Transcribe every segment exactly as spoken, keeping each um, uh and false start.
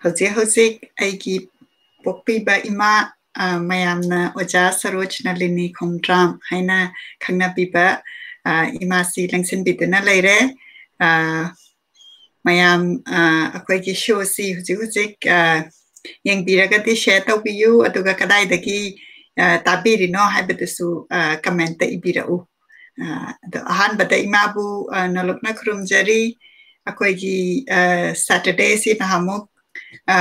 ꯍꯧꯖꯤꯛ ꯍꯧꯖꯤꯛ ꯑꯩꯒꯤ ꯄꯣꯛꯄꯤꯕ ꯏꯃꯥ, ꯑ, ꯃꯌꯥꯝꯅ ꯑꯣꯖꯥ ꯁꯔꯣꯖ ꯅꯂꯤꯅꯤ ꯈꯣꯡꯗ꯭ꯔꯥꯝ ꯍꯥꯏꯅ ꯈꯪꯅꯕꯤꯕ, ꯑ, ꯏꯃꯥꯁꯤ ꯂꯦꯡꯁꯤꯟꯕꯤꯗꯨꯅ ꯂꯩꯔꯦ꯫ ꯑ, ꯃꯌꯥꯝ, ꯑ, ꯑꯩꯈꯣꯏꯒꯤ ꯁꯣꯁꯤ ꯍꯧꯖꯤꯛ ꯍꯧꯖꯤꯛ, ꯑ, ꯌꯦꯡꯕꯤꯔꯒꯗꯤ ꯁꯤꯌꯔ ꯇꯧꯕꯤꯌꯨ, ꯑꯗꯨꯒ ꯀꯗꯥꯏꯗꯒꯤ, ꯑ, ꯇꯥꯕꯤꯔꯤꯅꯣ ꯍꯥꯏꯕꯗꯨꯁꯨ, ꯑ, ꯀꯃꯦꯟꯇ ꯏꯕꯤꯔꯛꯎ꯫ ꯑ, ꯑꯗꯣ ꯑꯍꯥꯟꯕꯗ ꯏꯃꯥꯕꯨ, ꯑ, ꯅꯣꯂꯨꯛꯅ ꯈꯨꯔꯨꯝꯖꯔꯤ꯫ ꯑꯩꯈꯣꯏꯒꯤ, ꯑ, ꯁꯦꯇꯔꯗꯦꯁꯤ ꯅꯍꯥꯟꯃꯨꯛ, ꯑ,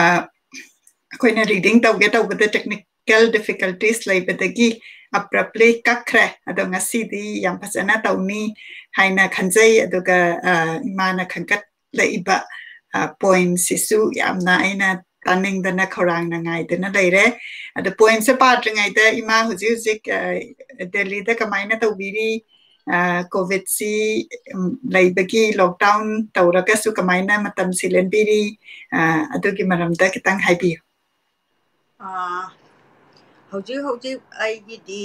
ꯑꯩꯈꯣꯏꯅ ꯔꯤꯗꯤꯡ ꯇꯧꯒꯦ ꯇꯧꯕꯗ ꯇꯦꯛꯅꯤꯀꯦꯜ ꯗꯤꯐꯤꯀꯜꯇꯤꯁ ꯂꯩꯕꯗꯒꯤ ꯑꯦꯕ꯭ꯔꯞꯂꯤ ꯀꯛꯈ꯭ꯔꯦ꯫ ꯑꯗꯣ ꯉꯁꯤꯗꯤ ꯌꯥꯝ ꯐꯖꯅ ꯇꯧꯅꯤ ꯍꯥꯏꯅ ꯈꯟꯖꯩ꯫ ꯑꯗꯨꯒ, ꯑ, ꯏꯃꯥꯅ ꯈꯟꯒꯠꯂꯛꯏꯕ, ꯑ, ꯄꯣꯏꯟꯁꯤꯁꯨ ꯌꯥꯝꯅ ꯑꯩꯅ ꯇꯥꯅꯤꯡꯗꯅ ꯈꯧꯔꯥꯡꯅ ꯉꯥꯏꯗꯨꯅ ꯂꯩꯔꯦ꯫ ꯑꯗꯣ ꯄꯣꯏꯟꯁꯦ ꯄꯥꯗ꯭ꯔꯤꯉꯩꯗ ꯏꯃꯥ ꯍꯧꯖꯤꯛ ꯍꯧꯖꯤꯛ, ꯑ, ꯗꯦꯜꯂꯤꯗ ꯀꯃꯥꯏꯅ ꯇꯧꯕꯤꯔꯤ? ꯑ, ꯀꯣꯚꯤꯗꯁꯤ, ꯎꯝ, ꯂꯩꯕꯒꯤ ꯂꯣꯛꯗꯥꯎꯟ ꯇꯧꯔꯒꯁꯨ ꯀꯃꯥꯏꯅ ꯃꯇꯝꯁꯤ ꯂꯦꯟꯕꯤꯔꯤ? ꯑ, ꯑꯗꯨꯒꯤ ꯃꯔꯝꯗ ꯈꯤꯇꯪ ꯍꯥꯏꯕꯤꯌꯨ꯫ ꯑ, ꯍꯧꯖꯤꯛ ꯍꯧꯖꯤꯛ ꯑꯩꯒꯤꯗꯤ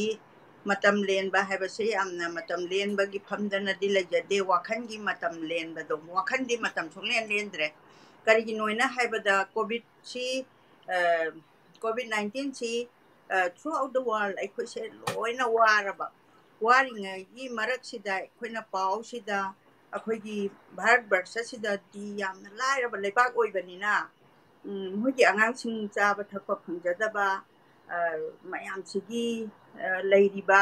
ꯃꯇꯝ ꯂꯦꯟꯕ ꯍꯥꯏꯕꯁꯦ ꯌꯥꯝꯅ ꯃꯇꯝ ꯂꯦꯟꯕꯒꯤ ꯐꯝꯗꯅꯗꯤ ꯂꯩꯖꯗꯦ꯫ ꯋꯥꯈꯜꯒꯤ ꯃꯇꯝ ꯂꯦꯟꯕꯗꯣ, ꯋꯥꯈꯜꯗꯤ ꯃꯇꯝ ꯁꯨꯡꯂꯦꯟ ꯂꯦꯟꯗ꯭ꯔꯦ꯫ ꯀꯔꯤꯒꯤꯅꯣꯅ ꯍꯥꯏꯕꯗ ꯀꯣꯚꯤꯗꯁꯤ, ꯑ, ꯀꯣꯚꯤꯗ ꯅꯥꯏꯟꯇꯤꯟꯁꯤ, ꯑ, throughout the world ꯑꯩꯈꯣꯏꯁꯦ ꯂꯣꯏꯅ ꯋꯥꯔꯕ꯫ ꯋꯥꯔꯤꯉꯩꯒꯤ ꯃꯔꯛꯁꯤꯗ ꯑꯩꯈꯣꯏꯅ ꯄꯥꯎꯁꯤꯗ ꯑꯩꯈꯣꯏꯒꯤ ꯚꯥꯔꯠ ꯕꯔꯁꯁꯤꯗꯗꯤ ꯌꯥꯝꯅ ꯂꯥꯏꯔꯕ ꯂꯩꯕꯥꯛ ꯑꯣꯏꯕꯅꯤꯅ, ꯎꯝ, ꯃꯣꯏꯒꯤ ꯑꯉꯥꯡꯁꯤꯡ ꯆꯥꯕ ꯊꯛꯄ ꯐꯪꯖꯗꯕ, ꯑ, ꯃꯌꯥꯝꯁꯤꯒꯤ, ꯑ, ꯂꯩꯔꯤꯕ,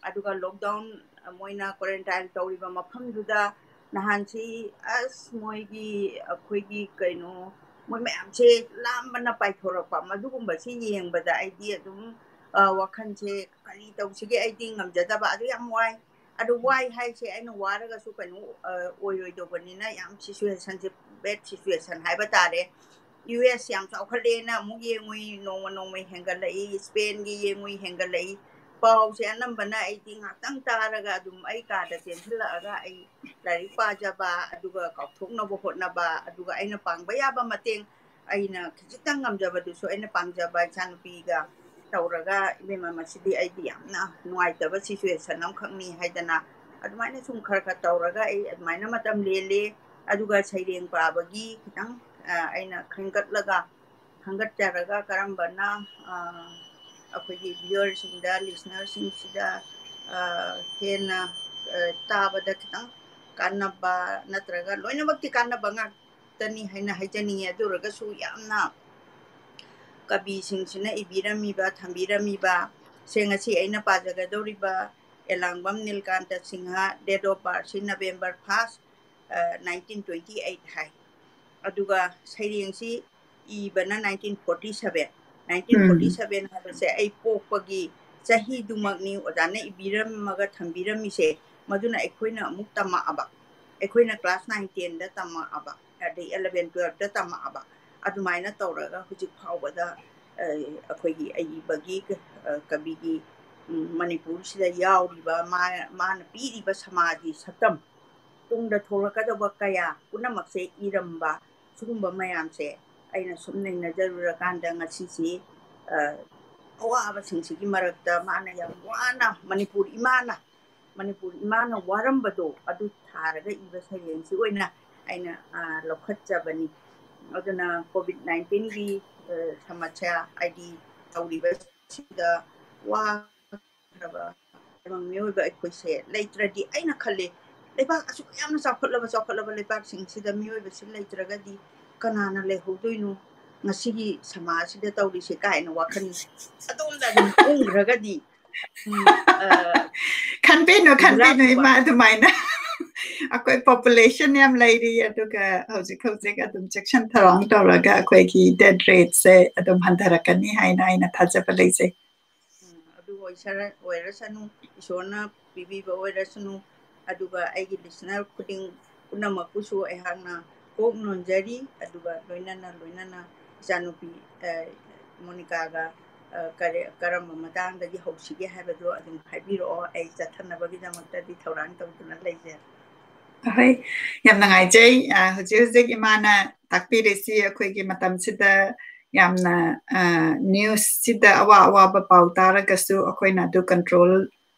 ꯑꯗꯨꯒ ꯂꯣꯛꯗꯥꯎꯟ, ꯑ, ꯃꯣꯏꯅ ꯀ꯭ꯋꯥꯔꯦꯟꯇꯥꯏꯟ ꯇꯧꯔꯤꯕ ꯃꯐꯝꯗꯨꯗ ꯅꯍꯥꯟꯁꯤ ꯑꯁ ꯃꯣꯏꯒꯤ, ꯑꯩꯈꯣꯏꯒꯤ ꯀꯩꯅꯣ, ꯃꯣꯏ ꯃꯌꯥꯝꯁꯦ ꯂꯥꯝꯕꯅ ꯄꯥꯏꯊꯣꯔꯛꯄ, ꯃꯗꯨꯒꯨꯝꯕꯁꯤ ꯌꯦꯡꯕꯗ ꯑꯩꯗꯤ ꯑꯗꯨꯝ, ꯑ, ꯋꯥꯈꯜꯁꯦ ꯀꯔꯤ ꯇꯧꯁꯤꯒꯦ, ꯑꯩꯗꯤ ꯉꯝꯖꯗꯕ, ꯑꯗꯨ ꯌꯥꯝ ꯋꯥꯏ꯫ ꯑꯗꯨ ꯋꯥꯏ ꯍꯥꯏꯁꯦ ꯑꯩꯅ ꯋꯥꯔꯒꯁꯨ ꯀꯩꯅꯣ, ꯑ, ꯑꯣꯏꯔꯣꯏꯗꯧꯕꯅꯤꯅ ꯌꯥꯝ ꯁꯤꯆꯨꯋꯦꯁꯟꯁꯦ, ꯕꯦꯗ ꯁꯤꯆꯨꯋꯦꯁꯟ ꯍꯥꯏꯕ ꯇꯥꯔꯦ꯫ ꯌꯨ ꯑꯦꯁ ꯌꯥꯝ ꯆꯥꯎꯈꯠꯂꯦꯅ ꯑꯃꯨꯛ ꯌꯦꯡꯉꯨꯏ, ꯅꯣꯡꯃ ꯅꯣꯡꯃꯩ ꯍꯦꯟꯒꯠꯂꯛꯏ, ꯏꯁꯄꯦꯟꯒꯤ ꯌꯦꯡꯉꯨꯏ ꯍꯦꯟꯒꯠꯂꯛꯏ꯫ ꯄꯥꯎꯁꯦ ꯑꯅꯝꯕꯅ ꯑꯩꯗꯤ ꯉꯥꯛꯇꯪ ꯇꯥꯔꯒ ꯑꯗꯨꯝ ꯑꯩ ꯀꯥꯗ ꯆꯦꯟꯁꯤꯜꯂꯛꯑꯒ ꯑꯩ ꯂꯥꯏꯔꯤꯛ ꯄꯥꯖꯕ, ꯑꯗꯨꯒ ꯀꯥꯎꯊꯣꯛꯅꯕ ꯍꯣꯠꯅꯕ, ꯑꯗꯨꯒ ꯑꯩꯅ ꯄꯥꯡꯕ ꯌꯥꯕ ꯃꯇꯦꯡ, ꯑꯩꯅ ꯈꯤꯖꯤꯛꯇꯪ ꯉꯝꯖꯕꯗꯨꯁꯨ ꯑꯩꯅ ꯄꯥꯡꯖꯕ ꯏꯆꯥꯅꯨꯄꯤꯒ ꯇꯧꯔꯒ, "ꯏꯕꯦꯝꯃ, ꯃꯁꯤꯗꯤ ꯑꯩꯗꯤ ꯌꯥꯝꯅ ꯅꯨꯡꯉꯥꯏꯇꯕ ꯁꯤꯆꯨꯋꯦꯁꯟ ꯑꯃꯈꯛꯅꯤ" ꯍꯥꯏꯗꯅ ꯑꯗꯨꯃꯥꯏꯅ ꯁꯨꯝ ꯈꯔ ꯈꯔ ꯇꯧꯔꯒ ꯑꯩ ꯑꯗꯨꯃꯥꯏꯅ ꯃꯇꯝ ꯂꯦꯜꯂꯦ꯫ ꯑꯗꯨꯒ ꯁꯩꯔꯦꯡ ꯄꯥꯕꯒꯤ ꯈꯤꯇꯪ ꯑꯩꯅ ꯈꯟꯒꯠꯂꯒ ꯈꯟꯒꯠꯆꯔꯒ ꯀꯔꯝꯕꯅ ꯑꯩꯈꯣꯏꯒꯤ viewerꯁꯤꯡꯗ, listenerꯁꯤꯡꯁꯤꯗ ꯍꯦꯟꯅ ꯇꯥꯕꯗ ꯈꯤꯇꯪ ꯀꯥꯟꯅꯕ ꯅꯠꯇ꯭ꯔꯒ ꯂꯣꯏꯅꯃꯛꯇꯤ ꯀꯥꯟꯅꯕ ꯉꯥꯛꯇꯅꯤ ꯍꯥꯏꯅ ꯍꯥꯏꯖꯅꯤꯡꯉꯤ꯫ ꯑꯗꯨ ꯑꯣꯏꯔꯒꯁꯨ ꯌꯥꯝꯅ ꯀꯕꯤꯁꯤꯡꯁꯤꯅ ꯏꯕꯤꯔꯝꯃꯤꯕ, ꯊꯝꯕꯤꯔꯝꯃꯤꯕ ꯁꯦ ꯉꯁꯤ ꯑꯩꯅ ꯄꯥꯖꯒꯗꯧꯔꯤꯕ ꯑꯦꯂꯥꯡꯕꯝ ꯅꯤꯜꯀꯥꯟꯇ Singh, date of birthꯁꯤ November first, nineteen twenty eight ꯍꯥꯏ꯫ ꯑꯗꯨꯒ ꯁꯩꯔꯦꯡꯁꯤ ꯏꯕꯅ nineteen forty seven꯫ nineteen forty seven ꯍꯥꯏꯕꯁꯦ ꯑꯩ ꯄꯣꯛꯄꯒꯤ ꯆꯍꯤꯗꯨꯃꯛꯅꯤ ꯑꯣꯖꯥꯅ ꯏꯕꯤꯔꯝꯃꯒ ꯊꯝꯕꯤꯔꯝꯃꯤꯁꯦ꯫ ꯃꯗꯨꯅ ꯑꯩꯈꯣꯏꯅ ꯑꯃꯨꯛ ꯇꯝꯃꯛꯑꯕ, ꯑꯩꯈꯣꯏꯅ class nine tenꯗ ꯇꯝꯃꯛꯑꯕ, ꯑꯗꯩ eleven twelveꯇ ꯇꯝꯃꯛꯑꯕ, ꯑꯗꯨꯃꯥꯏꯅ ꯇꯧꯔꯒ ꯍꯧꯖꯤꯛ ꯐꯥꯎꯕꯗ ꯑꯩꯈꯣꯏꯒꯤ ꯑꯏꯕꯒꯤ ꯀꯕꯤꯒꯤ ꯃꯅꯤꯄꯨꯔꯁꯤꯗ ꯌꯥꯎꯔꯤꯕ ꯃꯥꯅ ꯄꯤꯔꯤꯕ ꯁꯃꯥꯖꯒꯤ ꯁꯛꯇꯝ, ꯇꯨꯡꯗ ꯊꯣꯛꯂꯛꯀꯗꯧꯕ ꯀꯌꯥ ꯄꯨꯝꯅꯃꯛꯁꯦ ꯏꯔꯝꯕ ꯁꯤꯒꯨꯝꯕ ꯃꯌꯥꯝꯁꯦ ꯑꯩꯅ ꯁꯨꯝ ꯅꯩꯅꯖꯔꯨꯔꯀꯥꯟꯗ ꯉꯁꯤꯁꯤ ꯑꯋꯥꯕꯁꯤꯡꯁꯤꯒꯤ ꯃꯔꯛꯇ ꯃꯥꯅ ꯌꯥꯝ ꯋꯥꯅ ꯃꯅꯤꯄꯨꯔ ꯏꯃꯥꯅ ꯃꯅꯤꯄꯨꯔ ꯏꯃꯥꯅ ꯋꯥꯔꯝꯕꯗꯣ ꯑꯗꯨ ꯊꯥꯔꯒ ꯏꯕ ꯁꯩꯔꯦꯡꯁꯤ ꯑꯣꯏꯅ ꯑꯩꯅ ꯂꯧꯈꯠꯆꯕꯅꯤ꯫ ꯑꯗꯨꯅ COVID nineteenꯒꯤ ꯁꯃꯁ꯭ꯌꯥ ꯍꯥꯏꯗꯤ ꯇꯧꯔꯤꯕꯁꯤꯗ ꯋꯥꯈ꯭ꯔꯕ ꯇꯥꯏꯕꯪ ꯃꯤꯑꯣꯏꯕ ꯑꯩꯈꯣꯏꯁꯦ ꯂꯩꯇ꯭ꯔꯗꯤ ꯑꯩꯅ ꯈꯜꯂꯤ, ꯂꯩꯕꯥꯛ ꯑꯁꯨꯛ ꯌꯥꯝꯅ ꯆꯥꯎꯈꯠꯂꯕ ꯆꯥꯎꯈꯠꯂꯕ ꯂꯩꯕꯥꯛꯁꯤꯡꯁꯤꯗ ꯃꯤꯑꯣꯏꯕꯁꯤ ꯂꯩꯇ꯭ꯔꯒꯗꯤ ꯀꯅꯥꯅ ꯂꯩꯍꯧꯗꯣꯏꯅꯣ? ꯉꯁꯤꯒꯤ ꯁꯃꯥꯖꯁꯤꯗ ꯇꯧꯔꯤꯁꯦ ꯀꯥꯏꯅ ꯋꯥꯈꯜ ꯑꯗꯣꯝꯗ ꯑꯗꯨꯝ ꯎꯡꯈ꯭ꯔꯒꯗꯤ ꯈꯟꯕꯤꯅꯨ ꯈꯟꯕꯤꯅꯨ ꯏꯃꯥ ꯑꯗꯨꯃꯥꯏꯅ꯫ ꯑꯩꯈꯣꯏ population ꯌꯥꯝ ꯂꯩꯔꯤ, ꯑꯗꯨꯒ ꯍꯧꯖꯤꯛ ꯍꯧꯖꯤꯛ ꯑꯗꯨꯝ ꯆꯦꯛꯁꯤꯟ ꯊꯧꯔꯥꯡ ꯇꯧꯔꯒ ꯑꯩꯈꯣꯏꯒꯤ death rateꯁꯦ ꯑꯗꯨꯝ ꯍꯟꯊꯔꯛꯀꯅꯤ ꯍꯥꯏꯅ ꯑꯩꯅ ꯊꯥꯖꯕ ꯂꯩꯖꯩ꯫ ꯑꯗꯨ ꯑꯣꯏꯔꯁꯅꯨ, ꯏꯁꯣꯔꯅ ꯄꯤꯕꯤꯕ ꯑꯣꯏꯔꯁꯅꯨ꯫ ꯑꯗꯨꯒ ꯑꯩꯒꯤ listener ꯈꯨꯗꯤꯡ ꯄꯨꯝꯅꯃꯛꯄꯨꯁꯨ ꯑꯩꯍꯥꯛꯅ ꯀꯣꯛ ꯅꯣꯟꯖꯔꯤ꯫ ꯑꯗꯨꯒ ꯂꯣꯏꯅꯅ ꯂꯣꯏꯅꯅ ꯏꯆꯥꯅꯨꯄꯤ ꯃꯣꯅꯤꯀꯥꯒ ꯀꯔꯝꯕ ꯃꯇꯥꯡꯗꯒꯤ ꯍꯧꯁꯤꯒꯦ ꯍꯥꯏꯕꯗꯣ ꯑꯗꯨꯝ ꯍꯥꯏꯕꯤꯔꯛꯑꯣ꯫ ꯑꯩ ꯆꯠꯊꯅꯕꯒꯤꯗꯃꯛꯇꯗꯤ ꯊꯧꯔꯥꯡ ꯇꯧꯗꯨꯅ ꯂꯩꯖꯔꯦ꯫ ꯑꯍꯣꯏ, ꯌꯥꯝ ꯅꯨꯡꯉꯥꯏꯖꯩ꯫ ꯍꯧꯖꯤꯛ ꯍꯧꯖꯤꯛ ꯏꯃꯥꯅ ꯇꯥꯛꯄꯤꯔꯤꯁꯤ ꯑꯩꯈꯣꯏꯒꯤ ꯃꯇꯝꯁꯤꯗ ꯌꯥꯝꯅ newsꯁꯤꯗ ꯑꯋꯥ ꯑꯋꯥꯕ ꯄꯥꯎ ꯇꯥꯔꯒꯁꯨ ꯑꯩꯈꯣꯏꯅ ꯑꯗꯨ control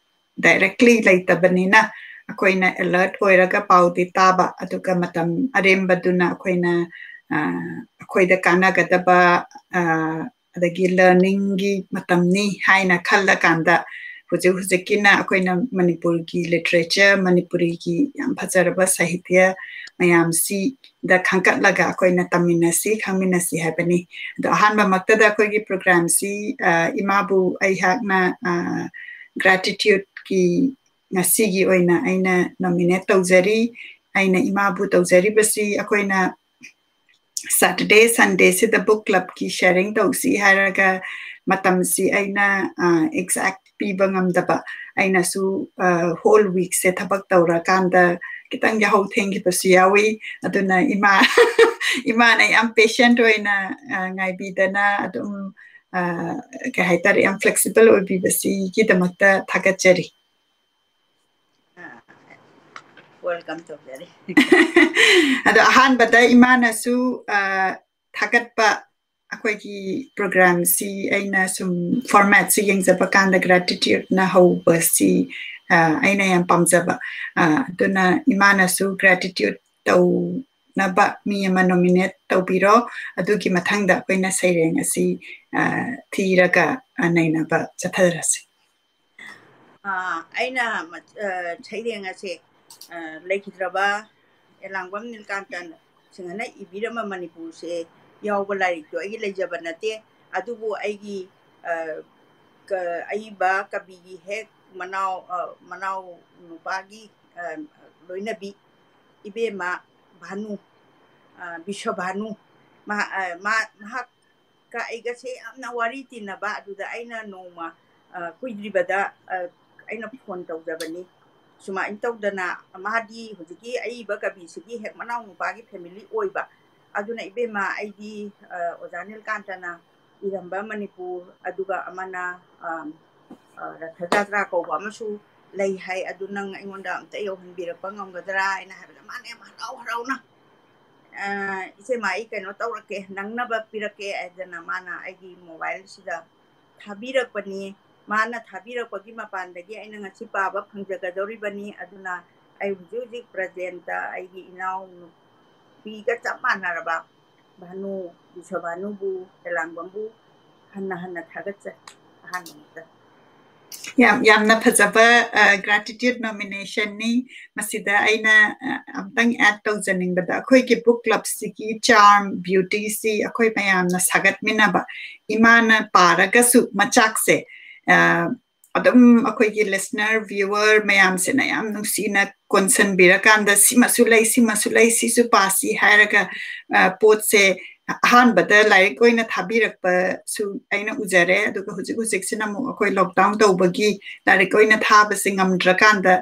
directly ꯂꯩꯇꯕꯅꯤꯅ ꯑꯩꯈꯣꯏꯅ alert ꯑꯣꯏꯔꯒ ꯄꯥꯎꯗꯤ ꯇꯥꯕ, ꯑꯗꯨꯒ ꯃꯇꯝ ꯑꯔꯦꯝꯕꯗꯨꯅ ꯑꯩꯈꯣꯏꯅ ꯑꯩꯈꯣꯏꯗ ꯀꯥꯟꯅꯒꯗꯕ ꯑꯗꯒꯤ ꯂꯔꯅꯤꯡꯒꯤ ꯃꯇꯝꯅꯤ ꯍꯥꯏꯅ ꯈꯜꯂꯀꯥꯟꯗ ꯍꯧꯖꯤꯛ ꯍꯧꯖꯤꯛꯀꯤꯅ ꯑꯩꯈꯣꯏꯅ ꯃꯅꯤꯄꯨꯔꯒꯤ ꯂꯤꯇꯔꯦꯆꯔ, ꯃꯅꯤꯄꯨꯔꯤꯒꯤ ꯌꯥꯝ ꯐꯖꯔꯕ ꯁꯥꯍꯤꯇ꯭ꯌ ꯃꯌꯥꯝꯁꯤꯗ ꯈꯟꯒꯠꯂꯒ ꯑꯩꯈꯣꯏꯅ ꯇꯝꯃꯤꯟꯅꯁꯤ, ꯈꯪꯃꯤꯟꯅꯁꯤ ꯍꯥꯏꯕꯅꯤ꯫ ꯑꯗꯣ ꯑꯍꯥꯟꯕꯃꯛꯇꯗ ꯑꯩꯈꯣꯏꯒꯤ ꯄ꯭ꯔꯣꯒ꯭ꯔꯥꯝꯁꯤ ꯏꯃꯥꯕꯨ ꯑꯩꯍꯥꯛꯅ ꯒ꯭ꯔꯥꯇꯤꯇ꯭ꯌꯨꯠꯀꯤ ꯉꯁꯤꯒꯤ ꯑꯣꯏꯅ ꯑꯩꯅ ꯅꯣꯃꯤꯅꯦꯠ ꯇꯧꯖꯔꯤ꯫ ꯑꯩꯅ ꯏꯃꯥꯕꯨ ꯇꯧꯖꯔꯤꯕꯁꯤ ꯑꯩꯈꯣꯏꯅ ꯁꯦꯇꯔꯗꯦ ꯁꯟꯗꯦꯁꯤꯗ ꯕꯨꯛ ꯀ꯭ꯂꯕꯀꯤ ꯁꯦꯌꯔꯤꯡ ꯇꯧꯁꯤ ꯍꯥꯏꯔꯒ ꯃꯇꯝꯁꯤ ꯑꯩꯅ ꯑꯦꯛꯖꯦꯛ ꯄꯤꯕ ꯉꯝꯗꯕ, ꯑꯩꯅꯁꯨ ꯍꯣꯜ ꯋꯤꯛꯁꯦ ꯊꯕꯛ ꯇꯧꯔꯀꯥꯟꯗ ꯈꯤꯇꯪ ꯌꯥꯍꯧ ꯊꯦꯡꯈꯤꯕꯁꯨ ꯌꯥꯎꯏ꯫ ꯑꯗꯨꯅ ꯏꯃꯥ ꯏꯃꯥꯅ ꯌꯥꯝ ꯄꯦꯁꯦꯟꯠ ꯑꯣꯏꯅ ꯉꯥꯏꯕꯤꯗꯅ ꯑꯗꯨꯝ ꯀꯩ ꯍꯥꯏꯇꯥꯔꯦ, ꯌꯥꯝ ꯐ꯭ꯂꯦꯛꯁꯤꯕꯜ ꯑꯣꯏꯕꯤꯕꯁꯤꯒꯤꯗꯃꯛꯇ ꯊꯥꯒꯠꯆꯔꯤ꯫ ꯋꯦꯜꯀꯝ ꯇꯧꯖꯔꯤ꯫ ꯑꯗꯣ ꯑꯍꯥꯟꯕꯗ ꯏꯃꯥꯅꯁꯨ ꯊꯥꯒꯠꯄ, ꯑꯩꯈꯣꯏꯒꯤ ꯄ꯭ꯔꯣꯒ꯭ꯔꯥꯝꯁꯤ ꯑꯩꯅ ꯁꯨꯝ ꯐꯣꯔꯃꯦꯠꯁꯤ ꯌꯦꯡꯖꯕ ꯀꯥꯟꯗ ꯒ꯭ꯔꯥꯇꯤꯇ꯭ꯌꯨꯠꯅ ꯍꯧꯕꯁꯤ ꯑꯩꯅ ꯌꯥꯝ ꯄꯥꯝꯖꯕ꯫ ꯑꯗꯨꯅ ꯏꯃꯥꯅꯁꯨ ꯒ꯭ꯔꯥꯇꯤꯇ꯭ꯌꯨꯠ ꯇꯧꯅꯕ ꯃꯤ ꯑꯃ ꯅꯣꯃꯤꯅꯦꯠ ꯇꯧꯕꯤꯔꯣ꯫ ꯑꯗꯨꯒꯤ ꯃꯊꯪꯗ ꯑꯩꯈꯣꯏꯅ ꯁꯩꯔꯦꯡ ꯑꯁꯤ ꯊꯤꯔꯒ ꯅꯩꯅꯕ ꯆꯠꯊꯔꯁꯤ꯫ ꯑꯩꯅ ꯁꯩꯔꯦꯡ ꯑꯁꯦ ꯂꯩꯈꯤꯗ꯭ꯔꯕ ꯑꯦꯂꯥꯡꯕꯝ ꯅꯤꯜꯀꯥꯟꯇ ꯁꯤꯡꯍꯅ ꯏꯕꯤꯔꯝꯕ ꯃꯅꯤꯄꯨꯔꯁꯦ ꯌꯥꯎꯕ ꯂꯥꯏꯔꯤꯛꯇꯣ ꯑꯩꯒꯤ ꯂꯩꯖꯕ ꯅꯠꯇꯦ꯫ ꯑꯗꯨꯕꯨ ꯑꯩꯒꯤ ꯑꯏꯕ ꯀꯕꯤꯒꯤ ꯍꯦꯛ ꯃꯅꯥꯎ ꯃꯅꯥꯎ ꯅꯨꯄꯥꯒꯤ ꯂꯣꯏꯅꯕꯤ ꯏꯕꯦꯝꯃ ꯚꯥꯅꯨ, ꯕꯤꯁ꯭ꯋꯚꯥꯅꯨ, ꯃꯍꯥꯛꯀ ꯑꯩꯒꯁꯦ ꯌꯥꯝꯅ ꯋꯥꯔꯤ ꯇꯤꯟꯅꯕ꯫ ꯑꯗꯨꯗ ꯑꯩꯅ ꯅꯣꯡꯃ ꯀꯨꯏꯗ꯭ꯔꯤꯕꯗ ꯑꯩꯅ ꯐꯣꯟ ꯇꯧꯖꯕꯅꯤ꯫ ꯁꯨꯃꯥꯏꯅ ꯇꯧꯗꯅ ꯃꯥꯗꯤ ꯍꯧꯖꯤꯛꯀꯤ ꯑꯏꯕ ꯀꯕꯤꯁꯤꯒꯤ ꯍꯦꯛ ꯃꯅꯥꯎ ꯅꯨꯄꯥꯒꯤ ꯐꯦꯃꯤꯂꯤ ꯑꯣꯏꯕ꯫ ꯑꯗꯨꯅ ꯏꯕꯦꯝꯃ, ꯑꯩꯗꯤ ꯑꯣꯖꯥ ꯅꯤꯜꯀꯥꯟꯇꯅ ꯏꯔꯝꯕ ꯃꯅꯤꯄꯨꯔ, ꯑꯗꯨꯒ ꯑꯃꯅ ꯔꯊ ꯖꯥꯇ꯭ꯔꯥ ꯀꯧꯕ ꯑꯃꯁꯨ ꯂꯩ ꯍꯥꯏ, ꯑꯗꯨ ꯅꯪ ꯑꯩꯉꯣꯟꯗ ꯑꯝꯇ ꯌꯧꯍꯟꯕꯤꯔꯛꯄ ꯉꯝꯒꯗ꯭ꯔꯥ ꯍꯥꯏꯅ ꯍꯥꯏꯕꯗ ꯃꯥꯅ ꯌꯥꯝ ꯍꯔꯥꯎ ꯍꯔꯥꯎꯅ, "ꯏꯆꯦꯃ, ꯑꯩ ꯀꯩꯅꯣ ꯇꯧꯔꯛꯀꯦ, ꯅꯪꯅꯕ ꯄꯤꯔꯛꯀꯦ" ꯍꯥꯏꯗꯅ ꯃꯥꯅ ꯑꯩꯒꯤ ꯃꯣꯕꯥꯏꯜꯁꯤꯗ ꯊꯥꯕꯤꯔꯛꯄꯅꯤ꯫ ꯃꯥꯅ ꯊꯥꯕꯤꯔꯛꯄꯒꯤ ꯃꯄꯥꯟꯗꯒꯤ ꯑꯩꯅ ꯉꯁꯤ ꯄꯥꯕ ꯐꯪꯖꯒꯗꯧꯔꯤꯕꯅꯤ꯫ ꯑꯗꯨꯅ ꯑꯩ ꯍꯧꯖꯤꯛ ꯍꯧꯖꯤꯛ ꯄ꯭ꯔꯖꯦꯟꯇ ꯑꯩꯒꯤ ꯏꯅꯥꯎ ꯅꯨꯄꯤꯒ ꯆꯞ ꯃꯥꯟꯅꯔꯕ ꯚꯥꯅꯨ, ꯕꯤꯁ꯭ꯋꯥꯚꯥꯅꯨꯕꯨ, ꯑꯦꯂꯥꯡꯕꯝꯕꯨ ꯍꯟꯅ ꯍꯟꯅ ꯊꯥꯒꯠꯆꯔꯤ꯫ ꯑꯍꯥꯟꯕꯃꯛꯇ ꯌꯥꯝ ꯌꯥꯝꯅ ꯐꯖꯕ ꯒ꯭ꯔꯥꯇꯤꯇ꯭ꯌꯨꯠ ꯅꯣꯃꯤꯅꯦꯁꯟꯅꯤ꯫ ꯃꯁꯤꯗ ꯑꯩꯅ ꯑ, ꯑꯝꯇꯪ ꯑꯦꯗ ꯇꯧꯖꯅꯤꯡꯕꯗ, ꯑꯩꯈꯣꯏꯒꯤ ꯕꯨꯛ ꯀ꯭ꯂꯕꯁꯤꯒꯤ ꯆꯥꯔꯝ, ꯕ꯭ꯌꯨꯇꯤꯁꯤ ꯑꯩꯈꯣꯏ ꯃꯌꯥꯝꯅ ꯁꯥꯒꯠꯃꯤꯟꯅꯕ, ꯏꯃꯥꯅ ꯄꯥꯔꯒꯁꯨ ꯃꯆꯥꯛꯁꯦ ꯑ, ꯑꯗꯨꯝ ꯑꯩꯈꯣꯏꯒꯤ ꯂꯤꯁꯅꯔ, ꯚ꯭ꯌꯨꯋꯔ ꯃꯌꯥꯝꯁꯤꯅ ꯌꯥꯝ ꯅꯨꯡꯁꯤꯅ ꯀꯣꯟꯁꯟꯕꯤꯔꯀꯥꯟꯗ, "ꯁꯤꯃꯁꯨ ꯂꯩ, ꯁꯤꯃꯁꯨ ꯂꯩ, ꯁꯤꯁꯨ ꯄꯥꯁꯤ" ꯍꯥꯏꯔꯒ ꯑ, ꯄꯣꯠꯁꯦ ꯑꯍꯥꯟꯕꯗ ꯂꯥꯏꯔꯤꯛ ꯑꯣꯏꯅ ꯊꯥꯕꯤꯔꯛꯄꯁꯨ ꯑꯩꯅ ꯎꯖꯔꯦ꯫ ꯑꯗꯨꯒ ꯍꯧꯖꯤꯛ ꯍꯧꯖꯤꯛꯁꯤꯅ ꯑꯃꯨꯛ ꯑꯩꯈꯣꯏ ꯂꯣꯛꯗꯥꯎꯟ ꯇꯧꯕꯒꯤ ꯂꯥꯏꯔꯤꯛ ꯑꯣꯏꯅ ꯊꯥꯕꯁꯦ ꯉꯝꯗ꯭ꯔꯀꯥꯟꯗ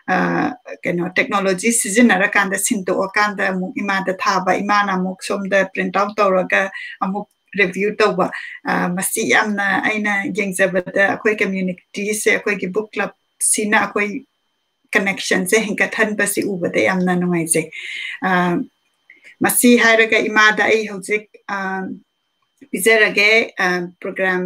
ꯑ, ꯀꯩꯅꯣ, ꯇꯦꯛꯅꯣꯂꯣꯖꯤ ꯁꯤꯖꯤꯟꯅꯔꯀꯥꯟꯗ ꯁꯤꯟꯗꯣꯛꯑꯀꯥꯟꯗ ꯑꯃꯨꯛ ꯏꯃꯥꯗ ꯊꯥꯕ, ꯏꯃꯥꯅ ꯑꯃꯨꯛ ꯁꯣꯝꯗ ꯄ꯭ꯔꯤꯟꯠ ꯑꯥꯎꯠ ꯇꯧꯔꯒ ꯑꯃꯨꯛ ꯔꯤꯚ꯭ꯌꯨ ꯇꯧꯕ꯫ ꯑ, ꯃꯁꯤ ꯌꯥꯝꯅ ꯑꯩꯅ ꯌꯦꯡꯖꯕꯗ ꯑꯩꯈꯣꯏ ꯀꯝꯃ꯭ꯌꯨꯅꯤꯇꯤꯁꯦ, ꯑꯩꯈꯣꯏꯒꯤ ꯕꯨꯛ ꯀ꯭ꯂꯕꯁꯤꯅ ꯑꯩꯈꯣꯏ ꯀꯅꯦꯛꯁꯟꯁꯦ ꯍꯦꯟꯒꯠꯍꯟꯕꯁꯤ ꯎꯕꯗ ꯌꯥꯝꯅ ꯅꯨꯡꯉꯥꯏꯖꯩ꯫ ꯑ, ꯃꯁꯤ ꯍꯥꯏꯔꯒ ꯏꯃꯥꯗ ꯑꯩ ꯍꯧꯖꯤꯛ ꯑ, ꯄꯤꯖꯔꯒꯦ꯫ ꯄ꯭ꯔꯣꯒ꯭ꯔꯥꯝ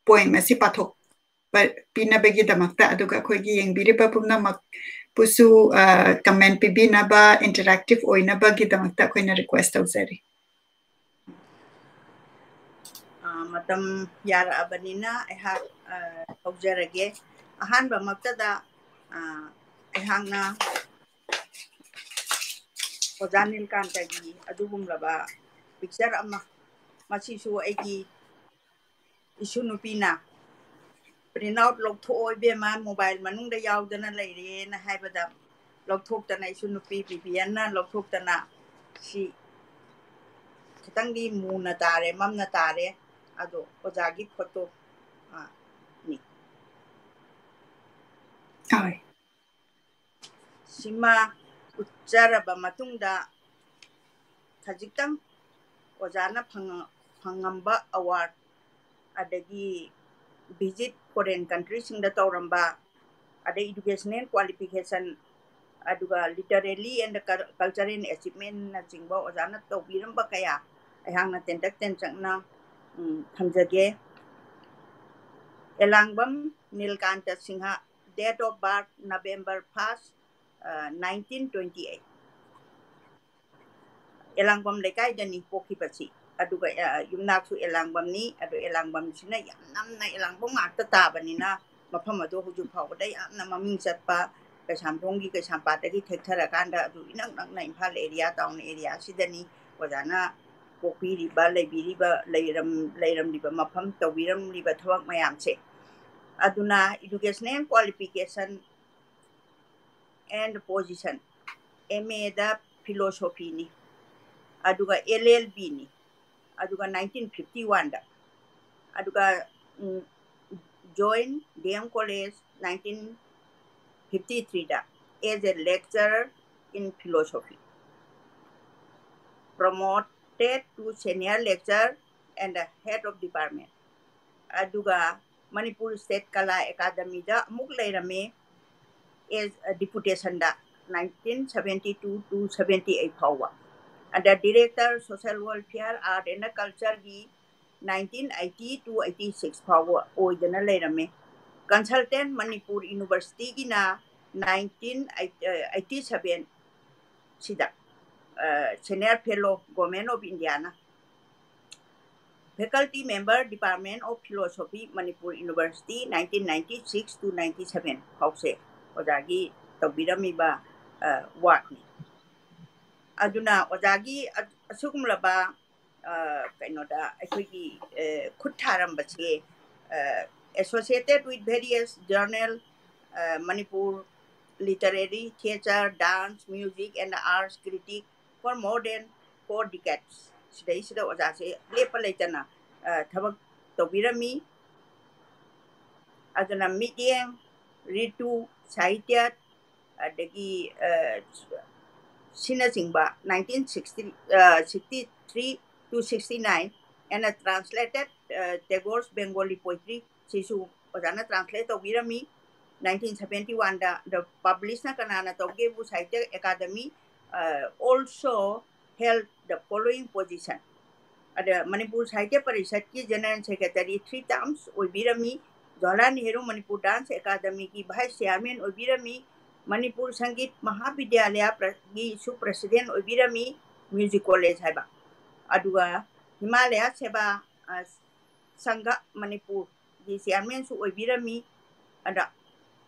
ꯄꯣꯏꯝ ꯑꯁꯤ ꯄꯥꯊꯣꯛꯄ ꯄꯤꯅꯕꯒꯤꯗꯃꯛꯇ, ꯑꯗꯨꯒ ꯑꯩꯈꯣꯏꯒꯤ ꯌꯦꯡꯕꯤꯔꯤꯕ ꯄꯨꯝꯅꯃꯛꯄꯨꯁꯨ ꯀꯃꯦꯟ ꯄꯤꯕꯤꯅꯕ, ꯏꯟꯇꯔꯦꯛꯇꯤꯞ ꯑꯣꯏꯅꯕꯒꯤꯗꯃꯛꯇ ꯑꯩꯈꯣꯏꯅ ꯔꯤꯀ꯭ꯋꯦꯁ ꯇꯧꯖꯔꯤ꯫ ꯑ, ꯃꯇꯝ ꯌꯥꯔꯛꯑꯕꯅꯤꯅ ꯑꯩꯍꯥꯛ ꯑ, ꯍꯧꯖꯔꯒꯦ꯫ ꯑꯍꯥꯟꯕꯃꯛꯇꯗ ꯑ, ꯑꯩꯍꯥꯛꯅ ꯑꯣꯖꯥ ꯅꯤꯜꯀꯥꯟꯇꯒꯤ ꯑꯗꯨꯒꯨꯝꯂꯕ ꯄꯤꯛꯆꯔ ꯑꯃ, ꯃꯁꯤꯁꯨ ꯑꯩꯒꯤ ꯏꯁꯨ ꯅꯨꯄꯤꯅ "ꯄ꯭ꯔꯤꯟꯠ ꯑꯥꯎꯠ ꯂꯧꯊꯣꯛꯑꯣ ꯏꯕꯦꯝꯃ, ꯃꯣꯕꯥꯏꯜ ꯃꯅꯨꯡꯗ ꯌꯥꯎꯗꯅ ꯂꯩꯔꯦꯅ" ꯍꯥꯏꯕꯗ, ꯂꯧꯊꯣꯛꯇꯅ, ꯏꯁꯨ ꯅꯨꯄꯤ ꯕꯤꯕꯤꯌꯟꯅ ꯂꯧꯊꯣꯛꯇꯅ, ꯁꯤ ꯈꯤꯇꯪꯗꯤ ꯃꯨꯅ ꯇꯥꯔꯦ, ꯃꯝꯅ ꯇꯥꯔꯦ, ꯑꯗꯣ ꯑꯣꯖꯥꯒꯤ ꯐꯣꯇꯣ ꯑ, ꯅꯤ꯫ ꯍꯣꯏ꯫ ꯁꯤꯃ ꯎꯠꯆꯔꯕ ꯃꯇꯨꯡꯗ, ꯈꯖꯤꯛꯇꯪ ꯑꯣꯖꯥꯅ ꯐꯪꯉ-, ꯐꯪꯉꯝꯕ ꯑꯦꯋꯥꯔꯗ, ꯑꯗꯒꯤ ꯚꯤꯖꯤꯠ ꯐꯣꯔꯦꯟ ꯀꯟꯇ꯭ꯔꯤꯁꯤꯡꯗ ꯇꯧꯔꯝꯕ, ꯑꯗꯩ ꯏꯗꯨꯀꯦꯁꯅꯦꯜ ꯀ꯭ꯋꯥꯂꯤꯐꯤꯀꯦꯁꯟ, ꯑꯗꯨꯒ ꯂꯤꯇꯔꯦꯔꯤ ꯑꯦꯟ ꯀꯜꯆꯔꯦꯜ ꯑꯦꯆꯤꯞꯃꯦꯟꯅꯆꯤꯡꯕ ꯑꯣꯖꯥꯅ ꯇꯧꯕꯤꯔꯝꯕ ꯀꯌꯥ ꯑꯩꯍꯥꯛꯅ ꯇꯦꯟꯇꯛ ꯇꯦꯟꯆꯛꯅ, ꯎꯝ, ꯊꯝꯖꯒꯦ꯫ ꯑꯦꯂꯥꯡꯕꯝ ꯅꯤꯜꯀꯥꯟꯇ Singh, date of birth November first, uh, nineteen twenty-eight. ꯑꯦꯂꯥꯡꯕꯝ ꯂꯩꯀꯥꯏꯗꯅꯤ ꯄꯣꯛꯈꯤꯕꯁꯤ꯫ ꯑꯗꯨꯒ ꯌꯨꯝꯅꯥꯛꯁꯨ ꯑꯦꯂꯥꯡꯕꯝꯅꯤ꯫ ꯑꯗꯨ ꯑꯦꯂꯥꯡꯕꯝꯁꯤꯅ ꯌꯥꯝ ꯅꯝꯅ ꯑꯦꯂꯥꯡꯕꯝ ꯉꯥꯛꯇ ꯇꯥꯕꯅꯤꯅ ꯃꯐꯝ ꯑꯗꯨ ꯍꯧꯖꯤꯛ ꯐꯥꯎꯕꯗ ꯌꯥꯝꯅ ꯃꯃꯤꯡ ꯆꯠꯄ, ꯀꯩꯁꯥꯝꯊꯣꯡꯒꯤ ꯀꯩꯁꯥꯝꯄꯥꯠꯇꯒꯤ ꯊꯦꯛꯊꯔꯀꯥꯟꯗ ꯑꯗꯨ ꯏꯅꯛ ꯅꯛꯅ ꯏꯝꯐꯥꯜ ꯑꯦꯔꯤꯌꯥ, ꯇꯥꯎꯟ ꯑꯦꯔꯤꯌꯥꯁꯤꯗꯅꯤ ꯑꯣꯖꯥꯅ ꯄꯣꯛꯄꯤꯔꯤꯕ, ꯂꯩꯕꯤꯔꯤꯕ, ꯂꯩꯔꯝ-, ꯂꯩꯔꯝꯂꯤꯕ ꯃꯐꯝ, ꯇꯧꯕꯤꯔꯝꯂꯤꯕ ꯊꯕꯛ ꯃꯌꯥꯝꯁꯦ꯫ ꯑꯗꯨꯅ educational qualification and position, M A the philosophy ꯅꯤ, ꯑꯗꯨꯒ L L B ꯅꯤ, ꯑꯗꯨꯒ nineteen fifty one ꯗ, ꯑꯗꯨꯒ join D M college nineteen fifty three the as a lecturer in philosophy, promoted to senior lecturer and the head of department. ꯑꯗꯨꯒ Manipur state ꯀꯂꯥ ꯑꯦꯀꯥꯗꯃꯤꯗ ꯑꯃꯨꯛ ꯂꯩꯔꯝꯃꯤ as a deputation the nineteen seventy two to seventy eight ꯐꯥꯎꯕ꯫ ꯑꯗ director social welfare, art and culture ꯒꯤ nineteen eighty to eighty six ꯐꯥꯎꯕ ꯑꯣꯏꯗꯅ ꯂꯩꯔꯝꯃꯤ꯫ Consultant Manipur ꯌꯨꯅꯤꯚꯔꯁꯤꯇꯤꯒꯤꯅ nineteen eighty seven ꯁꯤꯗ, senior fellow, Government of India ꯅ꯫ Faculty member, Department of Philosophy, Manipur University, nineteen ninety six to ninety seven ꯐꯥꯎꯁꯦ ꯑꯣꯖꯥꯒꯤ ꯇꯧꯕꯤꯔꯝꯃꯤꯕ work ꯅꯤ꯫ ꯑꯗꯨꯅ ꯑꯣꯖꯥꯒꯤ ꯑ-, ꯑꯁꯤꯒꯨꯝꯂꯕ, ꯑ, ꯀꯩꯅꯣꯗ ꯑꯩꯈꯣꯏꯒꯤ, ꯑ, ꯈꯨꯠ ꯊꯥꯔꯝꯕꯁꯦ, ꯑ, associated with various journal, ꯑ, Manipur Literary, Theatre, Dance, Music and Arts Critic for more than four decades. ꯁꯤꯗꯩꯁꯤꯗ ꯑꯣꯖꯥꯁꯦ ꯂꯦꯞꯄ ꯂꯩꯇꯅ, ꯑ, ꯊꯕꯛ ꯇꯧꯕꯤꯔꯝꯃꯤ꯫ ꯑꯗꯨꯅ ꯃꯤꯠꯌꯦꯡ, ꯔꯤꯇꯨ, ꯁꯥꯍꯤꯇ꯭ꯌ, ꯑꯗꯒꯤ, ꯑ, ꯁꯤꯅꯆꯤꯡꯕ nineteen sixty, ꯑ, sixty three to sixty nine, and a translated, ꯑ, Tagore's Bengali poetry, ꯁꯤꯁꯨ ꯑꯣꯖꯥꯅ translate ꯇꯧꯕꯤꯔꯝꯃꯤ nineteen seventy one ꯗ꯫ ꯑꯗ publish ꯅ ꯀꯅꯥꯅ ꯇꯧꯒꯦꯕꯨ, Sahitya academy, uh, also held the following position. ꯑꯗ ꯃꯅꯤꯄꯨꯔ ꯁꯥꯍꯤꯇ꯭ꯌ ꯄꯔꯤꯁꯠꯀꯤ General Secretary three terms ꯑꯣꯏꯕꯤꯔꯝꯃꯤ, ꯖꯋꯥꯍꯔꯂꯥꯜ ꯅꯦꯍꯔꯨ ꯃꯅꯤꯄꯨꯔ Dance Academy ꯒꯤ Vice Chairman ꯑꯣꯏꯕꯤꯔꯝꯃꯤ, ꯃꯅꯤꯄꯨꯔ ꯁꯪꯒꯤꯠ ꯃꯍꯥꯕꯤꯗ꯭ꯌꯥꯂꯌ ꯒꯤꯁꯨ President ꯑꯣꯏꯕꯤꯔꯝꯃꯤ, ꯃ꯭ꯌꯨꯖꯤꯛ ꯀꯣꯂꯦꯖ ꯍꯥꯏꯕ꯫ ꯑꯗꯨꯒ ꯍꯤꯃꯥꯂꯌꯥ ꯁꯦꯕꯥ, ꯑ, ꯁꯪꯘ ꯃꯅꯤꯄꯨꯔꯒꯤ ꯆꯤꯌꯥꯔꯃꯦꯟꯁꯨ ꯑꯣꯏꯕꯤꯔꯝꯃꯤ꯫ ꯑꯗ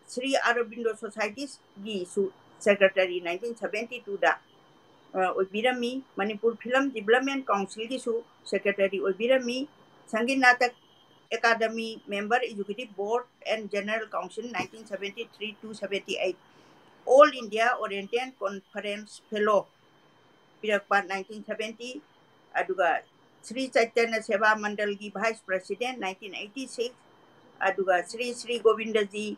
ꯁ꯭ꯔꯤ ꯑꯔꯕꯤꯟꯗꯣ ꯁꯣꯁꯥꯏꯇꯤꯒꯤꯁꯨ ꯁꯦꯀ꯭ꯔꯦꯇꯔꯤ nineteen seventy twoꯗ, ꯑ, ꯑꯣꯏꯕꯤꯔꯝꯃꯤ꯫ ꯃꯅꯤꯄꯨꯔ ꯐꯤꯂꯝ ꯗꯤꯕꯂꯞꯃꯦꯟ ꯀꯥꯎꯟꯁꯤꯜꯒꯤꯁꯨ ꯁꯦꯀ꯭ꯔꯦꯇꯔꯤ ꯑꯣꯏꯕꯤꯔꯝꯃꯤ꯫ Sangeet Natak academy member, executive board and general council nineteen seventy three to seventy eight, All India Oriental Conference Fellow ꯄꯤꯔꯛꯄ nineteen seventy, ꯑꯗꯨꯒ ꯁ꯭ꯔꯤ ꯆꯩꯇꯟꯌ ꯁꯦꯕꯥ ꯃꯟꯗꯜꯒꯤ vice president nineteen eighty six, ꯑꯗꯨꯒ Shri Shri Govindaji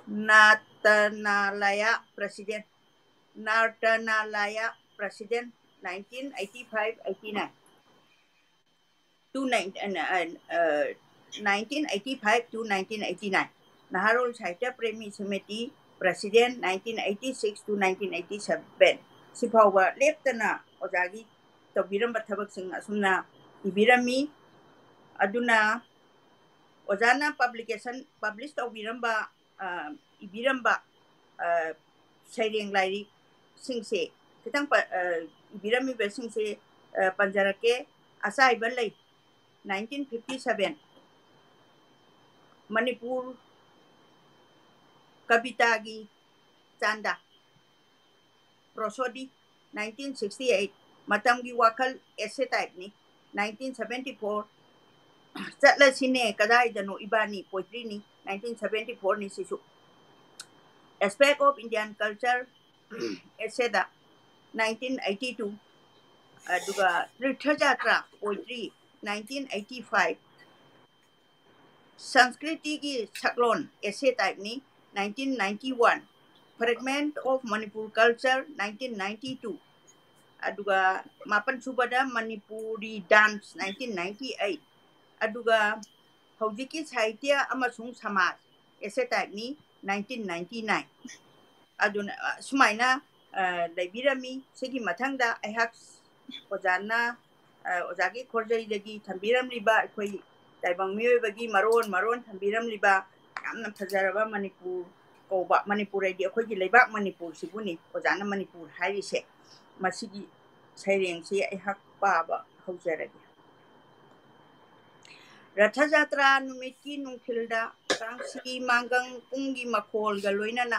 ꯅꯥꯇꯅꯥꯂꯌ president, ꯅꯥꯇꯅꯥꯂꯌ president nineteen eighty five eighty nine, two nine, nineteen eighty five to nineteen eighty nine, Naharol Sahitya Premi samiti president nineteen eighty six to nineteen eighty seven꯫ ꯁꯤꯐꯥꯎꯕ ꯂꯦꯞꯇꯅ ꯑꯣꯖꯥꯒꯤ ꯇꯧꯕꯤꯔꯝꯕ ꯊꯕꯛꯁꯤꯡ ꯑꯁꯨꯝꯅ ꯏꯕꯤꯔꯝꯃꯤ꯫ ꯑꯗꯨꯅ ꯑꯣꯖꯥꯅ publication, publish ꯇꯧꯕꯤꯔꯝꯕ, ꯑ, ꯏꯕꯤꯔꯝꯕ, ꯑ, ꯁꯩꯔꯦꯡ ꯂꯥꯏꯔꯤꯛꯁꯤꯡꯁꯦ ꯈꯤꯇꯪ ꯄ-, ꯑ, ꯏꯕꯤꯔꯝꯃꯤꯕꯁꯤꯡꯁꯦ, ꯑ, ꯄꯟꯖꯔꯛꯀꯦ꯫ ꯑꯆꯥꯏꯕ ꯂꯩ, nineteen fifty seven, Manipur ꯀꯕꯤꯇꯥꯒꯤ Chand, ꯄ꯭ꯔꯣꯁꯣꯗꯤ, nineteen sixty eight, ꯃꯇꯝꯒꯤ ꯋꯥꯈꯜ, essay typeꯅꯤ, nineteen seventy four, ꯆꯠꯂꯁꯤꯅꯦ ꯀꯗꯥꯏꯗꯅꯣ ꯏꯕꯥꯅꯤ, poetryꯅꯤ, nineteen seventy fourꯅꯤ ꯁꯤꯁꯨ꯫ Aspect of Indian Culture, essayꯗ nineteen eighty two, ꯑꯗꯨꯒ ꯇꯤꯔꯊ ꯖꯥꯇ꯭ꯔꯥ, poetry, nineteen eighty five, ꯁꯪꯁꯀ꯭ꯔꯤꯇꯤꯒꯤ ꯁꯛꯂꯣꯟ, essay typeꯅꯤ, nineteen ninety one, Fragment of Manipur Culture, nineteen ninety two, ꯑꯗꯨꯒ ꯃꯥꯄꯟ ꯁꯨꯕꯗ Manipuri dance, nineteen ninety eight, ꯑꯗꯨꯒ ꯍꯧꯖꯤꯛꯀꯤ ꯁꯥꯍꯤꯇ꯭ꯌ ꯑꯃꯁꯨꯡ ꯁꯃꯥꯖ, essay typeꯅꯤ, nineteen ninety nine꯫ ꯑꯗꯨꯅ, ꯑ, ꯁꯨꯃꯥꯏꯅ, ꯑ, ꯂꯩꯕꯤꯔꯝꯃꯤ꯫ ꯁꯤꯒꯤ ꯃꯊꯪꯗ ꯑꯩꯍꯥꯛ ꯑꯣꯖꯥꯅ, ꯑ, ꯑꯣꯖꯥꯒꯤ ꯈꯣꯔꯖꯩꯗꯒꯤ ꯊꯝꯕꯤꯔꯝꯂꯤꯕ ꯑꯩꯈꯣꯏ ꯇꯥꯏꯕꯪ ꯃꯤꯑꯣꯏꯕꯒꯤ ꯃꯔꯣꯟ ꯃꯔꯣꯟ ꯊꯝꯕꯤꯔꯝꯂꯤꯕ ꯌꯥꯝꯅ ꯐꯖꯔꯕ ꯃꯅꯤꯄꯨꯔ ꯀꯧꯕ, ꯃꯅꯤꯄꯨꯔ ꯍꯥꯏꯗꯤ ꯑꯩꯈꯣꯏꯒꯤ ꯂꯩꯕꯥꯛ ꯃꯅꯤꯄꯨꯔꯁꯤꯕꯨꯅꯤ ꯑꯣꯖꯥꯅ ꯃꯅꯤꯄꯨꯔ ꯍꯥꯏꯔꯤꯁꯦ꯫ ꯃꯁꯤꯒꯤ ꯁꯩꯔꯦꯡꯁꯤ ꯑꯩꯍꯥꯛ ꯄꯥꯕ ꯍꯧꯖꯔꯒꯦ꯫ ꯔꯊ ꯖꯥꯇ꯭ꯔꯥ ꯅꯨꯃꯤꯠꯀꯤ ꯅꯨꯡꯊꯤꯜꯗ ꯀꯥꯡꯁꯤ ꯃꯥꯡꯒꯪ ꯄꯨꯡꯒꯤ ꯃꯈꯣꯜꯒ ꯂꯣꯏꯅꯅ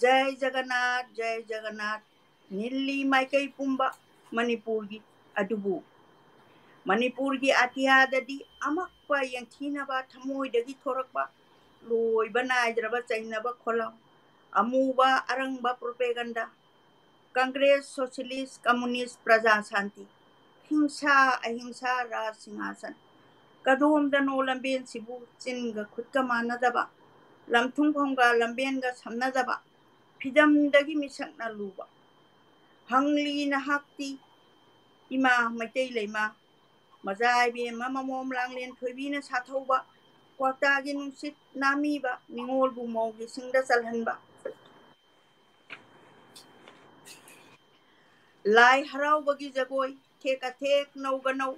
"ꯖꯩ ꯖꯒꯟꯅꯥꯊ, ꯖꯩ ꯖꯒꯟꯅꯥꯊ" ꯅꯤꯜꯂꯤ ꯃꯥꯏꯀꯩ ꯄꯨꯝꯕ ꯃꯅꯤꯄꯨꯔꯒꯤ꯫ ꯑꯗꯨꯕꯨ ꯃꯅꯤꯄꯨꯔꯒꯤ ꯑꯇꯤꯌꯥꯗꯗꯤ ꯑꯃꯛꯄ ꯌꯦꯡꯊꯤꯅꯕ ꯊꯃꯣꯏꯗꯒꯤ ꯊꯣꯔꯛꯄ ꯂꯣꯏꯕ ꯅꯥꯏꯗ꯭ꯔꯕ ꯆꯩꯅꯕ ꯈꯣꯜꯂꯥꯎ, ꯑꯃꯨꯕ ꯑꯔꯪꯕ ꯄ꯭ꯔꯣꯄꯦꯒꯟꯗꯥ, ꯀꯪꯒ꯭ꯔꯦꯁ, ꯁꯣꯁꯤꯌꯦꯂꯤꯁ, ꯀꯝꯃꯨꯅꯤꯁ, ꯄ꯭ꯔꯖꯥ ꯁꯥꯟꯇꯤ, ꯍꯤꯡꯁꯥ, ꯑꯍꯤꯡꯁꯥ, ꯔꯥꯖ ꯁꯤꯡꯍꯥꯁꯟ꯫ ꯀꯗꯣꯝꯗꯅꯣ ꯂꯝꯕꯦꯟꯁꯤꯕꯨ ꯆꯤꯟꯒ ꯈꯨꯠꯀ ꯃꯥꯟꯅꯗꯕ, ꯂꯝꯊꯨꯡꯐꯝꯒ ꯂꯝꯕꯦꯟꯒ ꯁꯝꯅꯗꯕ, ꯐꯤꯗꯝꯗꯒꯤ ꯃꯤꯁꯛꯅ ꯂꯨꯕ꯫ ꯍꯪꯂꯤ ꯅꯍꯥꯛꯇꯤ ꯏꯃꯥ ꯃꯩꯇꯩ ꯂꯩꯃ, ꯃꯖꯥ ꯏꯕꯦꯝꯃ ꯃꯃꯣꯝ ꯂꯥꯡꯂꯦꯟ ꯊꯣꯏꯕꯤꯅ ꯁꯥꯊꯧꯕ, ꯀ꯭ꯋꯥꯛꯇꯥꯒꯤ ꯅꯨꯡꯁꯤꯠ ꯅꯥꯃꯤꯕ, ꯅꯤꯉꯣꯜꯕꯨ ꯃꯧꯒꯤ ꯁꯤꯡꯗ ꯆꯜꯍꯟꯕ꯫ ꯂꯥꯏ ꯍꯔꯥꯎꯕꯒꯤ ꯖꯒꯣꯏ, ꯊꯦꯛꯀ ꯊꯦꯛ ꯅꯧꯒ ꯅꯧ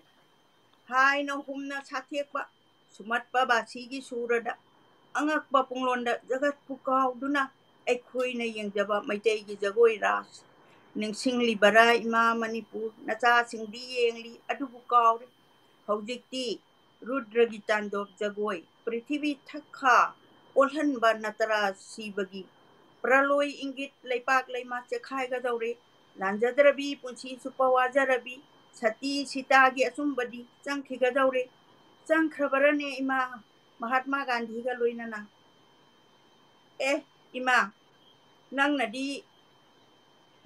ꯍꯥꯏꯅ ꯍꯨꯝꯅ ꯁꯥꯊꯦꯛꯄ, ꯁꯨꯃꯠꯄ ꯕꯥꯁꯤꯒꯤ ꯁꯨꯔꯗ ꯑꯉꯛꯄ ꯄꯨꯡꯂꯣꯟꯗ ꯖꯒꯠꯄꯨ ꯀꯥꯎꯗꯨꯅ ꯑꯩꯈꯣꯏꯅ ꯌꯦꯡꯖꯕ ꯃꯩꯇꯩꯒꯤ ꯖꯒꯣꯏ ꯔꯥꯁ꯫ ꯅꯤꯡꯁꯤꯡꯂꯤꯕꯔꯥ ꯏꯃꯥ ꯃꯅꯤꯄꯨꯔ? ꯅꯆꯥꯁꯤꯡꯗꯤ ꯌꯦꯡꯂꯤ ꯑꯗꯨꯕꯨ ꯀꯥꯎꯔꯦ꯫ ꯍꯧꯖꯤꯛꯇꯤ ꯔꯨꯗ꯭ꯔꯒꯤ ꯇꯥꯟꯗꯣꯞ ꯖꯒꯣꯏ, ꯄ꯭ꯔꯤꯊꯤꯕꯤ ꯊꯛꯈꯥ ꯑꯣꯜꯍꯟꯕ ꯅꯇꯔꯥ ꯁꯤꯕꯒꯤ ꯄ꯭ꯔꯂꯣꯏ ꯏꯪꯒꯤꯠ, ꯂꯩꯄꯥꯛ ꯂꯩꯃꯥ ꯆꯦꯛꯈꯥꯏꯒꯗꯧꯔꯦ꯫ ꯂꯥꯟꯖꯗ꯭ꯔꯕꯤ ꯄꯨꯟꯁꯤ ꯆꯨꯞꯄ ꯋꯥꯖꯔꯕꯤ ꯁꯇꯤ ꯁꯤꯇꯥꯒꯤ ꯑꯆꯨꯝꯕꯗꯤ ꯆꯪꯈꯤꯒꯗꯧꯔꯦ꯫ ꯆꯪꯈ꯭ꯔꯕꯔꯅꯦ ꯏꯃꯥ ꯃꯍꯥꯠꯃꯥ ꯒꯥꯟꯙꯤꯒ ꯂꯣꯏꯅꯅ? ꯑꯦ ꯏꯃꯥ, ꯅꯪꯅꯗꯤ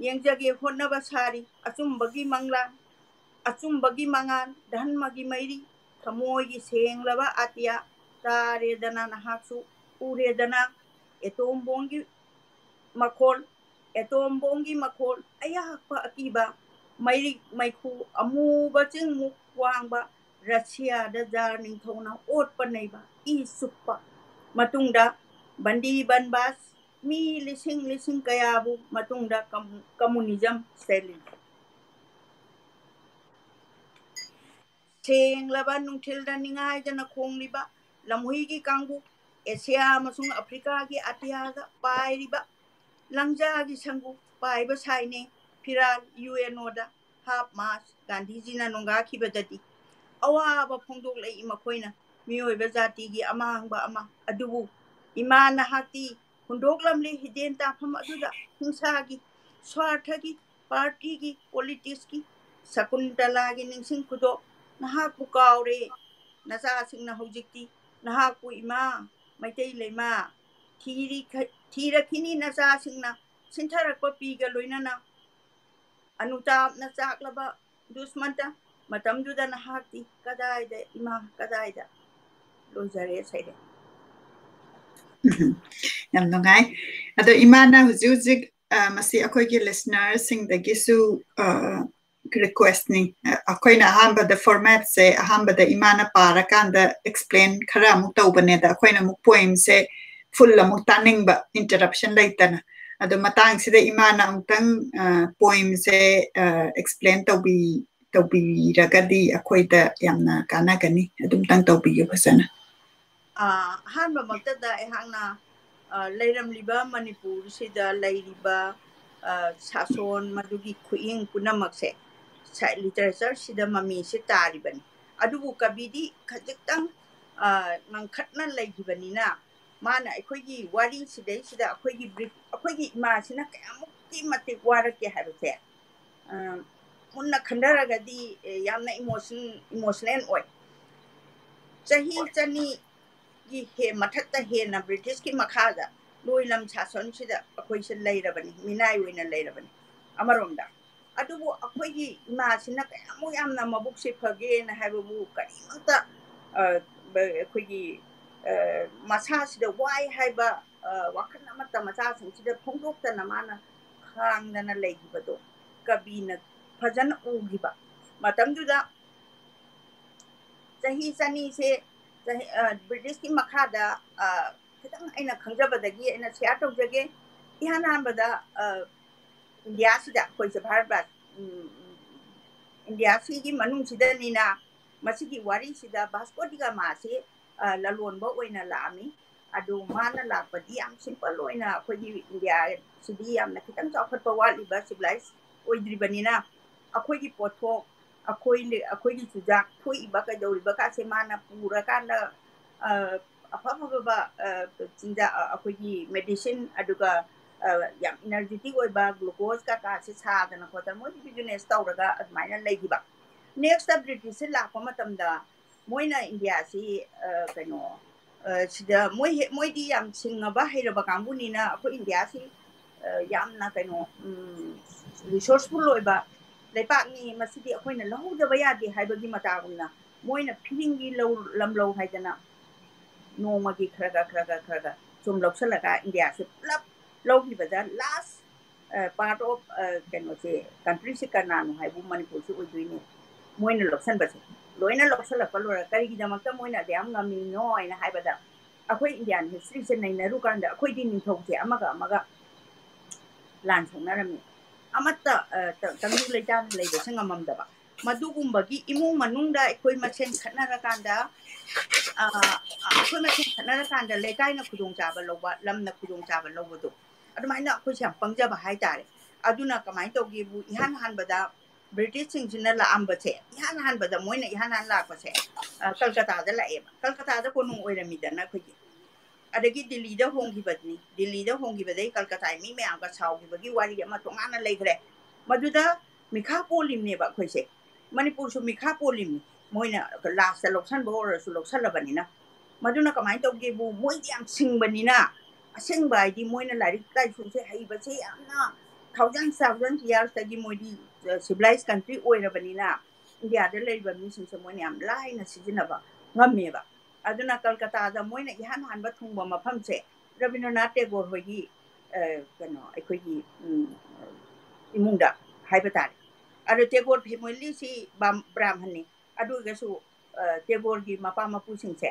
ꯌꯦꯡꯖꯒꯦ ꯍꯣꯠꯅꯕ ꯁꯥꯔꯤ ꯑꯆꯨꯝꯕꯒꯤ ꯃꯪꯂꯥꯟ, ꯑꯆꯨꯝꯕꯒꯤ ꯃꯉꯥꯜ, ꯙꯔꯃꯒꯤ ꯃꯩꯔꯤ, ꯊꯃꯣꯏꯒꯤ ꯁꯦꯡꯂꯕ ꯑꯇꯤꯌꯥ꯫ ꯇꯥꯔꯦꯗꯅ ꯅꯍꯥꯛꯁꯨ, ꯎꯔꯦꯗꯅ ꯑꯦꯇꯣꯝ ꯕꯣꯝꯒꯤ ꯃꯈꯣꯜ, ꯑꯦꯇꯣꯝ ꯕꯣꯝꯒꯤ ꯃꯈꯣꯜ, ꯑꯌꯥꯛꯄ ꯑꯀꯤꯕ, ꯃꯩꯔꯤꯛ ꯃꯩꯈꯨ, ꯑꯃꯨꯕ ꯆꯤꯡꯃꯨꯛ ꯋꯥꯡꯕ ꯔꯁꯤꯌꯥꯗ ꯖꯥꯔ ꯅꯤꯡꯊꯧꯅ ꯑꯣꯠꯄ ꯅꯩꯕ, ꯏ ꯆꯨꯞꯄ꯫ ꯃꯇꯨꯡꯗ ꯕꯟꯗꯤ ꯕꯟꯕꯥꯁ, ꯃꯤ ꯂꯤꯁꯤꯡ ꯂꯤꯁꯤꯡ ꯀꯌꯥꯕꯨ, ꯃꯇꯨꯡꯗ ꯀꯝ-, ꯀꯝꯃꯨꯅꯤꯖꯝ, ꯁ꯭ꯇꯦꯂꯤꯟ꯫ ꯁꯦꯡꯂꯕ ꯅꯨꯡꯊꯤꯜꯗ ꯅꯤꯡꯉꯥꯏꯗꯅ ꯈꯣꯡꯂꯤꯕ ꯂꯝꯍꯨꯏꯒꯤ ꯀꯥꯡꯕꯨ, ꯑꯦꯁꯤꯌꯥ ꯑꯃꯁꯨꯡ ꯑꯐ꯭ꯔꯤꯀꯥꯒꯤ ꯑꯇꯤꯌꯥꯗ ꯄꯥꯏꯔꯤꯕ ꯂꯪꯖꯥꯒꯤ ꯁꯪꯒꯨ ꯄꯥꯏꯕ ꯁꯥꯏꯅꯦ ꯐꯤꯔꯥꯜ ꯌꯨ ꯑꯦꯟ ꯑꯣꯗ꯫ ꯍꯥꯞ ꯃꯥꯁ ꯒꯥꯟꯙꯤꯖꯤꯅ ꯅꯣꯡꯒꯥꯈꯤꯕꯗꯗꯤ ꯑꯋꯥꯕ ꯐꯣꯡꯗꯣꯛꯂꯛꯏ ꯃꯈꯣꯏꯅ, ꯃꯤꯑꯣꯏꯕ ꯖꯥꯇꯤꯒꯤ ꯑꯃꯥꯡꯕ ꯑꯃ꯫ ꯑꯗꯨꯕꯨ ꯏꯃꯥ ꯅꯍꯥꯛꯇꯤ ꯍꯨꯟꯗꯣꯛꯂꯝꯂꯦ ꯍꯤꯗꯦꯟ ꯇꯥꯐꯝ ꯑꯗꯨꯗ ꯍꯤꯡꯁꯥꯒꯤ, ꯁ꯭ꯋꯥꯔꯊꯒꯤ, ꯄꯥꯔꯇꯤꯒꯤ, ꯄꯣꯂꯤꯇꯤꯛꯁꯀꯤ꯫ ꯁꯀꯨꯟꯇꯂꯥꯒꯤ ꯅꯤꯡꯁꯤꯡ ꯈꯨꯗꯣꯞ ꯅꯍꯥꯛꯄꯨ ꯀꯥꯎꯔꯦ꯫ ꯅꯆꯥꯁꯤꯡꯅ ꯍꯧꯖꯤꯛꯇꯤ ꯅꯍꯥꯛꯄꯨ ꯏꯃꯥ ꯃꯩꯇꯩ ꯂꯩꯃ ꯊꯤꯔꯤ-, ꯊꯤꯔꯛꯈꯤꯅꯤ ꯅꯆꯥꯁꯤꯡꯅ ꯁꯤꯟꯊꯔꯛꯄ ꯄꯤꯒ ꯂꯣꯏꯅꯅ꯫ ꯑꯅꯨꯇꯥꯞꯅ ꯆꯥꯛꯂꯕ ꯗꯨꯁꯃꯟꯇ, ꯃꯇꯝꯗꯨꯗ ꯅꯍꯥꯛꯇꯤ ꯀꯗꯥꯏꯗ ꯏꯃꯥ, ꯀꯗꯥꯏꯗ? ꯂꯣꯏꯖꯔꯦ, ꯁꯩꯔꯦꯡ꯫ ꯌꯥꯝ ꯅꯨꯡꯉꯥꯏ꯫ ꯑꯗꯣ ꯏꯃꯥꯅ ꯍꯧꯖꯤꯛ ꯍꯧꯖꯤꯛ, ꯑ, ꯃꯁꯤ ꯑꯩꯈꯣꯏꯒꯤ listenerꯁꯤꯡꯗꯒꯤꯁꯨ, ꯑ, requestꯅꯤ꯫ ꯑ, ꯑꯩꯈꯣꯏꯅ ꯑꯍꯥꯟꯕꯗ formatꯁꯦ, ꯑꯍꯥꯟꯕꯗ ꯏꯃꯥꯅ ꯄꯥꯔꯀꯥꯟꯗ explain ꯈꯔ ꯑꯃꯨꯛ ꯇꯧꯕꯅꯦ꯫ ꯑꯗ ꯑꯩꯈꯣꯏꯅ ꯑꯃꯨꯛ poemꯁꯦ full ꯑꯃꯨꯛ ꯇꯥꯅꯤꯡꯕ, interruption ꯂꯩꯇꯅ꯫ ꯑꯗꯣ ꯃꯇꯥꯡꯁꯤꯗ ꯏꯃꯥꯅ ꯑꯃꯨꯛꯇꯪ, ꯑ, poemꯁꯦ, ꯑ, explain ꯇꯧꯕꯤ-, ꯇꯧꯕꯤꯔꯒꯗꯤ ꯑꯩꯈꯣꯏꯗ ꯌꯥꯝꯅ ꯀꯥꯟꯅꯒꯅꯤ꯫ ꯑꯗꯨꯝꯇꯪ ꯇꯧꯕꯤꯌꯨ ꯐꯖꯅ꯫ ꯑ, ꯑꯍꯥꯟꯕꯃꯛꯇꯗ ꯑꯩꯍꯥꯛꯅ, ꯑ, ꯂꯩꯔꯝꯂꯤꯕ ꯃꯅꯤꯄꯨꯔꯁꯤꯗ ꯂꯩꯔꯤꯕ, ꯑ, ꯁꯥꯁꯣꯟ, ꯃꯗꯨꯒꯤ ꯈꯨꯠꯌꯦꯡ ꯄꯨꯝꯅꯃꯛꯁꯦ ꯁ-, literatureꯁꯤꯗ ꯃꯃꯤꯁꯦ ꯇꯥꯔꯤꯕꯅꯤ꯫ ꯑꯗꯨꯕꯨ ꯀꯕꯤꯗꯤ ꯈꯖꯤꯛꯇꯪ, ꯑ, ꯉꯪꯈꯠꯅ ꯂꯩꯈꯤꯕꯅꯤꯅ, ꯃꯥꯅ ꯑꯩꯈꯣꯏꯒꯤ ꯋꯥꯔꯤꯁꯤꯗꯩꯁꯤꯗ ꯑꯩꯈꯣꯏꯒꯤ ꯕ꯭ꯔꯤꯠ-, ꯑꯩꯈꯣꯏꯒꯤ ꯏꯃꯥꯁꯤꯅ ꯀꯌꯥꯃꯨꯛꯀꯤ ꯃꯇꯤꯛ ꯋꯥꯔꯛꯀꯦ ꯍꯥꯏꯕꯁꯦ, ꯑ, ꯃꯨꯟꯅ ꯈꯟꯊꯔꯒꯗꯤ, ꯑꯦ, ꯌꯥꯝꯅ emotion-, emotional ꯑꯣꯏ꯫ ꯆꯍꯤ ꯆꯅꯤꯒꯤ ꯍꯦ-, ꯃꯊꯛꯇ ꯍꯦꯟꯅ ꯕ꯭ꯔꯤꯇꯤꯁꯀꯤ ꯃꯈꯥꯗ ꯂꯣꯏꯂꯝ ꯁꯥꯁꯣꯟꯁꯤꯗ ꯑꯩꯈꯣꯏꯁꯦ ꯂꯩꯔꯕꯅꯤ, ꯃꯤꯅꯥꯏ ꯑꯣꯏꯅ ꯂꯩꯔꯕꯅꯤ ꯑꯃꯔꯣꯝꯗ꯫ ꯑꯗꯨꯕꯨ ꯑꯩꯈꯣꯏꯒꯤ ꯏꯃꯥꯁꯤꯅ ꯀꯌꯥꯃꯨꯛ ꯌꯥꯝꯅ ꯃꯕꯨꯛꯁꯦ ꯐꯒꯦꯅ ꯍꯥꯏꯕꯕꯨ ꯀꯔꯤꯃꯛꯇ, ꯑ, ꯕ-, ꯑꯩꯈꯣꯏꯒꯤ, ꯑ, ꯃꯁꯥꯁꯤꯗ ꯋꯥꯏ ꯍꯥꯏꯕ, ꯑ, ꯋꯥꯈꯜ ꯑꯃꯠꯇ ꯃꯆꯥꯁꯤꯡꯁꯤꯗ ꯐꯣꯡꯗꯣꯛꯇꯅ ꯃꯥꯅ ꯈꯥꯡꯗꯅ ꯂꯩꯈꯤꯕꯗꯣ ꯀꯕꯤꯅ ꯐꯖꯅ ꯎꯈꯤꯕ꯫ ꯃꯇꯝꯗꯨꯗ ꯆꯍꯤ ꯆꯅꯤꯁꯦ ꯆꯍꯤ, ꯑ, ꯕ꯭ꯔꯤꯇꯤꯁꯀꯤ ꯃꯈꯥꯗ, ꯑ, ꯈꯤꯇꯪ ꯑꯩꯅ ꯈꯪꯖꯕꯗꯒꯤ ꯑꯩꯅ share ꯇꯧꯖꯒꯦ꯫ ꯏꯍꯥꯟ ꯍꯥꯟꯕꯗ, ꯑ, ꯏꯟꯗꯤꯌꯥꯁꯤꯗ ꯑꯩꯈꯣꯏꯁꯦ ꯚꯥꯔꯠ ꯚꯥ-, ꯎꯝ, ꯏꯟꯗꯤꯌꯥꯁꯤꯒꯤ ꯃꯅꯨꯡꯁꯤꯗꯅꯤꯅ ꯃꯁꯤꯒꯤ ꯋꯥꯔꯤꯁꯤꯗ ꯚꯥꯁꯀꯣ ꯗꯤ ꯒꯥꯃꯥꯁꯤ, ꯑ, ꯂꯂꯣꯟꯕ ꯑꯣꯏꯅ ꯂꯥꯛꯑꯝꯃꯤ꯫ ꯑꯗꯨ ꯃꯥꯅ ꯂꯥꯛꯄꯗꯤ ꯌꯥꯝ simple ꯑꯣꯏꯅ, ꯑꯩꯈꯣꯏꯒꯤ ꯏꯟꯗꯤꯌꯥꯁꯤꯗꯤ ꯌꯥꯝꯅ ꯈꯤꯇꯪ ꯆꯥꯎꯈꯠꯄ ꯋꯥꯠꯂꯤꯕ, civilized ꯑꯣꯏꯗ꯭ꯔꯤꯕꯅꯤꯅ ꯑꯩꯈꯣꯏꯒꯤ ꯄꯣꯠꯊꯣꯛ, ꯑꯩꯈꯣꯏ ꯑꯩꯈꯣꯏꯒꯤ ꯆꯨꯖꯥꯛ ꯊꯣꯛꯏꯕ ꯀꯩꯗꯧꯔꯤꯕ ꯀꯥꯁꯦ ꯃꯥꯅ ꯄꯨꯔꯀꯥꯟꯗ ꯑꯐ ꯑꯐꯕ ꯆꯤꯟꯖꯥꯛ, ꯑꯩꯈꯣꯏꯒꯤ ꯃꯦꯗꯤꯁꯤꯟ, ꯑꯗꯨꯒ ꯌꯥꯝ ꯏꯅꯔꯖꯤꯇꯤꯛ ꯑꯣꯏꯕ ꯒ꯭ꯂꯨꯀꯣꯁ ꯀꯀꯥꯁꯦ ꯁꯥꯗꯅ ꯈꯣꯠꯇꯅ ꯃꯣꯏꯗꯤ ꯕꯤꯖꯤꯅꯦꯁ ꯇꯧꯔꯒ ꯑꯗꯨꯃꯥꯏꯅ ꯂꯩꯈꯤꯕ꯫ ꯅꯦꯛꯁꯇ ꯕ꯭ꯔꯤꯇꯤꯁꯁꯦ ꯂꯥꯛꯄ ꯃꯇꯝꯗ ꯃꯣꯏꯅ ꯏꯟꯗꯤꯌꯥꯁꯤ ꯀꯩꯅꯣ ꯁꯤꯗ ꯃꯣꯏ ꯃꯣꯏꯗꯤ ꯌꯥꯝ ꯁꯤꯡꯉꯕ ꯍꯩꯔꯕ ꯀꯥꯡꯕꯨꯅꯤꯅ ꯑꯩꯈꯣꯏ ꯏꯟꯗꯤꯌꯥꯁꯤ ꯌꯥꯝꯅ ꯀꯩꯅꯣ ꯔꯤꯁꯣꯔꯁꯐꯨꯜ ꯑꯣꯏꯕ ꯂꯩꯄꯥꯛꯅꯤ, ꯃꯁꯤꯗꯤ ꯑꯩꯈꯣꯏꯅ ꯂꯧꯍꯧꯗꯕ ꯌꯥꯗꯦ ꯍꯥꯏꯕꯒꯤ ꯃꯇꯥꯒꯨꯝꯅ ꯃꯣꯏꯅ ꯐꯤꯔꯤꯡꯒꯤ ꯂꯧ ꯂꯝ ꯂꯧ ꯍꯥꯏꯗꯅ ꯅꯣꯡꯃꯒꯤ ꯈꯔ ꯈꯔ ꯈꯔ ꯈꯔ ꯈꯔ ꯈꯔ ꯁꯨꯝ ꯂꯧꯁꯜꯂꯒ ꯏꯟꯗꯤꯌꯥꯁꯦ ꯄꯨꯂꯞ ꯂꯧꯈꯤꯕꯗ ꯂꯥꯁ ꯄꯥꯔꯠ ꯑꯣꯐ ꯀꯩꯅꯣꯁꯦ ꯀꯟꯇ꯭ꯔꯤꯁꯦ ꯀꯅꯥꯅꯣ ꯍꯥꯏꯕꯨ ꯃꯅꯤꯄꯨꯔꯁꯤ ꯑꯣꯏꯗꯣꯏꯅꯦ꯫ ꯃꯣꯏꯅ ꯂꯧꯁꯟꯕꯁꯦ ꯂꯣꯏꯅ ꯂꯧꯁꯜꯂꯛꯄ ꯂꯣꯏꯔ ꯀꯔꯤꯒꯤꯗꯃꯛꯇ ꯃꯣꯏꯅ ꯑꯗꯨ ꯌꯥꯝ ꯉꯝꯃꯤꯅꯣ ꯍꯥꯏꯅ ꯍꯥꯏꯕꯗ ꯑꯩꯈꯣꯏ ꯏꯟꯗꯤꯌꯥꯟ ꯍꯤꯁꯇ꯭ꯔꯤꯁꯦ ꯅꯩꯅꯔꯨꯀꯥꯟꯗ ꯑꯩꯈꯣꯏꯗꯤ ꯅꯤꯡꯊꯧꯁꯦ ꯑꯃꯒ ꯑꯃꯒ ꯂꯥꯟ ꯁꯣꯛꯅꯔꯝꯃꯤ꯫ ꯑꯃꯠꯇ ꯇꯪꯗꯨ ꯂꯩꯇꯥꯅ ꯂꯩꯕꯁꯦ ꯉꯝꯃꯝꯗꯕ꯫ ꯃꯗꯨꯒꯨꯝꯕꯒꯤ ꯏꯃꯨꯡ ꯃꯅꯨꯡꯗ ꯑꯩꯈꯣꯏ ꯃꯁꯦꯟ ꯈꯠꯅꯔꯀꯥꯟꯗ ꯑꯩꯈꯣꯏ ꯃꯁꯦꯟ ꯈꯠꯅꯔꯀꯥꯟꯗ ꯂꯩꯀꯥꯏꯅ ꯈꯨꯗꯣꯡꯆꯥꯕ ꯂꯧꯕ, ꯂꯝꯅ ꯈꯨꯗꯣꯡꯆꯥꯕ ꯂꯧꯕꯗꯣ, ꯑꯗꯨꯃꯥꯏꯅ ꯑꯩꯈꯣꯏꯁꯦ ꯌꯥꯝ ꯄꯪꯖꯕ ꯍꯥꯏꯇꯥꯔꯦ꯫ ꯑꯗꯨꯅ ꯀꯃꯥꯏꯅ ꯇꯧꯒꯦꯕꯨ ꯏꯍꯥꯟ ꯍꯥꯟꯕꯗ ꯕ꯭ꯔꯤꯇꯤꯁꯁꯤꯡꯁꯤꯅ ꯂꯥꯛꯑꯝꯕꯁꯦ, ꯏꯍꯥꯟ ꯍꯥꯟꯕꯗ ꯃꯣꯏꯅ ꯏꯍꯥꯟ ꯍꯥꯟ ꯂꯥꯛꯄꯁꯦ ꯀꯜꯀꯇꯥꯗ ꯂꯥꯛꯑꯦꯕ꯫ ꯀꯜꯀꯇꯥꯗ ꯀꯣꯅꯨꯡ ꯑꯣꯏꯔꯝꯃꯤꯗꯅ ꯑꯩꯈꯣꯏꯒꯤ꯫ ꯑꯗꯒꯤ ꯗꯤꯜꯂꯤꯗ ꯍꯣꯡꯈꯤꯕꯅꯤ꯫ ꯗꯤꯜꯂꯤꯗ ꯍꯣꯡꯈꯤꯕꯗꯩ ꯀꯜꯀꯇꯥꯒꯤ ꯃꯤ ꯃꯌꯥꯝꯒ ꯁꯥꯎꯈꯤꯕꯒꯤ ꯋꯥꯔꯤ ꯑꯃ ꯇꯣꯉꯥꯟꯅ ꯂꯩꯈ꯭ꯔꯦ꯫ ꯃꯗꯨꯗ ꯃꯤꯈꯥ ꯄꯣꯜꯂꯤꯕꯅꯦꯕ ꯑꯩꯈꯣꯏꯁꯦ꯫ ꯃꯅꯤꯄꯨꯔꯁꯨ ꯃꯤꯈꯥ ꯄꯣꯜꯂꯤꯕꯅꯤ꯫ ꯃꯣꯏꯅ ꯂꯥꯁꯇ ꯂꯧꯁꯟꯕ ꯑꯣꯏꯔꯁꯨ ꯂꯧꯁꯜꯂꯕꯅꯤꯅ꯫ ꯃꯗꯨꯅ ꯀꯃꯥꯏꯅ ꯇꯧꯒꯦꯕꯨ, ꯃꯣꯏꯗꯤ ꯌꯥꯝ ꯁꯤꯡꯕꯅꯤꯅ, ꯑꯁꯦꯡꯕ ꯍꯥꯏꯗꯤ ꯃꯣꯏꯅ ꯂꯥꯏꯔꯤꯛ ꯂꯥꯏꯁꯨꯁꯦ ꯍꯩꯕꯁꯦ ꯌꯥꯝꯅ ꯊꯥꯎꯖꯟ ꯊꯥꯎꯖꯟ ꯌꯔꯁꯇꯒꯤ ꯃꯣꯏꯗꯤ ꯁꯤꯚꯤꯂꯥꯏꯁ ꯀꯟꯇ꯭ꯔꯤ ꯑꯣꯏꯔꯕꯅꯤꯅ ꯏꯟꯗꯤꯌꯥꯗ ꯂꯩꯔꯤꯕ ꯃꯤꯁꯤꯡꯁꯦ ꯃꯣꯏꯅ ꯌꯥꯝ ꯂꯥꯏꯅ ꯁꯤꯖꯤꯟꯅꯕ ꯉꯝꯃꯦꯕ꯫ ꯑꯗꯨꯅ ꯀꯜꯀꯇꯥꯗ ꯃꯣꯏꯅ ꯏꯍꯥꯟ ꯍꯥꯟꯕ ꯊꯨꯡꯕ ꯃꯐꯝꯁꯦ ꯔꯕꯤꯟꯗ꯭ꯔꯅꯥꯊ ꯇꯦꯒꯣꯔ ꯍꯣꯏꯒꯤ ꯀꯩꯅꯣ ꯑꯩꯈꯣꯏꯒꯤ ꯏꯃꯨꯡꯗ ꯍꯥꯏꯕ ꯇꯥꯔꯦ꯫ ꯑꯗꯣ ꯇꯦꯒꯣꯔ ꯐꯦꯃꯤꯂꯤꯁꯤ ꯕ꯭ꯔꯥꯝꯍꯟꯅꯤ꯫ ꯑꯗꯨ ꯑꯣꯏꯔꯒꯁꯨ ꯇꯦꯒꯣꯔꯒꯤ ꯃꯄꯥ ꯃꯄꯨꯁꯤꯡꯁꯦ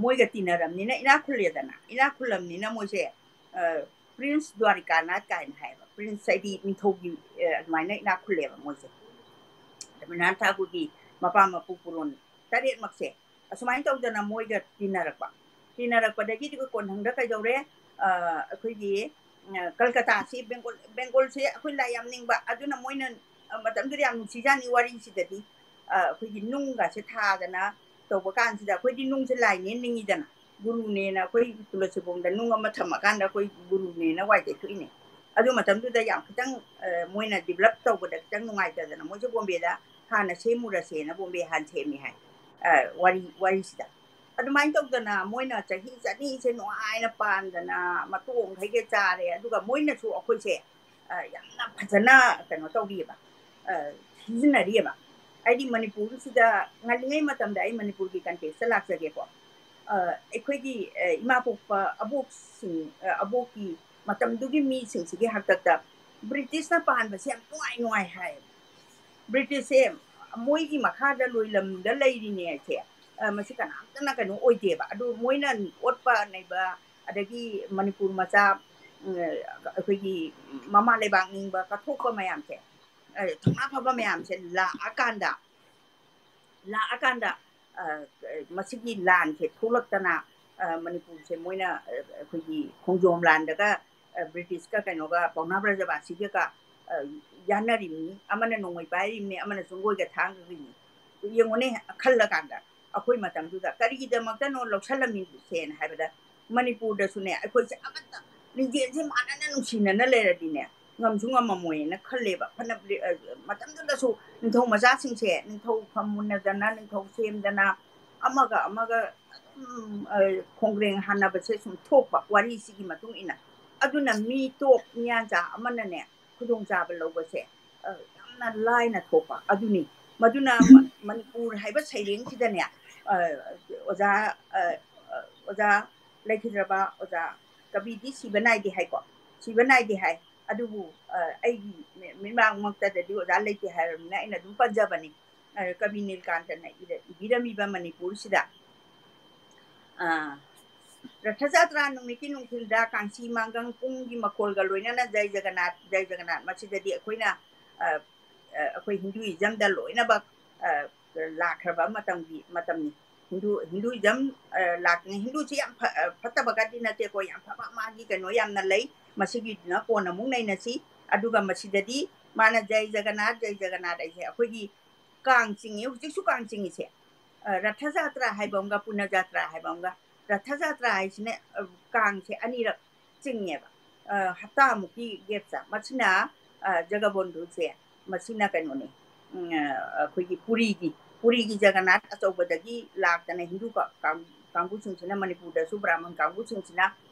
ꯃꯣꯏꯒ ꯇꯤꯟꯅꯔꯝꯅꯤꯅ ꯏꯅꯥꯛ ꯈꯨꯜꯂꯦꯗꯅ, ꯏꯅꯥꯛ ꯈꯨꯜꯂꯝꯅꯤꯅ ꯃꯣꯏꯁꯦ ꯄ꯭ꯔꯤꯟꯁ ꯗ꯭ꯋꯥꯔꯤꯀꯥꯅꯥꯊ ꯀꯥꯏꯅ ꯍꯥꯏꯌꯦꯕ꯫ ꯄ꯭ꯔꯤꯟꯁ ꯍꯥꯏꯗꯤ ꯅꯤꯡꯊꯧꯒꯤ ꯑꯗꯨꯃꯥꯏꯅ ꯏꯅꯥꯛ ꯈꯨꯜꯂꯦꯕ ꯃꯣꯏꯁꯦ꯫ ꯔꯕꯤꯟꯗ꯭ꯔꯅꯥꯊ ꯇꯥꯒꯣꯔꯒꯤ ꯃꯄꯥ ꯃꯄꯨ ꯄꯨꯔꯣꯟ ꯇꯔꯦꯠꯃꯛꯁꯦ ꯑꯁꯨꯃꯥꯏꯅ ꯇꯧꯗꯅ ꯃꯣꯏꯒ ꯇꯤꯟꯅꯔꯛꯄ꯫ ꯇꯤꯟꯅꯔꯛꯄꯗꯒꯤꯗꯤ ꯑꯩꯈꯣꯏ ꯀꯣꯟꯊꯪꯗ ꯀꯩꯗꯧꯔꯦ? ꯑꯩꯈꯣꯏꯒꯤ ꯀꯜꯀꯇꯥꯁꯤ ꯕꯦꯡꯒꯣꯜ, ꯕꯦꯡꯒꯣꯜꯁꯦ ꯑꯩꯈꯣꯏ ꯂꯥꯏ ꯌꯥꯝ ꯅꯤꯡꯕ, ꯑꯗꯨꯅ ꯃꯣꯏꯅ ꯃꯇꯝꯗꯨꯗ ꯌꯥꯝ ꯅꯨꯡꯁꯤꯖꯥꯠꯅꯤ ꯋꯥꯔꯤꯁꯤꯗꯗꯤ꯫ ꯑ, ꯑꯩꯈꯣꯏꯒꯤ ꯅꯨꯡꯒꯁꯦ ꯊꯥꯗꯅ ꯇꯧꯕ ꯀꯥꯟꯁꯤꯗ ꯑꯩꯈꯣꯏꯗꯤ ꯅꯨꯡꯁꯦ ꯂꯥꯏꯅꯦ ꯅꯤꯡꯉꯤꯗꯅ꯫ ꯒꯨꯔꯨꯅꯦꯅ ꯑꯩꯈꯣꯏ ꯇꯨꯂꯁꯤꯕꯣꯡꯗ ꯅꯨꯡ ꯑꯃ ꯊꯝꯃꯀꯥꯟꯗ ꯑꯩꯈꯣꯏ ꯒꯨꯔꯨꯅꯦꯅ ꯋꯥꯏ ꯇꯩꯊꯣꯛꯏꯅꯦ꯫ ꯑꯗꯨ ꯃꯇꯝꯗꯨꯗ ꯌꯥꯝ ꯈꯤꯇꯪ, ꯑ, ꯃꯣꯏꯅ develop ꯇꯧꯕꯗ ꯈꯤꯇꯪ ꯅꯨꯡꯉꯥꯏꯇꯗꯅ ꯃꯣꯏꯁꯦ ꯕꯣꯝꯕꯦꯗ ꯍꯥꯟꯅ ꯁꯦꯝꯃꯨꯔꯁꯦꯅ ꯕꯣꯝꯕꯦ ꯍꯥꯟꯅ ꯁꯦꯝꯃꯤ ꯍꯥꯏ꯫ ꯑ, ꯋꯥꯔꯤ, ꯋꯥꯔꯤꯁꯤꯗ꯫ ꯑꯗꯨꯃꯥꯏꯅ ꯇꯧꯗꯅ ꯃꯣꯏꯅ ꯆꯍꯤ ꯆꯅꯤꯁꯦ ꯅꯨꯡꯉꯥꯏꯅ ꯄꯥꯟꯗꯅ ꯃꯇꯣꯡꯈꯩꯒ ꯆꯥꯔꯦ꯫ ꯑꯗꯨꯒ ꯃꯣꯏꯅꯁꯨ ꯑꯩꯈꯣꯏꯁꯦ, ꯑ, ꯌꯥꯝꯅ ꯐꯖꯅ ꯀꯩꯅꯣ ꯇꯧꯔꯤꯑꯕ, ꯑ, ꯁꯤꯖꯤꯟꯅꯔꯤꯑꯕ꯫ ꯑꯩꯗꯤ ꯃꯅꯤꯄꯨꯔꯁꯤꯗ ꯉꯜꯂꯤꯉꯩ ꯃꯇꯝꯗ ꯑꯩ ꯃꯅꯤꯄꯨꯔꯒꯤ context ꯂꯥꯛꯆꯒꯦꯀꯣ꯫ ꯑ, ꯑꯩꯈꯣꯏꯒꯤ, ꯑ, ꯏꯃꯥ ꯄꯣꯛꯄ ꯑꯕꯣꯛꯁꯤꯡ, ꯑ, ꯑꯕꯣꯛꯀꯤ ꯃꯇꯝꯗꯨꯒꯤ ꯃꯤꯁꯤꯡꯁꯤꯒꯤ ꯍꯥꯛꯇꯛꯇ ꯕ꯭ꯔꯤꯇꯤꯁꯅ ꯄꯥꯟꯕꯁꯦ ꯌꯥꯝ ꯅꯨꯡꯉꯥꯏ ꯅꯨꯡꯉꯥꯏ ꯍꯥꯏ꯫ ꯕ꯭ꯔꯤꯇꯤꯁꯁꯦ ꯃꯣꯏꯒꯤ ꯃꯈꯥꯗ ꯂꯣꯏꯂꯝꯗ ꯂꯩꯔꯤꯅꯦꯁꯦ, ꯑ, ꯃꯁꯤ ꯀꯅꯥꯝꯇꯅ ꯀꯩꯅꯣ ꯑꯣꯏꯗꯦꯕ꯫ ꯑꯗꯨ ꯃꯣꯏꯅ ꯑꯣꯠꯄ ꯅꯩꯕ, ꯑꯗꯒꯤ ꯃꯅꯤꯄꯨꯔ ꯃꯆꯥ, ꯎꯝ, ꯑꯩꯈꯣꯏꯒꯤ ꯃꯃꯥ ꯂꯩꯕꯥꯛ ꯅꯤꯡꯕ ꯀꯠꯊꯣꯛꯄ ꯃꯌꯥꯝꯁꯦ, ꯑ, ꯊꯧꯅꯥ ꯐꯕ ꯃꯌꯥꯝꯁꯦ ꯂꯥꯛꯑꯀꯥꯟꯗ, ꯂꯥꯛꯑꯀꯥꯟꯗ, ꯑ, ꯃꯁꯤꯒꯤ ꯂꯥꯟꯁꯦ ꯊꯣꯛꯂꯛꯇꯅ, ꯑ, ꯃꯅꯤꯄꯨꯔꯁꯦ ꯃꯣꯏꯅ, ꯑ, ꯑꯩꯈꯣꯏꯒꯤ ꯈꯣꯡꯖꯣꯝ ꯂꯥꯟꯗꯒ, ꯑ, ꯕ꯭ꯔꯤꯇꯤꯁꯀ ꯀꯩꯅꯣꯒ ꯄꯥꯎꯅꯥ ꯕ꯭ꯔꯖꯕꯥꯁꯤꯒꯀ, ꯑ, ꯌꯥꯅꯔꯤꯕꯅꯤ, ꯑꯃꯅ ꯅꯣꯡꯃꯩ ꯄꯥꯏꯔꯤꯕꯅꯤ, ꯑꯃꯅ ꯆꯨꯡꯒꯣꯏꯒ ꯊꯥꯡꯒ꯭ꯔꯤꯕꯅꯤ꯫ ꯌꯦꯡꯉꯨꯅꯦ, ꯈꯜꯂꯀꯥꯟꯗ ꯑꯩꯈꯣꯏ ꯃꯇꯝꯗꯨꯗ ꯀꯔꯤꯒꯤꯗꯃꯛꯇꯅꯣ ꯂꯧꯁꯜꯂꯝꯃꯤꯁꯦꯅ ꯍꯥꯏꯕꯗ, ꯃꯅꯤꯄꯨꯔꯗꯁꯨꯅꯦ ꯑꯩꯈꯣꯏꯁꯦ ꯑꯃꯠꯇ ꯂꯤꯡꯖꯦꯜꯁꯦ ꯃꯥꯟꯅꯅ ꯅꯨꯡꯁꯤꯅꯅ ꯂꯩꯔꯗꯤꯅꯦ ꯉꯝꯁꯨ ꯉꯝꯃꯝꯃꯣꯏꯅ ꯈꯜꯂꯦꯕ꯫ ꯐꯅ, ꯑ, ꯃꯇꯝꯗꯨꯗꯁꯨ ꯅꯤꯡꯊꯧ ꯃꯆꯥꯁꯤꯡꯁꯦ ꯅꯤꯡꯊꯧ ꯐꯝ ꯃꯨꯟꯅꯗꯅ, ꯅꯤꯡꯊꯧ ꯁꯦꯝꯗꯅ, ꯑꯃꯒ ꯑꯃꯒ ꯑꯗꯨꯝ, ꯑ, ꯈꯣꯡꯒ꯭ꯔꯦꯡ ꯍꯥꯟꯅꯕꯁꯦ ꯁꯨꯝ ꯊꯣꯛꯄ ꯋꯥꯔꯤꯁꯤꯒꯤ ꯃꯇꯨꯡ ꯏꯟꯅ꯫ ꯑꯗꯨꯅ ꯃꯤ ꯇꯣꯞ ꯃꯤꯌꯥꯟꯆꯥ ꯑꯃꯅꯅꯦ ꯈꯨꯗꯣꯡꯆꯥꯕ ꯂꯧꯕꯁꯦ, ꯑ, ꯌꯥꯝꯅ ꯂꯥꯏꯅ ꯊꯣꯛꯄ ꯑꯗꯨꯅꯤ꯫ ꯃꯗꯨꯅ ꯃ-, ꯃꯅꯤꯄꯨꯔ ꯍꯥꯏꯕ ꯁꯩꯔꯦꯡꯁꯤꯗꯅꯦ, ꯑ, ꯑꯣꯖꯥ, ꯑ, ꯑ, ꯑꯣꯖꯥ ꯂꯩꯈꯤꯗ꯭ꯔꯕ ꯑꯣꯖꯥ ꯀꯕꯤꯗꯤ ꯁꯤꯕ ꯅꯥꯏꯗꯦ ꯍꯥꯏꯀꯣ, ꯁꯤꯕ ꯅꯥꯏꯗꯦ ꯍꯥꯏ꯫ ꯑꯗꯨꯕꯨ, ꯑ, ꯑꯩꯒꯤ ꯃꯤ-, ꯃꯤꯠꯃꯥꯡꯃꯛꯇꯗꯗꯤ ꯑꯣꯖꯥ ꯂꯩꯇꯦ ꯍꯥꯏꯔꯕꯅꯤꯅ ꯑꯩꯅ ꯑꯗꯨꯝ ꯄꯟꯖꯕꯅꯤ꯫ ꯑ, ꯀꯕꯤ ꯅꯤꯜꯀꯥꯟꯇꯅ ꯏꯔ-, ꯏꯕꯤꯔꯝꯃꯤꯕ ꯃꯅꯤꯄꯨꯔꯁꯤꯗ, ꯑ, ꯔꯊ ꯖꯇ꯭ꯔꯥ ꯅꯨꯃꯤꯠꯀꯤ ꯅꯨꯡꯊꯤꯜꯗ ꯀꯥꯡꯁꯤ ꯃꯥꯡꯒꯪ ꯄꯨꯡꯒꯤ ꯃꯈꯣꯜꯒ ꯂꯣꯏꯅꯅ ꯖꯩ ꯖꯒꯟꯅꯥꯊ, ꯖꯩ ꯖꯒꯟꯅꯥꯊ꯫ ꯃꯁꯤꯗꯗꯤ ꯑꯩꯈꯣꯏꯅ, ꯑ, ꯑ, ꯑꯩꯈꯣꯏ ꯍꯤꯟꯗꯨꯏꯖꯝꯗ ꯂꯣꯏꯅꯃꯛ, ꯑ, ꯂꯥꯛꯈ꯭ꯔꯕ ꯃꯇꯝꯒꯤ, ꯃꯇꯝꯅꯤ꯫ ꯍꯤꯟꯗꯨ, ꯍꯤꯟꯗꯨꯏꯖꯝ, ꯑ, ꯂꯥꯛꯇ꯭ꯔꯤꯉꯩ, ꯍꯤꯟꯗꯨꯁꯤ ꯌꯥꯝ ꯐ-, ꯑ, ꯐꯠꯇꯕꯒꯗꯤ ꯅꯠꯇꯦꯀꯣ, ꯌꯥꯝ ꯐꯕ ꯃꯥꯒꯤ ꯀꯩꯅꯣ ꯌꯥꯝꯅ ꯂꯩ꯫ ꯃꯁꯤꯒꯤꯗꯨꯅ ꯀꯣꯟꯅ ꯑꯃꯨꯛ ꯅꯩꯅꯁꯤ꯫ ꯑꯗꯨꯒ ꯃꯁꯤꯗꯗꯤ ꯃꯥꯅ ꯖꯩ ꯖꯒꯟꯅꯥꯊ, ꯖꯩ ꯖꯒꯟꯅꯥꯊ ꯑꯩꯁꯦ ꯑꯩꯈꯣꯏꯒꯤ ꯀꯥꯡ ꯆꯤꯡꯉꯤ, ꯍꯧꯖꯤꯛꯁꯨ ꯀꯥꯡ ꯆꯤꯡꯉꯤꯁꯦ꯫ ꯑ, ꯔꯊ ꯖꯥꯇ꯭ꯔꯥ ꯍꯥꯏꯕ ꯑꯃꯒ ꯄꯨꯟꯅ ꯖꯥꯇ꯭ꯔꯥ ꯍꯥꯏꯕ ꯑꯃꯒ꯫ ꯔꯊ ꯖꯥꯇ꯭ꯔꯥ ꯍꯥꯏꯁꯤꯅ, ꯑ, ꯀꯥꯡꯁꯦ ꯑꯅꯤꯔꯛ ꯆꯤꯡꯉꯦꯕ, ꯑ, ꯍꯞꯇꯥꯃꯨꯛꯀꯤ ꯒꯦꯞꯇ꯫ ꯃꯁꯤꯅ, ꯑ, ꯖꯒꯕꯣꯟꯙꯨꯁꯦ, ꯃꯁꯤꯅ ꯀꯩꯅꯣꯅꯤ, ꯎꯝ, ꯑ, ꯑꯩꯈꯣꯏꯒꯤ ꯄꯨꯔꯤꯒꯤ, ꯄꯨꯔꯤꯒꯤ ꯖꯒꯟꯅꯥꯊ ꯑꯆꯧꯕꯗꯒꯤ ꯂꯥꯛꯇꯅ ꯍꯤꯟꯗꯨ ꯀꯥ-, ꯀꯥꯡ-, ꯀꯥꯡꯕꯨꯁꯤꯡꯁꯤꯅ, ꯃꯅꯤꯄꯨꯔꯗꯁꯨ ꯕ꯭ꯔꯥꯍꯃꯟ ꯀꯥꯡꯕꯨꯁꯤꯡꯁꯤꯅ,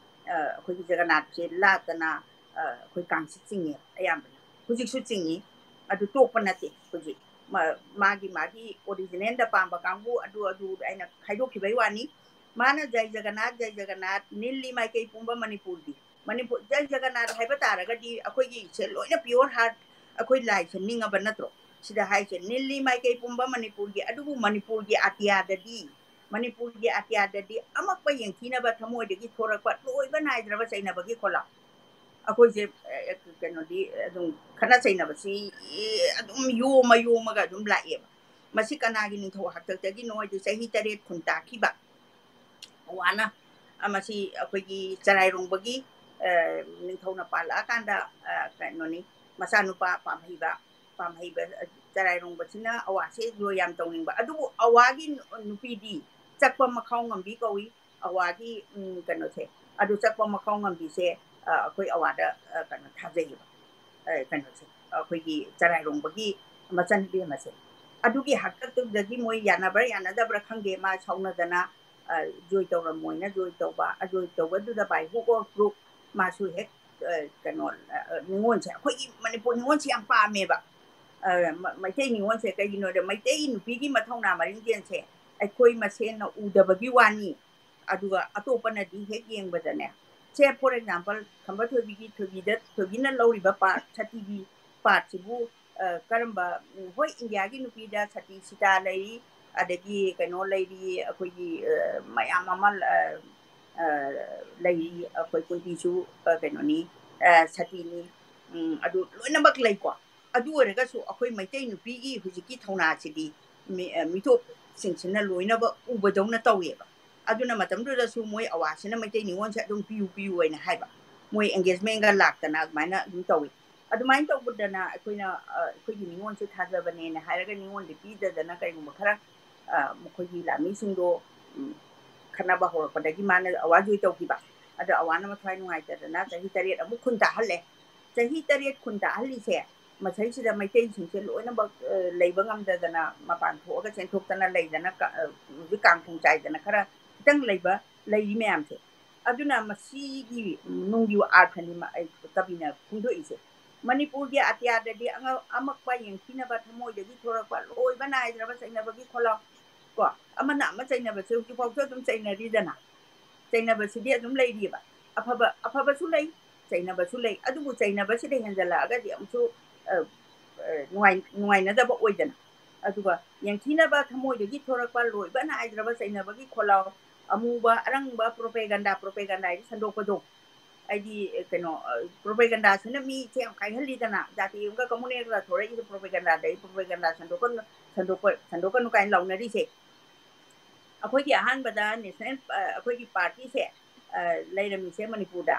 ꯑ, ꯑꯩꯈꯣꯏꯒꯤ ꯖꯒꯟꯅꯥꯊꯁꯦ ꯂꯥꯠꯇꯅ, ꯑ, ꯑꯩꯈꯣꯏ ꯀꯥꯡꯁꯤ ꯆꯤꯡꯉꯦ ꯑꯌꯥꯝꯕꯅ꯫ ꯍꯧꯖꯤꯛꯁꯨ ꯆꯤꯡꯉꯤ꯫ ꯑꯗꯨ ꯇꯣꯛꯄ ꯅꯠꯇꯦ꯫ ꯍꯧꯖꯤꯛ ꯃꯥ-, ꯃꯥꯒꯤ, ꯃꯥꯒꯤ originalꯗ ꯄꯥꯝꯕ ꯀꯥꯡꯕꯨ ꯑꯗꯨ, ꯑꯗꯨ ꯑꯩꯅ ꯈꯥꯏꯗꯣꯛꯈꯤꯕꯩ ꯋꯥꯅꯤ꯫ ꯃꯥꯅ ꯖꯩ ꯖꯒꯟꯅꯥꯊ, ꯖꯩ ꯖꯒꯟꯅꯥꯊ, ꯅꯤꯜꯂꯤ ꯃꯥꯏꯀꯩ ꯄꯨꯝꯕ ꯃꯅꯤꯄꯨꯔꯒꯤ꯫ ꯃꯅꯤꯄꯨꯔ, ꯖꯩ ꯖꯒꯟꯅꯥꯊ ꯍꯥꯏꯕ ꯇꯥꯔꯒꯗꯤ ꯑꯩꯈꯣꯏꯒꯤꯁꯦ ꯂꯣꯏꯅ pure heart, ꯑꯩꯈꯣꯏ ꯂꯥꯏꯁꯦ ꯅꯤꯡꯉꯕ ꯅꯠꯇ꯭ꯔꯣ? ꯁꯤꯗ ꯍꯥꯏꯁꯦ ꯅꯤꯜꯂꯤ ꯃꯥꯏꯀꯩ ꯄꯨꯝꯕ ꯃꯅꯤꯄꯨꯔꯒꯤ, ꯑꯗꯨꯕꯨ ꯃꯅꯤꯄꯨꯔꯒꯤ ꯑꯇꯤꯌꯥꯗꯗꯤ, ꯃꯅꯤꯄꯨꯔꯒꯤ ꯑꯇꯤꯌꯥꯗꯗꯤ ꯑꯃꯛꯄ ꯌꯦꯡꯊꯤꯅꯕ ꯊꯃꯣꯏꯗꯒꯤ ꯊꯣꯔꯛꯄ ꯂꯣꯏꯕ ꯅꯥꯏꯗ꯭ꯔꯕ ꯆꯩꯅꯕꯒꯤ ꯈꯣꯜꯂꯥꯎ꯫ ꯑꯩꯈꯣꯏꯁꯦ, ꯑ, ꯀꯩꯅꯣꯗꯤ ꯑꯗꯨꯝ ꯈꯠꯅ ꯆꯩꯅꯕꯁꯤ ꯑꯗꯨꯝ ꯌꯣꯝꯃ ꯌꯣꯝꯃꯒ ꯑꯗꯨꯝ ꯂꯥꯛꯑꯦꯕ꯫ ꯃꯁꯤ ꯀꯅꯥꯒꯤ ꯅꯤꯡꯊꯧ ꯍꯥꯛꯇꯛꯇꯒꯤꯅꯣ ꯍꯥꯏꯗꯤ ꯆꯍꯤ ꯇꯔꯦꯠ ꯈꯨꯟ ꯇꯥꯈꯤꯕ ꯑꯋꯥꯅ, ꯑ, ꯃꯁꯤ ꯑꯩꯈꯣꯏꯒꯤ ꯆꯔꯥꯏꯔꯣꯡꯕꯒꯤ, ꯑ, ꯅꯤꯡꯊꯧꯅ ꯄꯥꯜꯂꯛꯑꯀꯥꯟꯗ, ꯑ, ꯀꯩꯅꯣꯅꯤ, ꯃꯆꯥꯅꯨꯄꯥ ꯄꯥꯝꯍꯩꯕ, ꯄꯥꯝꯍꯩꯕ, ꯑ, ꯆꯔꯥꯏꯔꯣꯡꯕꯁꯤꯅ ꯑꯋꯥꯁꯦ ꯖꯣꯏ ꯌꯥꯝ ꯇꯧꯅꯤꯡꯕ꯫ ꯑꯗꯨꯕꯨ ꯑꯋꯥꯒꯤ ꯅꯨ-, ꯅꯨꯄꯤꯗꯤ ꯆꯛꯄ ꯃꯈꯥꯎ ꯉꯝꯕꯤ ꯀꯧꯏ꯫ ꯑꯋꯥꯒꯤ, ꯎꯝ, ꯀꯩꯅꯣꯁꯦ, ꯑꯗꯨ ꯆꯛꯄ ꯃꯈꯥꯎ ꯉꯝꯕꯤꯁꯦ, ꯑ, ꯑꯩꯈꯣꯏ ꯑꯋꯥꯗ, ꯑ, ꯀꯩꯅꯣ ꯊꯥꯖꯩꯌꯦꯕ꯫ ꯑ, ꯀꯩꯅꯣꯁꯦ, ꯑꯩꯈꯣꯏꯒꯤ ꯆꯔꯥꯏꯔꯣꯡꯕꯒꯤ ꯃꯆꯟ ꯏꯕꯦꯝꯃꯁꯦ꯫ ꯑꯗꯨꯒꯤ ꯍꯥꯛꯇꯛꯇꯨꯗꯒꯤ ꯃꯣꯏ ꯌꯥꯅꯕ꯭ꯔꯥ ꯌꯥꯅꯗꯕ꯭ꯔꯥ ꯈꯪꯗꯦ, ꯃꯥ ꯁꯥꯎꯅꯗꯅ, ꯑ, ꯖꯣꯏ ꯇꯧꯔꯝꯃꯣꯏꯅ ꯖꯣꯏ ꯇꯧꯕ, ꯑ, ꯖꯣꯏ ꯇꯧꯕꯗꯨꯗ by hook or crook ꯃꯥꯁꯨ ꯍꯦꯛ, ꯑ, ꯀꯩꯅꯣ, ꯑ, ꯅꯤꯉꯣꯜꯁꯦ, ꯑꯩꯈꯣꯏꯒꯤ ꯃꯅꯤꯄꯨꯔ ꯅꯤꯉꯣꯜꯁꯦ ꯌꯥꯝ ꯄꯥꯝꯃꯦꯕ꯫ ꯑ, ꯃ-, ꯃꯩꯇꯩ ꯅꯤꯉꯣꯜꯁꯦ ꯀꯩꯒꯤꯅꯣꯗ ꯃꯩꯇꯩ ꯅꯨꯄꯤꯒꯤ ꯃꯊꯧꯅꯥ ꯃꯔꯤꯡꯖꯦꯜꯁꯦ ꯑꯩꯈꯣꯏ ꯃꯁꯦꯟꯅ ꯎꯗꯕꯒꯤ ꯋꯥꯅꯤ꯫ ꯑꯗꯨꯒ ꯑꯇꯣꯞꯄꯅꯗꯤ ꯍꯦꯛ ꯌꯦꯡꯕꯗꯅꯦ, ꯁꯦ, for example, ꯈꯝꯕ ꯊꯣꯏꯕꯤꯒꯤ, ꯊꯣꯏꯕꯤꯗ, ꯊꯣꯏꯕꯤꯅ ꯂꯧꯔꯤꯕ part, ꯁꯇꯤꯒꯤ partꯁꯤꯕꯨ, ꯑ, ꯀꯔꯝꯕ, ꯎꯝ, ꯍꯣꯏ, ꯏꯟꯗꯤꯌꯥꯒꯤ ꯅꯨꯄꯤꯗ ꯁꯇꯤ ꯁꯤꯇꯥ ꯂꯩꯔꯤ, ꯑꯗꯒꯤ ꯀꯩꯅꯣ ꯂꯩꯔꯤ, ꯑꯩꯈꯣꯏꯒꯤ, ꯑ, ꯃꯌꯥꯝ ꯑꯃ, ꯑ, ꯑ, ꯂꯩꯔꯤ, ꯑꯩꯈꯣꯏ ꯀꯨꯟꯇꯤꯁꯨ, ꯑ, ꯀꯩꯅꯣꯅꯤ, ꯑ, ꯁꯇꯤꯅꯤ, ꯎꯝ, ꯑꯗꯨ ꯂꯣꯏꯅꯃꯛ ꯂꯩꯀꯣ꯫ ꯑꯗꯨ ꯑꯣꯏꯔꯒꯁꯨ ꯑꯩꯈꯣꯏ ꯃꯩꯇꯩ ꯅꯨꯄꯤꯒꯤ ꯍꯧꯖꯤꯛꯀꯤ ꯊꯧꯅꯥꯁꯤꯗꯤ ꯃꯤ-, ꯑ, ꯃꯤꯇꯣꯞꯁꯤꯡꯁꯤꯅ ꯂꯣꯏꯅꯃꯛ ꯎꯕꯗꯧꯅ ꯇꯧꯋꯦꯕ꯫ ꯑꯗꯨꯅ ꯃꯇꯝꯗꯨꯗꯁꯨ ꯃꯣꯏ ꯑꯋꯥꯁꯤꯅ ꯃꯩꯇꯩ ꯅꯤꯉꯣꯜꯁꯦ ꯑꯗꯨꯝ ꯄꯤꯌꯨ, ꯄꯤꯌꯨ ꯍꯥꯏꯅ ꯍꯥꯏꯕ꯫ ꯃꯣꯏ engagementꯒ ꯂꯥꯛꯇꯅ ꯑꯗꯨꯃꯥꯏꯅ ꯑꯗꯨꯝ ꯇꯧꯏ꯫ ꯑꯗꯨꯃꯥꯏꯅ ꯇꯧꯕꯗꯅ ꯑꯩꯈꯣꯏꯅ, ꯑ, ꯑꯩꯈꯣꯏꯒꯤ ꯅꯤꯉꯣꯜꯁꯦ ꯊꯥꯖꯕꯅꯦꯅ ꯍꯥꯏꯔꯒ ꯅꯤꯉꯣꯜꯗꯤ ꯄꯤꯗꯗꯅ ꯀꯩꯒꯨꯝꯕ ꯈꯔ, ꯑ, ꯃꯈꯣꯏꯒꯤ ꯂꯥꯃꯤꯁꯤꯡꯗꯣ, ꯎꯝ, ꯈꯠꯅꯕ ꯍꯧꯔꯛꯄꯗꯒꯤ ꯃꯥꯅ ꯑꯋꯥ ꯖꯣꯏ ꯇꯧꯈꯤꯕ꯫ ꯑꯗꯣ ꯑꯋꯥꯅ ꯃꯊ꯭ꯋꯥꯏ ꯅꯨꯡꯉꯥꯏꯇꯗꯅ ꯆꯍꯤ ꯇꯔꯦꯠ ꯑꯃꯨꯛ ꯈꯨꯟ ꯇꯥꯍꯜꯂꯦ꯫ ꯆꯍꯤ ꯇꯔꯦꯠ ꯈꯨꯟ ꯇꯥꯍꯜꯂꯤꯁꯦ ꯃꯁꯩꯁꯤꯗ ꯃꯩꯇꯩꯁꯤꯡꯁꯦ ꯂꯣꯏꯅꯃꯛ, ꯑ, ꯂꯩꯕ ꯉꯝꯗꯗꯅ ꯃꯄꯥꯟ ꯊꯣꯛꯑꯒ ꯆꯦꯟꯊꯣꯛꯇꯅ ꯂꯩꯗꯅ ꯀ-, ꯑ, ꯍꯧꯖꯤꯛ ꯀꯥꯡ ꯈꯣꯡ ꯆꯥꯏꯗꯅ ꯈꯔ ꯈꯤꯇꯪ ꯂꯩꯕ, ꯂꯩꯔꯤ ꯃꯌꯥꯝꯁꯦ꯫ ꯑꯗꯨꯅ ꯃꯁꯤꯒꯤ ꯅꯨꯡꯒꯤ ꯑꯥꯔꯊꯅꯤ ꯃ-, ꯑꯩ ꯀꯕꯤꯅ ꯐꯣꯡꯗꯣꯛꯏꯁꯦ꯫ ꯃꯅꯤꯄꯨꯔꯒꯤ ꯑꯇꯤꯌꯥꯗꯗꯤ ꯑꯉ-, ꯑꯃꯛꯄ ꯌꯦꯡꯊꯤꯅꯕ ꯊꯃꯣꯏꯗꯒꯤ ꯊꯣꯔꯛꯄ ꯂꯣꯏꯕ ꯅꯥꯏꯗ꯭ꯔꯕ ꯆꯩꯅꯕꯒꯤ ꯈꯣꯜꯂꯥꯎ꯫ ꯀꯣ, ꯑꯃꯅ ꯑꯃ ꯆꯩꯅꯕꯁꯦ ꯍꯧꯖꯤꯛꯐꯥꯎꯁꯨ ꯑꯗꯨꯝ ꯆꯩꯅꯔꯤꯗꯅ꯫ ꯆꯩꯅꯕꯁꯤꯗꯤ ꯑꯗꯨꯝ ꯂꯩꯔꯤꯑꯕ꯫ ꯑꯐꯕ, ꯑꯐꯕꯁꯨ ꯂꯩ, ꯆꯩꯅꯕꯁꯨ ꯂꯩ꯫ ꯑꯗꯨꯕꯨ ꯆꯩꯅꯕꯁꯤꯗ ꯍꯦꯟꯖꯜꯂꯛꯑꯒꯗꯤ ꯑꯃꯨꯛꯁꯨ, ꯑ, ꯑ, ꯅꯨꯡꯉꯥꯏ-, ꯅꯨꯡꯉꯥꯏꯅꯗꯕ ꯑꯣꯏꯗꯅ꯫ ꯑꯗꯨꯒ ꯌꯦꯡꯊꯤꯅꯕ ꯊꯃꯣꯏꯗꯒꯤ ꯊꯣꯔꯛꯄ ꯂꯣꯏꯕ ꯅꯥꯏꯗ꯭ꯔꯕ ꯆꯩꯅꯕꯒꯤ ꯈꯣꯜꯂꯥꯎ, ꯑꯃꯨꯕ ꯑꯔꯪꯕ propaganda, propaganda ꯍꯥꯏꯗꯤ ꯁꯟꯗꯣꯛꯄꯗꯣ꯫ ꯍꯥꯏꯗꯤ, ꯑ, ꯀꯩꯅꯣ, ꯑ, propagandaꯁꯤꯅ ꯃꯤꯁꯦ ꯌꯥꯝ ꯀꯥꯏꯍꯜꯂꯤꯗꯅ, ꯖꯥꯇꯤ ꯑꯃꯒ communalꯒ ꯊꯣꯔꯛꯏꯁꯦ propagandaꯗꯒꯤ, propaganda ꯁꯟꯗꯣꯛꯀꯅꯨ, ꯁꯟꯗꯣꯛꯄ-, ꯁꯟꯗꯣꯛꯀꯅꯨ ꯀꯥꯏꯅ ꯂꯥꯎꯅꯔꯤꯁꯦ꯫ ꯑꯩꯈꯣꯏꯒꯤ ꯑꯍꯥꯟꯕꯗ national, ꯑ, ꯑꯩꯈꯣꯏꯒꯤ partyꯁꯦ, ꯑ, ꯂꯩꯔꯝꯃꯤꯁꯦ ꯃꯅꯤꯄꯨꯔꯗ,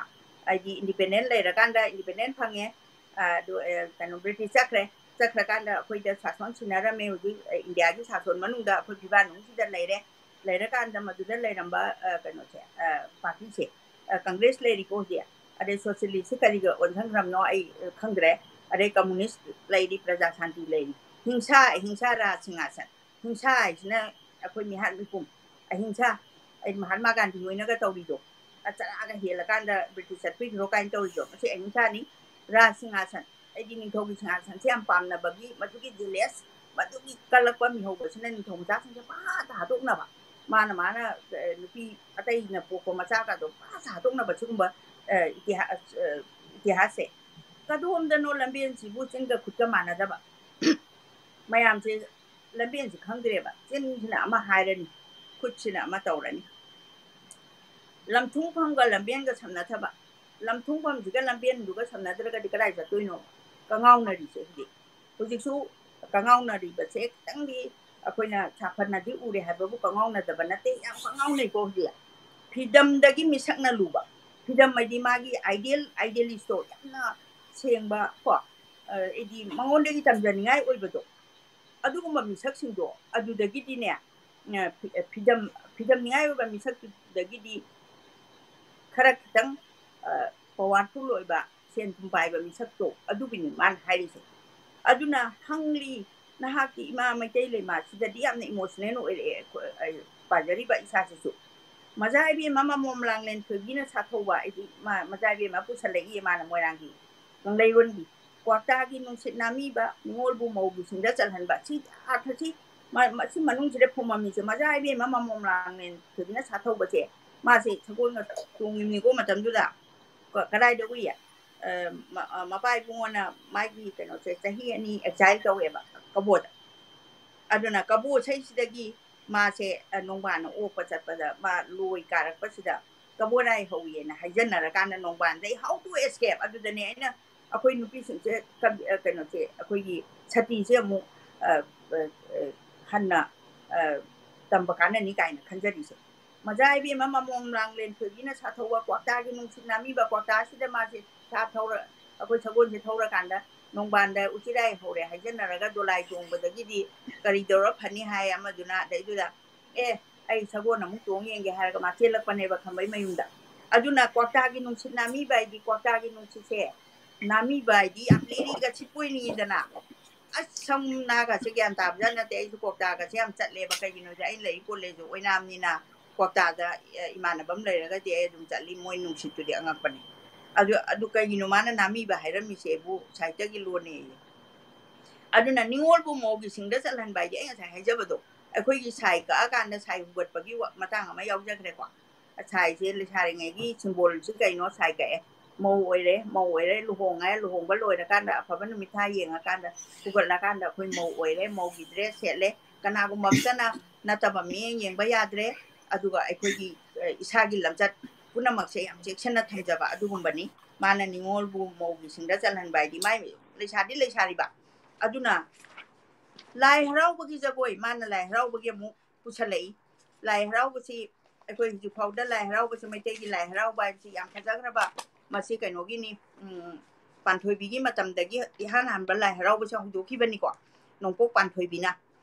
ꯍꯥꯏꯗꯤ independent ꯂꯩꯔꯀꯥꯟꯗ independent ꯐꯪꯉꯦ, ꯑ, ꯑꯗꯨ, ꯑ, ꯀꯩꯅꯣ, British ꯆꯠꯈ꯭ꯔꯦ, ꯆꯠꯈ꯭ꯔꯀꯥꯟꯗ ꯑꯩꯈꯣꯏꯗ ꯁꯥꯁꯣꯟ ꯁꯤꯟꯅꯔꯝꯃꯦ꯫ ꯍꯧꯖꯤꯛ, ꯑ, ꯏꯟꯗꯤꯌꯥꯒꯤ ꯁꯥꯁꯣꯟ ꯃꯅꯨꯡꯗ ꯑꯩꯈꯣꯏ ꯐꯤꯕꯥ ꯅꯨꯡꯁꯤꯗ ꯂꯩꯔꯦ꯫ ꯂꯩꯔꯀꯥꯟꯗ ꯃꯗꯨꯗ ꯂꯩꯔꯝꯕ, ꯑ, ꯀꯩꯅꯣꯁꯦ, ꯑ, partyꯁꯦ, ꯑ, Congress ꯂꯩꯔꯤꯀꯣ ꯍꯧꯖꯤꯛ, ꯑꯗꯩ socialistꯁꯦ ꯀꯔꯤꯒ ꯑꯣꯟꯁꯤꯟꯈ꯭ꯔꯕꯅꯣ ꯑꯩ, ꯑ, ꯈꯪꯗ꯭ꯔꯦ꯫ ꯑꯗꯩ communist ꯂꯩꯔꯤ, ꯄ꯭ꯔꯖꯥ ꯁꯥꯟꯇꯤ ꯂꯩꯔꯤ꯫ ꯍꯤꯡꯁꯥ, ꯑꯍꯤꯡꯁꯥ, ꯔꯥꯖ ꯁꯤꯡꯍꯥꯁꯟ꯫ ꯍꯤꯡꯁꯥ ꯍꯥꯏꯁꯤꯅ ꯑꯩꯈꯣꯏ ꯃꯤꯍꯥꯠ ꯃꯤꯄꯨꯝ꯫ ꯑꯍꯤꯡꯁꯥ, ꯑꯩ ꯃꯍꯥꯠꯃꯥ ꯒꯥꯟꯙꯤ ꯍꯣꯏꯅꯒ ꯇꯧꯔꯤꯗꯣ, ꯑ, ꯆꯔꯥꯒ ꯍꯦꯜꯂꯀꯥꯟꯗ British ꯆꯠꯄꯤꯈ꯭ꯔꯣ ꯀꯥꯏꯅ ꯇꯧꯔꯤꯗꯣ, ꯃꯁꯤ ꯑꯍꯤꯡꯁꯥꯅꯤ꯫ ꯔꯥꯖ ꯁꯤꯡꯍꯥꯁꯟ, ꯑꯩꯗꯤ ꯅꯤꯡꯊꯧꯒꯤ ꯁꯤꯡꯍꯥꯁꯟꯁꯦ ꯌꯥꯝ ꯄꯥꯝꯅꯕꯒꯤ, ꯃꯗꯨꯒꯤ jealous, ꯃꯗꯨꯒꯤ ꯀꯜꯂꯛꯄ ꯃꯤꯍꯧꯕꯁꯤꯅ ꯅꯤꯡꯊꯧ ꯃꯆꯥꯁꯤꯡꯁꯦ ꯄꯪꯍꯥꯠꯇ ꯍꯥꯠꯇꯣꯛꯅꯕ, ꯃꯥꯅ, ꯃꯥꯅ, ꯑ, ꯅꯨꯄꯤ ꯑꯇꯩꯅ ꯄꯣꯛꯄ ꯃꯆꯥꯒꯗꯣ ꯄꯪꯍꯥꯠꯇ ꯍꯥꯠꯇꯣꯛꯅꯕ ꯁꯤꯒꯨꯝꯕ, ꯑ, ꯏꯇꯤꯍꯥ-, ꯑ, ꯏꯇꯤꯍꯥꯁꯁꯦ ꯀꯗꯣꯝꯗꯅꯣ ꯂꯝꯕꯦꯟꯁꯤꯕꯨ ꯆꯤꯟꯒ ꯈꯨꯠꯀ ꯃꯥꯟꯅꯗꯕ꯫ ꯃꯌꯥꯝꯁꯦ ꯂꯝꯕꯦꯟꯁꯦ ꯈꯪꯗ꯭ꯔꯦꯕ꯫ ꯆꯤꯟꯁꯤꯅ ꯑꯃ ꯍꯥꯏꯔꯅꯤ, ꯈꯨꯠꯁꯤꯅ ꯑꯃ ꯇꯧꯔꯅꯤ꯫ ꯂꯝꯊꯨꯡꯐꯝꯒ ꯂꯝꯕꯦꯟꯒ ꯁꯝꯅꯊꯕ꯫ ꯂꯝꯊꯨꯡꯐꯝꯁꯤꯒ ꯂꯝꯕꯦꯟꯗꯨꯒ ꯁꯝꯅꯗ꯭ꯔꯒꯗꯤ ꯀꯗꯥꯏ ꯆꯠꯇꯣꯏꯅꯣ? ꯀꯉꯥꯎꯅꯔꯤꯁꯦ ꯍꯧꯖꯤꯛ꯫ ꯍꯧꯖꯤꯛꯁꯨ ꯀꯉꯥꯎꯅꯔꯤꯕꯁꯦ ꯈꯤꯇꯪꯗꯤ ꯑꯩꯈꯣꯏꯅ ꯁꯥꯐꯅꯗꯤ ꯎꯔꯦ ꯍꯥꯏꯕꯕꯨ ꯀꯉꯥꯎꯅꯗꯕ ꯅꯠꯇꯦ, ꯌꯥꯝ ꯀꯉꯥꯎꯅꯩꯀꯣ ꯍꯧꯖꯤꯛ꯫ ꯐꯤꯗꯝꯗꯒꯤ ꯃꯤꯁꯛꯅ ꯂꯨꯕ꯫ ꯐꯤꯗꯝ ꯍꯥꯏꯗꯤ ꯃꯥꯒꯤ ideal, idealistꯇꯣ ꯌꯥꯝꯅ ꯁꯦꯡꯕ ꯀꯣ, ꯑ, ꯍꯥꯏꯗꯤ ꯃꯉꯣꯟꯗꯒꯤ ꯇꯝꯖꯅꯤꯡꯉꯥꯏ ꯑꯣꯏꯕꯗꯣ, ꯑꯗꯨꯒꯨꯝꯕ ꯃꯤꯁꯛꯁꯤꯡꯗꯣ ꯑꯗꯨꯗꯒꯤꯗꯤꯅꯦ, ꯑ, ꯐꯤ-, ꯐꯤꯗꯝ, ꯐꯤꯗꯝꯅꯤꯡꯉꯥꯏ ꯑꯣꯏꯕ ꯃꯤꯁꯛꯇꯨꯗꯒꯤꯗꯤ ꯈꯔ ꯈꯤꯇꯪ, ꯑ, powerful ꯑꯣꯏꯕ, ꯁꯦꯟ ꯊꯨꯝ ꯄꯥꯏꯕ ꯃꯤꯁꯛꯇꯣ ꯑꯗꯨꯒꯤꯅꯤ ꯃꯥꯅ ꯍꯥꯏꯔꯤꯁꯦ꯫ ꯑꯗꯨꯅ ꯍꯪꯂꯤ, ꯅꯍꯥꯛꯀꯤ ꯏꯃꯥ ꯃꯩꯇꯩ ꯂꯩꯃꯥꯁꯤꯗꯗꯤ ꯌꯥꯝꯅ emotional ꯑꯣꯏꯔꯛꯑꯦ ꯑꯩꯈꯣꯏ, ꯑꯩ ꯄꯥꯖꯔꯤꯕ ꯏꯁꯥꯁꯤꯁꯨ꯫ ꯃꯖꯥ ꯏꯕꯦꯝꯃ ꯃꯃꯣꯝ ꯂꯥꯡꯂꯦꯟ ꯊꯣꯏꯕꯤꯅ ꯁꯥꯊꯧꯕ, ꯍꯥꯏꯗꯤ ꯃꯥ, ꯃꯖꯥ ꯏꯕꯦꯝꯃ ꯄꯨꯁꯜꯂꯛꯏ ꯃꯥꯅ ꯃꯣꯏꯔꯥꯡꯒꯤ ꯀꯪꯂꯩꯔꯣꯟꯒꯤ꯫ ꯀ꯭ꯋꯥꯛꯇꯥꯒꯤ ꯅꯨꯡꯁꯤꯠ ꯅꯥꯃꯤꯕ, ꯅꯤꯉꯣꯜꯕꯨ ꯃꯧꯒꯤ ꯁꯤꯡꯗ ꯆꯜꯍꯟꯕ꯫ ꯁꯤ ꯑꯥꯔꯊꯁꯤ ꯃ-, ꯃꯁꯤ ꯃꯅꯨꯡꯁꯤꯗ ꯐꯨꯝꯃꯝꯃꯤꯁꯦ ꯃꯖꯥ ꯏꯕꯦꯝꯃ ꯃꯃꯣꯝ ꯂꯥꯡꯂꯦꯟ ꯊꯣꯏꯕꯤꯅ ꯁꯥꯊꯧꯕꯁꯦ꯫ ꯃꯥꯁꯦ ꯁꯒꯣꯜꯒ ꯇꯣꯡꯉꯤꯕꯅꯤꯀꯣ ꯃꯇꯝꯗꯨꯗ꯫ ꯀ-, ꯀꯗꯥꯏꯗ ꯎꯏ? ꯑ, ꯃ-, ꯑ, ꯃꯄꯥ ꯏꯕꯨꯡꯉꯣꯅ ꯃꯥꯒꯤ ꯀꯩꯅꯣꯁꯦ ꯆꯍꯤ ꯑꯅꯤ exile ꯇꯧꯋꯦꯕ ꯀꯕꯣꯗ꯫ ꯑꯗꯨꯅ ꯀꯕꯣ ꯏꯁꯩꯁꯤꯗꯒꯤ ꯃꯥꯁꯦ, ꯑ, ꯅꯣꯡꯕꯥꯟꯅ ꯑꯣꯛꯄ ꯆꯠꯄꯗ ꯃꯥ ꯂꯣꯏ ꯀꯥꯔꯛꯄꯁꯤꯗ ꯀꯕꯣ ꯂꯥꯏ ꯍꯧꯏꯌꯦꯅ ꯍꯥꯏꯖꯟꯅꯔꯀꯥꯟꯗ ꯅꯣꯡꯕꯥꯟꯗꯩ how to escape꯫ ꯑꯗꯨꯗꯅꯦ ꯑꯩꯅ ꯑꯩꯈꯣꯏ ꯅꯨꯄꯤꯁꯤꯡꯁꯦ ꯀꯝ-, ꯑ, ꯀꯩꯅꯣꯁꯦ, ꯑꯩꯈꯣꯏꯒꯤ ꯁꯇꯤꯁꯦ ꯑꯃꯨꯛ, ꯑ, ꯑ, ꯑ, ꯍꯟꯅ, ꯑ, ꯇꯝꯕ ꯀꯥꯟꯅꯅꯤ ꯀꯥꯏꯅ ꯈꯟꯖꯔꯤꯁꯦ꯫ ꯃꯖꯥ ꯏꯕꯦꯝꯃ ꯃꯃꯣꯝ ꯂꯥꯡꯂꯦꯟ ꯊꯣꯏꯕꯤꯅ ꯁꯥꯊꯧꯕ ꯀ꯭ꯋꯥꯛꯇꯥꯒꯤ ꯅꯨꯡꯁꯤꯠ ꯅꯥꯃꯤꯕ, ꯀ꯭ꯋꯥꯛꯇꯥꯁꯤꯗ ꯃꯥꯁꯦ ꯁꯥ ꯊꯧꯔ-, ꯑꯩꯈꯣꯏ ꯁꯒꯣꯜꯁꯦ ꯊꯧꯔꯀꯥꯟꯗ ꯅꯣꯡꯕꯥꯟꯗ ꯎꯆꯤꯔꯥꯏ ꯍꯧꯔꯦ ꯍꯥꯏꯖꯟꯅꯔꯒ ꯗꯣꯂꯥꯏ ꯇꯣꯡꯕꯗꯒꯤꯗꯤ ꯀꯔꯤ ꯇꯧꯔ ꯐꯅꯤ ꯍꯥꯏ ꯑꯃꯗꯨꯅ, ꯑꯗꯩꯗꯨꯗ, "ꯑꯦ, ꯑꯩ ꯁꯒꯣꯜ ꯑꯃꯨꯛ ꯇꯣꯡ ꯌꯦꯡꯒꯦ" ꯍꯥꯏꯔꯒ ꯃꯥ ꯆꯦꯜꯂꯛꯄꯅꯦꯕ ꯈꯝꯕꯩ ꯃꯌꯨꯝꯗ꯫ ꯑꯗꯨꯅ ꯀ꯭ꯋꯥꯛꯇꯥꯒꯤ ꯅꯨꯡꯁꯤꯠ ꯅꯥꯃꯤꯕ ꯍꯥꯏꯗꯤ ꯀ꯭ꯋꯥꯛꯇꯥꯒꯤ ꯅꯨꯡꯁꯤꯠꯁꯦ ꯅꯥꯃꯤꯕ ꯍꯥꯏꯗꯤ ꯌꯥꯝ ꯂꯤꯔꯤꯒ ꯁꯤꯠꯄꯣꯏꯅꯤꯗꯅ꯫ ꯑꯁ, ꯁꯝꯅꯥꯒꯁꯦ ꯒ꯭ꯌꯥꯟ ꯇꯥꯕꯖꯥꯠ ꯅꯠꯇꯦ꯫ ꯑꯩꯁꯨ ꯀ꯭ꯋꯥꯛꯇꯥꯒꯁꯦ ꯌꯥꯝ ꯆꯠꯂꯦꯕ, ꯀꯩꯒꯤꯅꯣꯗꯤ ꯑꯩꯅ ꯂꯩꯔꯤ ꯀꯣꯂꯦꯖꯁꯦ ꯑꯣꯏꯅꯥꯝꯅꯤꯅ ꯀ꯭ꯋꯥꯛꯇꯥꯗ, ꯑ, ꯏꯃꯥꯟꯅꯕ ꯑꯃ ꯂꯩꯔꯒꯗꯤ ꯑꯩ ꯑꯗꯨꯝ ꯆꯠꯂꯤ꯫ ꯃꯣꯏ ꯅꯨꯡꯁꯤꯠꯇꯨꯗꯤ ꯑꯉꯛꯄꯅꯤ꯫ ꯑꯗꯨ, ꯑꯗꯨ ꯀꯩꯒꯤꯅꯣ ꯃꯥꯅ ꯅꯥꯃꯤꯕ ꯍꯥꯏꯔꯝꯃꯤꯁꯦꯕꯨ ꯁꯥꯍꯤꯇ꯭ꯌꯒꯤ ꯂꯣꯟꯅꯦꯌꯦ꯫ ꯑꯗꯨꯅ ꯅꯤꯉꯣꯜꯕꯨ ꯃꯧꯒꯤ ꯁꯤꯡꯗ ꯆꯜꯍꯟꯕ ꯍꯥꯏꯗꯤ ꯑꯩ ꯉꯁꯥꯏ ꯍꯥꯏꯖꯕꯗꯣ, ꯑꯩꯈꯣꯏꯒꯤ ꯁꯥꯏ ꯀꯛꯑꯀꯥꯟꯗ ꯁꯥꯏ ꯍꯨꯒꯠꯄꯒꯤ ꯋꯥ-, ꯃꯇꯥꯡ ꯑꯃ ꯌꯥꯎꯖꯈ꯭ꯔꯦꯀꯣ꯫ ꯁꯥꯏꯁꯦ ꯂꯩꯁꯥꯔꯤꯉꯩꯒꯤ symbolꯁꯤ ꯀꯩꯅꯣ? ꯁꯥꯏ ꯀꯛꯑꯦ, ꯃꯧ ꯑꯣꯏꯔꯦ, ꯃꯧ ꯑꯣꯏꯔꯦ, ꯂꯨꯍꯣꯡꯉꯦ, ꯂꯨꯍꯣꯡꯕ ꯂꯣꯏꯔꯀꯥꯟꯗ ꯑꯐꯕ ꯅꯨꯃꯤꯠ ꯊꯥ ꯌꯦꯡꯉꯀꯥꯟꯗ ꯍꯨꯒꯠꯂꯀꯥꯟꯗ ꯑꯩꯈꯣꯏ ꯃꯧ ꯑꯣꯏꯔꯦ, ꯃꯧꯒꯤ dress ꯁꯦꯠꯂꯦ꯫ ꯀꯅꯥꯒꯨꯝꯕ ꯑꯝꯇꯅ ꯅꯠꯇꯕ ꯃꯤꯠꯌꯦꯡ ꯌꯦꯡꯕ ꯌꯥꯗ꯭ꯔꯦ꯫ ꯑꯗꯨꯒ ꯑꯩꯈꯣꯏꯒꯤ, ꯑ, ꯏꯁꯥꯒꯤ ꯂꯝꯆꯠ ꯄꯨꯝꯅꯃꯛꯁꯦ ꯌꯥꯝ ꯆꯦꯛꯁꯤꯟꯅ ꯊꯝꯖꯕ ꯑꯗꯨꯒꯨꯝꯕꯅꯤ꯫ ꯃꯥꯅ ꯅꯤꯉꯣꯜꯕꯨ ꯃꯧꯒꯤ ꯁꯤꯡꯗ ꯆꯜꯍꯟꯕ ꯍꯥꯏꯗꯤ ꯃꯥꯏ ꯂꯩꯁꯥꯗꯤ ꯂꯩꯁꯥꯔꯤꯕ꯫ ꯑꯗꯨꯅ ꯂꯥꯏ ꯍꯔꯥꯎꯕꯒꯤ ꯖꯒꯣꯏ, ꯃꯥꯅ ꯂꯥꯏ ꯍꯔꯥꯎꯕꯒꯤ ꯑꯃꯨꯛ ꯄꯨꯁꯜꯂꯛꯏ꯫ ꯂꯥꯏ ꯍꯔꯥꯎꯕꯁꯤ ꯑꯩꯈꯣꯏ ꯍꯧꯖꯤꯛ ꯐꯥꯎꯗ ꯂꯥꯏ ꯍꯔꯥꯎꯕꯁꯤ, ꯃꯩꯇꯩꯒꯤ ꯂꯥꯏ ꯍꯔꯥꯎꯕ ꯍꯥꯏꯕꯁꯤ ꯌꯥꯝ ꯐꯖꯈ꯭ꯔꯕ, ꯃꯁꯤ ꯀꯩꯅꯣꯒꯤꯅꯤ, ꯎꯝ, ꯄꯥꯟꯊꯣꯏꯕꯤꯒꯤ ꯃꯇꯝꯗꯒꯤ ꯏꯍꯥꯟ ꯍꯥꯟꯕ ꯂꯥꯏ ꯍꯔꯥꯎꯕꯁꯦ ꯍꯧꯗꯣꯛꯈꯤꯕꯅꯤꯀꯣ, ꯅꯣꯡꯄꯣꯛ ꯄꯥꯟꯊꯣꯏꯕꯤꯅ꯫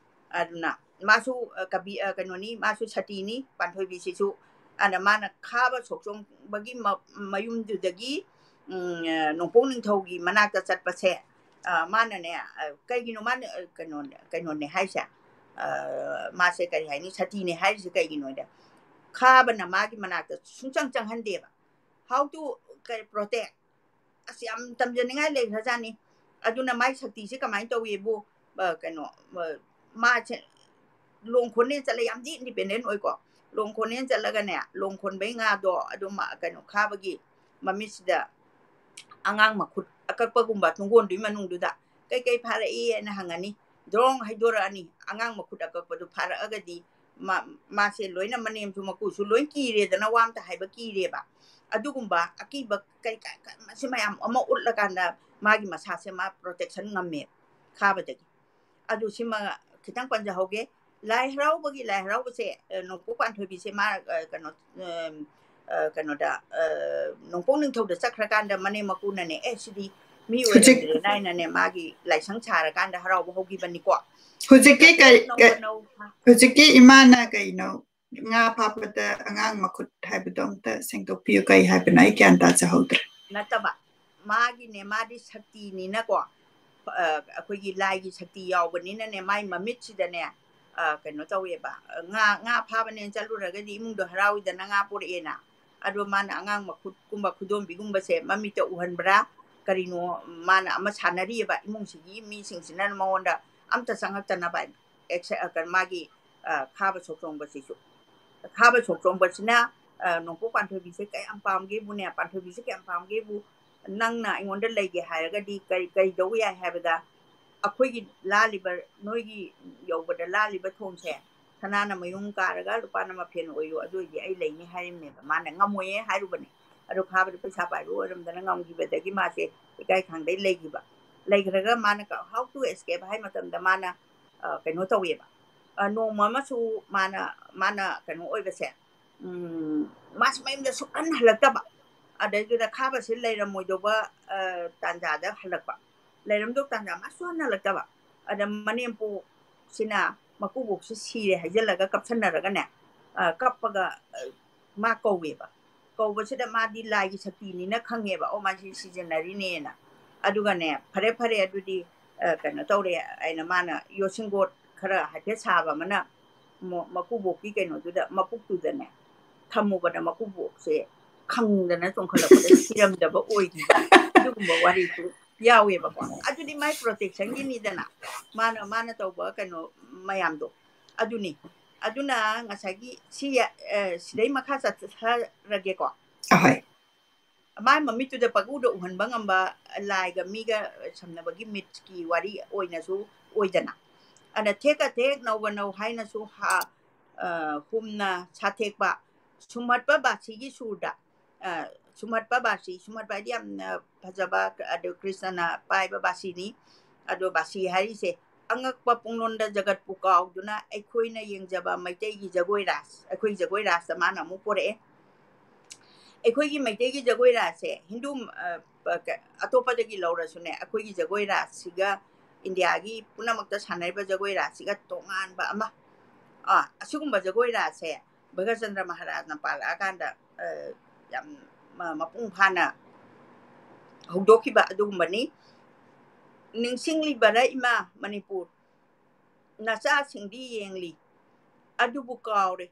ꯑꯗꯨꯅ ꯃꯥꯁꯨ, ꯑ, ꯀꯕꯤ, ꯑ, ꯀꯩꯅꯣꯅꯤ, ꯃꯥꯁꯨ ꯁꯇꯤꯅꯤ, ꯄꯥꯟꯊꯣꯏꯕꯤꯁꯤꯁꯨ꯫ ꯑꯗ ꯃꯥꯅ ꯈꯥꯕ ꯁꯣꯛꯆꯣꯡꯕꯒꯤ ꯃ-, ꯃꯌꯨꯝꯗꯨꯗꯒꯤ, ꯎꯝ, ꯑ, ꯅꯣꯡꯄꯣꯛ ꯅꯤꯡꯊꯧꯒꯤ ꯃꯅꯥꯛꯇ ꯆꯠꯄꯁꯦ, ꯑ, ꯃꯥꯅꯅꯦ, ꯑ, ꯀꯩꯒꯤꯅꯣ ꯃꯥꯅ, ꯑ, ꯀꯩꯅꯣꯅꯦ, ꯀꯩꯅꯣꯅꯦ ꯍꯥꯏꯁꯦ? ꯑ, ꯃꯥꯁꯦ ꯀꯔꯤ ꯍꯥꯏꯅꯤ, ꯁꯇꯤꯅꯦ ꯍꯥꯏꯔꯤꯁꯦ ꯀꯩꯒꯤꯅꯣꯗ, ꯈꯥꯕꯅ ꯃꯥꯒꯤ ꯃꯅꯥꯛꯇ ꯁꯨꯡꯆꯪ ꯆꯪꯍꯟꯗꯦꯕ꯫ How to, ꯀꯔꯤ, protect? ꯑꯁ, ꯌꯥꯝ ꯇꯝꯖꯅꯤꯡꯉꯥꯏ ꯂꯩꯈ꯭ꯔꯖꯥꯠꯅꯤ꯫ ꯑꯗꯨꯅ ꯃꯥꯏ ꯁꯛꯇꯤꯁꯦ ꯀꯃꯥꯏꯅ ꯇꯧꯋꯦꯕꯨ, ꯑ, ꯀꯩꯅꯣ, ꯑ, ꯃꯥꯁꯦ ꯂꯣꯡ ꯈꯣꯟꯅꯦ ꯆꯠꯂ, ꯌꯥꯝꯗꯤ independent ꯑꯣꯏꯀꯣ꯫ ꯂꯣꯡ ꯈꯣꯟꯅꯦ ꯆꯠꯂꯒꯅꯦ, ꯂꯣꯡ ꯈꯣꯟꯕꯩ ꯉꯥꯗꯣ ꯑꯗꯨꯝ, ꯑ, ꯀꯩꯅꯣ, ꯈꯥꯕꯒꯤ ꯃꯃꯤꯠꯁꯤꯗ ꯑꯉꯥꯡ ꯃꯈꯨꯠ ꯑꯀꯛꯄꯒꯨꯝꯕ ꯇꯨꯡꯒꯣꯟꯗꯨꯒꯤ ꯃꯅꯨꯡꯗꯨꯗ ꯀꯩꯀꯩ ꯐꯥꯔꯛꯏ ꯍꯥꯏꯅ ꯍꯪꯉꯅꯤ꯫ ꯗ꯭ꯔꯣꯡ ꯍꯥꯏꯗꯣꯔꯛꯑꯅꯤ꯫ ꯑꯉꯥꯡ ꯃꯈꯨꯠ ꯑꯀꯛꯄꯗꯨ ꯐꯥꯔꯛꯑꯒꯗꯤ ꯃꯥ-, ꯃꯥꯁꯦ ꯂꯣꯏꯅ ꯃꯅꯦꯝꯁꯨ ꯃꯀꯨꯁꯨ ꯂꯣꯏ ꯀꯤꯔꯦꯗꯅ, ꯋꯥ ꯑꯝꯇ ꯍꯥꯏꯕ ꯀꯤꯔꯦꯕ꯫ ꯑꯗꯨꯒꯨꯝꯕ ꯑꯀꯤꯕ ꯀꯔꯤ ꯀ-, ꯀ-, ꯃꯁꯤ ꯃꯌꯥꯝ ꯑꯃ ꯎꯠꯂꯀꯥꯟꯗ ꯃꯥꯒꯤ ꯃꯁꯥꯁꯦ ꯃꯥ protection ꯉꯝꯃꯦ ꯈꯥꯕꯗꯒꯤ꯫ ꯑꯗꯨ ꯁꯤꯃ ꯈꯤꯇꯪ ꯄꯟꯖꯍꯧꯒꯦ꯫ ꯂꯥꯏ ꯍꯔꯥꯎꯕꯒꯤ, ꯂꯥꯏ ꯍꯔꯥꯎꯕꯁꯦ, ꯑ, ꯅꯣꯡꯄꯣꯛ ꯄꯥꯟꯊꯣꯏꯕꯤꯁꯦ ꯃꯥ, ꯑ, ꯀꯩꯅꯣ, ꯑꯝ, ꯑ, ꯀꯩꯅꯣꯗ, ꯑ, ꯅꯣꯡꯄꯣꯛ ꯅꯤꯡꯊꯧꯗ ꯆꯠꯈ꯭ꯔꯀꯥꯟꯗ ꯃꯅꯦꯝ ꯃꯀꯨꯅꯅꯦ, "ꯑꯦ, ꯁꯤꯗꯤ ꯃꯤ ꯍꯧꯖꯤꯛ ꯑꯣꯏꯔꯝꯗ꯭ꯔꯦꯅ" ꯍꯥꯏꯅꯅꯦ, ꯃꯥꯒꯤ ꯂꯥꯏꯁꯪ ꯁꯥꯔꯀꯥꯟꯗ ꯍꯔꯥꯎꯕ ꯍꯧꯈꯤꯕꯅꯤꯀꯣ꯫ ꯍꯧꯖꯤꯛꯀꯤ ꯀꯩ-, ꯅꯧꯕ ꯀꯩ-, ꯅꯧ-, ꯍꯧꯖꯤꯛꯀꯤ ꯏꯃꯥꯅ ꯀꯩꯅꯣ, ꯉꯥ ꯐꯥꯕꯗ ꯑꯉꯥꯡ ꯃꯈꯨꯠ ꯍꯥꯏꯕꯗꯣ ꯑꯝꯇ ꯁꯦꯡꯗꯣꯛꯄꯤꯌꯨ, ꯀꯩ ꯍꯥꯏꯕꯅꯣ? ꯑꯩ ꯒ꯭ꯌꯥꯟ ꯇꯥꯖꯍꯧꯗ꯭ꯔꯦ꯫ ꯅꯠꯇꯕ, ꯃꯥꯒꯤꯅꯦ, ꯃꯥꯗꯤ ꯁꯛꯇꯤꯅꯤꯅꯀꯣ, ꯑ, ꯑꯩꯈꯣꯏꯒꯤ ꯂꯥꯏꯒꯤ ꯁꯛꯇꯤ ꯌꯥꯎꯕꯅꯤꯅꯅꯦ, ꯃꯥꯏ ꯃꯃꯤꯠꯁꯤꯗꯅꯦ, ꯑ, ꯀꯩꯅꯣ ꯇꯧꯋꯦꯕ, ꯉꯥ, ꯉꯥ ꯐꯥꯕꯅꯦꯅ ꯆꯠꯂꯨꯔꯒꯗꯤ ꯏꯃꯨꯡꯗꯣ ꯍꯔꯥꯎꯏꯗꯅ, ꯉꯥ ꯄꯨꯔꯛꯑꯦꯅ꯫ ꯑꯗꯣ ꯃꯥꯅ ꯑꯉꯥꯡ ꯃꯈꯨꯠꯀꯨꯝꯕ, ꯈꯨꯗꯣꯝꯕꯤꯒꯨꯝꯕꯁꯦ ꯃꯃꯤꯠꯇ ꯎꯍꯟꯕ꯭ꯔꯥ ꯀꯔꯤꯅꯣ, ꯃꯥꯅ ꯑꯃ ꯁꯥꯟꯅꯔꯤꯑꯕ, ꯏꯃꯨꯡꯁꯤꯒꯤ ꯃꯤꯁꯤꯡꯁꯤꯅ ꯃꯉꯣꯟꯗ ꯑꯝꯇ ꯆꯪꯉꯛꯇꯅꯕ ꯍꯥꯏꯅ꯫ ꯑꯦꯛꯁ-, ꯑ, ꯀꯩꯅꯣ, ꯃꯥꯒꯤ, ꯑ, ꯈꯥꯕ ꯁꯣꯛꯆꯣꯡꯕꯁꯤꯁꯨ꯫ ꯈꯥꯕ ꯁꯣꯛꯆꯣꯡꯕꯁꯤꯅ, ꯑ, ꯅꯣꯡꯄꯣꯛ ꯄꯥꯟꯊꯣꯏꯕꯤꯁꯦ ꯀꯌꯥꯝ ꯄꯥꯝꯒꯦꯕꯨꯅꯦ, ꯄꯥꯟꯊꯣꯏꯕꯤꯁꯦ ꯀꯌꯥꯝ ꯄꯥꯝꯒꯦꯕꯨ, "ꯅꯪꯅ ꯑꯩꯉꯣꯟꯗ ꯂꯩꯒꯦ ꯍꯥꯏꯔꯒꯗꯤ ꯀꯔꯤ, ꯀꯔꯤ ꯇꯧꯕ ꯌꯥꯏ?" ꯍꯥꯏꯕꯗ, "ꯑꯩꯈꯣꯏꯒꯤ ꯂꯥꯜꯂꯤꯕ, ꯅꯣꯏꯒꯤ ꯌꯧꯕꯗ ꯂꯥꯜꯂꯤꯕ ꯊꯣꯡꯁꯦ ꯁꯅꯥꯅ ꯃꯌꯨꯝ ꯀꯥꯔꯒ ꯂꯨꯄꯥꯅ ꯃꯐꯦꯟ ꯑꯣꯏꯌꯨ, ꯑꯗꯨ ꯑꯣꯏꯗꯤ ꯑꯩ ꯂꯩꯅꯤ" ꯍꯥꯏꯔꯤꯕꯅꯦꯕ꯫ ꯃꯥꯅ ꯉꯝꯃꯣꯏꯌꯦ ꯍꯥꯏꯔꯨꯕꯅꯦ꯫ ꯑꯗꯣ ꯈꯥꯕꯗ ꯄꯩꯁꯥ ꯄꯥꯏꯕ ꯑꯣꯏꯔꯝꯗꯅ ꯉꯝꯈꯤꯕꯗꯒꯤ ꯃꯥꯁꯦ ꯏꯀꯥꯏ ꯈꯪꯗꯩ ꯂꯩꯈꯤꯕ꯫ ꯂꯩꯈ꯭ꯔꯒ ꯃꯥꯅ ꯀ-, how to escape ꯍꯥꯏ ꯃꯇꯝꯗ ꯃꯥꯅ, ꯑ, ꯀꯩꯅꯣ ꯇꯧꯋꯦꯕ꯫ ꯑ, ꯅꯣꯡꯃ ꯑꯃꯁꯨ ꯃꯥꯅ, ꯃꯥꯅ ꯀꯩꯅꯣ ꯑꯣꯏꯕꯁꯦ, ꯎꯝ, ꯃꯥꯁꯤ ꯃꯌꯨꯝꯗ ꯁꯨꯛꯍꯟ ꯍꯜꯂꯛꯇꯕ꯫ ꯑꯗꯩꯗꯨꯗ ꯈꯥꯕꯁꯤ ꯂꯩꯔꯝꯃꯣꯏꯗꯧꯕ, ꯑ, ꯇꯥꯟꯖꯥꯗ ꯍꯜꯂꯛꯄ꯫ ꯂꯩꯔꯝꯗꯧ ꯇꯥꯟꯖꯥ ꯃꯥ ꯁꯨꯡꯍꯟ ꯍꯜꯂꯛꯇꯕ꯫ ꯑꯗ ꯃꯅꯦꯝꯄꯣꯛꯁꯤꯅ ꯃꯀꯨꯕꯣꯛꯁꯤ ꯁꯤꯔꯦ ꯍꯥꯏꯖꯤꯜꯂꯒ ꯀꯞꯁꯟꯅꯔꯒꯅꯦ, ꯑ, ꯀꯞꯄꯒ, ꯑ, ꯃꯥ ꯀꯧꯋꯦꯕ꯫ ꯀꯧꯕꯁꯤꯗ ꯃꯥꯗꯤ ꯂꯥꯏꯒꯤ ꯁꯛꯇꯤꯅꯤꯅ ꯈꯪꯉꯦꯕ, "ꯑꯣ, ꯃꯥꯁꯤ ꯁꯤꯖꯤꯟꯅꯔꯤꯅꯦꯅ"꯫ ꯑꯗꯨꯒꯅꯦ, "ꯐꯔꯦ, ꯐꯔꯦ, ꯑꯗꯨꯗꯤ, ꯑ, ꯀꯩꯅꯣ ꯇꯧꯔꯦ" ꯍꯥꯏꯅ ꯃꯥꯅ ꯌꯣꯠꯁꯤꯡꯒꯣꯠ ꯈꯔ ꯍꯥꯏꯐꯦꯠ ꯁꯥꯕ ꯑꯃꯅ ꯃ-, ꯃꯀꯨꯕꯣꯛꯀꯤ ꯀꯩꯅꯣꯗꯨꯗ, ꯃꯄꯨꯛꯇꯨꯗꯅꯦ ꯊꯝꯃꯨꯕꯗ ꯃꯀꯨꯕꯣꯛꯁꯦ ꯈꯪꯗꯅ ꯆꯣꯡꯈꯠꯂꯛꯄꯗ ꯁꯤꯔꯝꯗꯕ ꯑꯣꯏꯈꯤꯕ, ꯑꯗꯨꯒꯨꯝꯕ ꯋꯥꯔꯤꯁꯨ ꯌꯥꯎꯋꯦꯕꯀꯣ꯫ ꯑꯗꯨꯗꯤ ꯃꯥꯏ ꯄ꯭ꯔꯣꯇꯦꯛꯁꯟꯒꯤꯅꯤꯗꯅ, ꯃꯥꯅ, ꯃꯥꯅ ꯇꯧꯕ ꯀꯩꯅꯣ ꯃꯌꯥꯝꯗꯣ꯫ ꯑꯗꯨꯅꯤ꯫ ꯑꯗꯨꯅ ꯉꯁꯥꯏꯒꯤ ꯁꯤ, ꯑ, ꯁꯤꯗꯩ ꯃꯈꯥ ꯆꯠꯊꯔꯒꯦꯀꯣ꯫ ꯑꯍꯣꯏ꯫ ꯃꯥꯏ ꯃꯃꯤꯠꯇꯨꯗ ꯄꯪꯎꯗ ꯎꯍꯟꯕ ꯉꯝꯕ, ꯂꯥꯏꯒ ꯃꯤꯒ ꯁꯝꯅꯕꯒꯤ ꯃꯤꯠꯀꯤ ꯋꯥꯔꯤ ꯑꯣꯏꯅꯁꯨ ꯑꯣꯏꯗꯅ꯫ ꯑꯗ ꯊꯦꯛꯀ ꯊꯦꯛ ꯅꯧꯒ ꯅꯧ ꯍꯥꯏꯅꯁꯨ ꯍꯥ-, ꯑ, ꯍꯨꯝꯅ ꯁꯥꯊꯦꯛꯄ, ꯁꯨꯝꯍꯠꯄ ꯕꯥꯁꯤꯒꯤ ꯁꯨꯔꯗ, ꯑ, ꯁꯨꯝꯍꯠꯄ ꯕꯥꯁꯤ, ꯁꯨꯝꯍꯠꯄ ꯍꯥꯏꯗꯤ ꯌꯥꯝꯅ ꯐꯖꯕ, ꯑꯗꯨ ꯀ꯭ꯔꯤꯁꯅꯅ ꯄꯥꯏꯕ ꯕꯥꯁꯤꯅꯤ꯫ ꯑꯗꯣ ꯕꯥꯁꯤ ꯍꯥꯏꯔꯤꯁꯦ ꯑꯉꯛꯄ ꯄꯨꯡꯂꯣꯟꯗ ꯖꯒꯠꯄꯨ ꯀꯥꯎꯗꯨꯅ ꯑꯩꯈꯣꯏꯅ ꯌꯦꯡꯖꯕ ꯃꯩꯇꯩꯒꯤ ꯖꯒꯣꯏ ꯔꯥꯁ, ꯑꯩꯈꯣꯏ ꯖꯒꯣꯏ ꯔꯥꯁꯇ ꯃꯥꯅ ꯑꯃꯨꯛ ꯄꯣꯔꯛꯑꯦ꯫ ꯑꯩꯈꯣꯏꯒꯤ ꯃꯩꯇꯩꯒꯤ ꯖꯒꯣꯏ ꯔꯥꯁꯁꯦ ꯍꯤꯟꯗꯨ, ꯑ, ꯄ-, ꯀ-, ꯑꯇꯣꯞꯄꯗꯒꯤ ꯂꯧꯔꯁꯨꯅꯦ, ꯑꯩꯈꯣꯏꯒꯤ ꯖꯒꯣꯏ ꯔꯥꯁꯁꯤꯒ ꯏꯟꯗꯤꯌꯥꯒꯤ ꯄꯨꯝꯅꯃꯛꯇ ꯁꯥꯟꯅꯔꯤꯕ ꯖꯒꯣꯏ ꯔꯥꯁꯁꯤꯒ ꯇꯣꯉꯥꯟꯕ ꯑꯃ, ꯑ, ꯑꯁꯤꯒꯨꯝꯕ ꯖꯒꯣꯏ ꯔꯥꯁꯁꯦ ꯚꯒꯠꯆꯟꯗ꯭ꯔ ꯃꯍꯥꯔꯥꯖꯅ ꯄꯥꯜꯂꯛꯑꯀꯥꯟꯗ, ꯑ, ꯌꯥꯝ ꯃ-, ꯃꯄꯨꯡ ꯐꯥꯅ ꯍꯧꯗꯣꯛꯈꯤꯕ ꯑꯗꯨꯒꯨꯝꯕꯅꯤ꯫ ꯅꯤꯡꯁꯤꯡꯂꯤꯕꯔꯥ ꯏꯃꯥ ꯃꯅꯤꯄꯨꯔ, ꯅꯆꯥꯁꯤꯡꯗꯤ ꯌꯦꯡꯂꯤ, ꯑꯗꯨꯕꯨ ꯀꯥꯎꯔꯦ꯫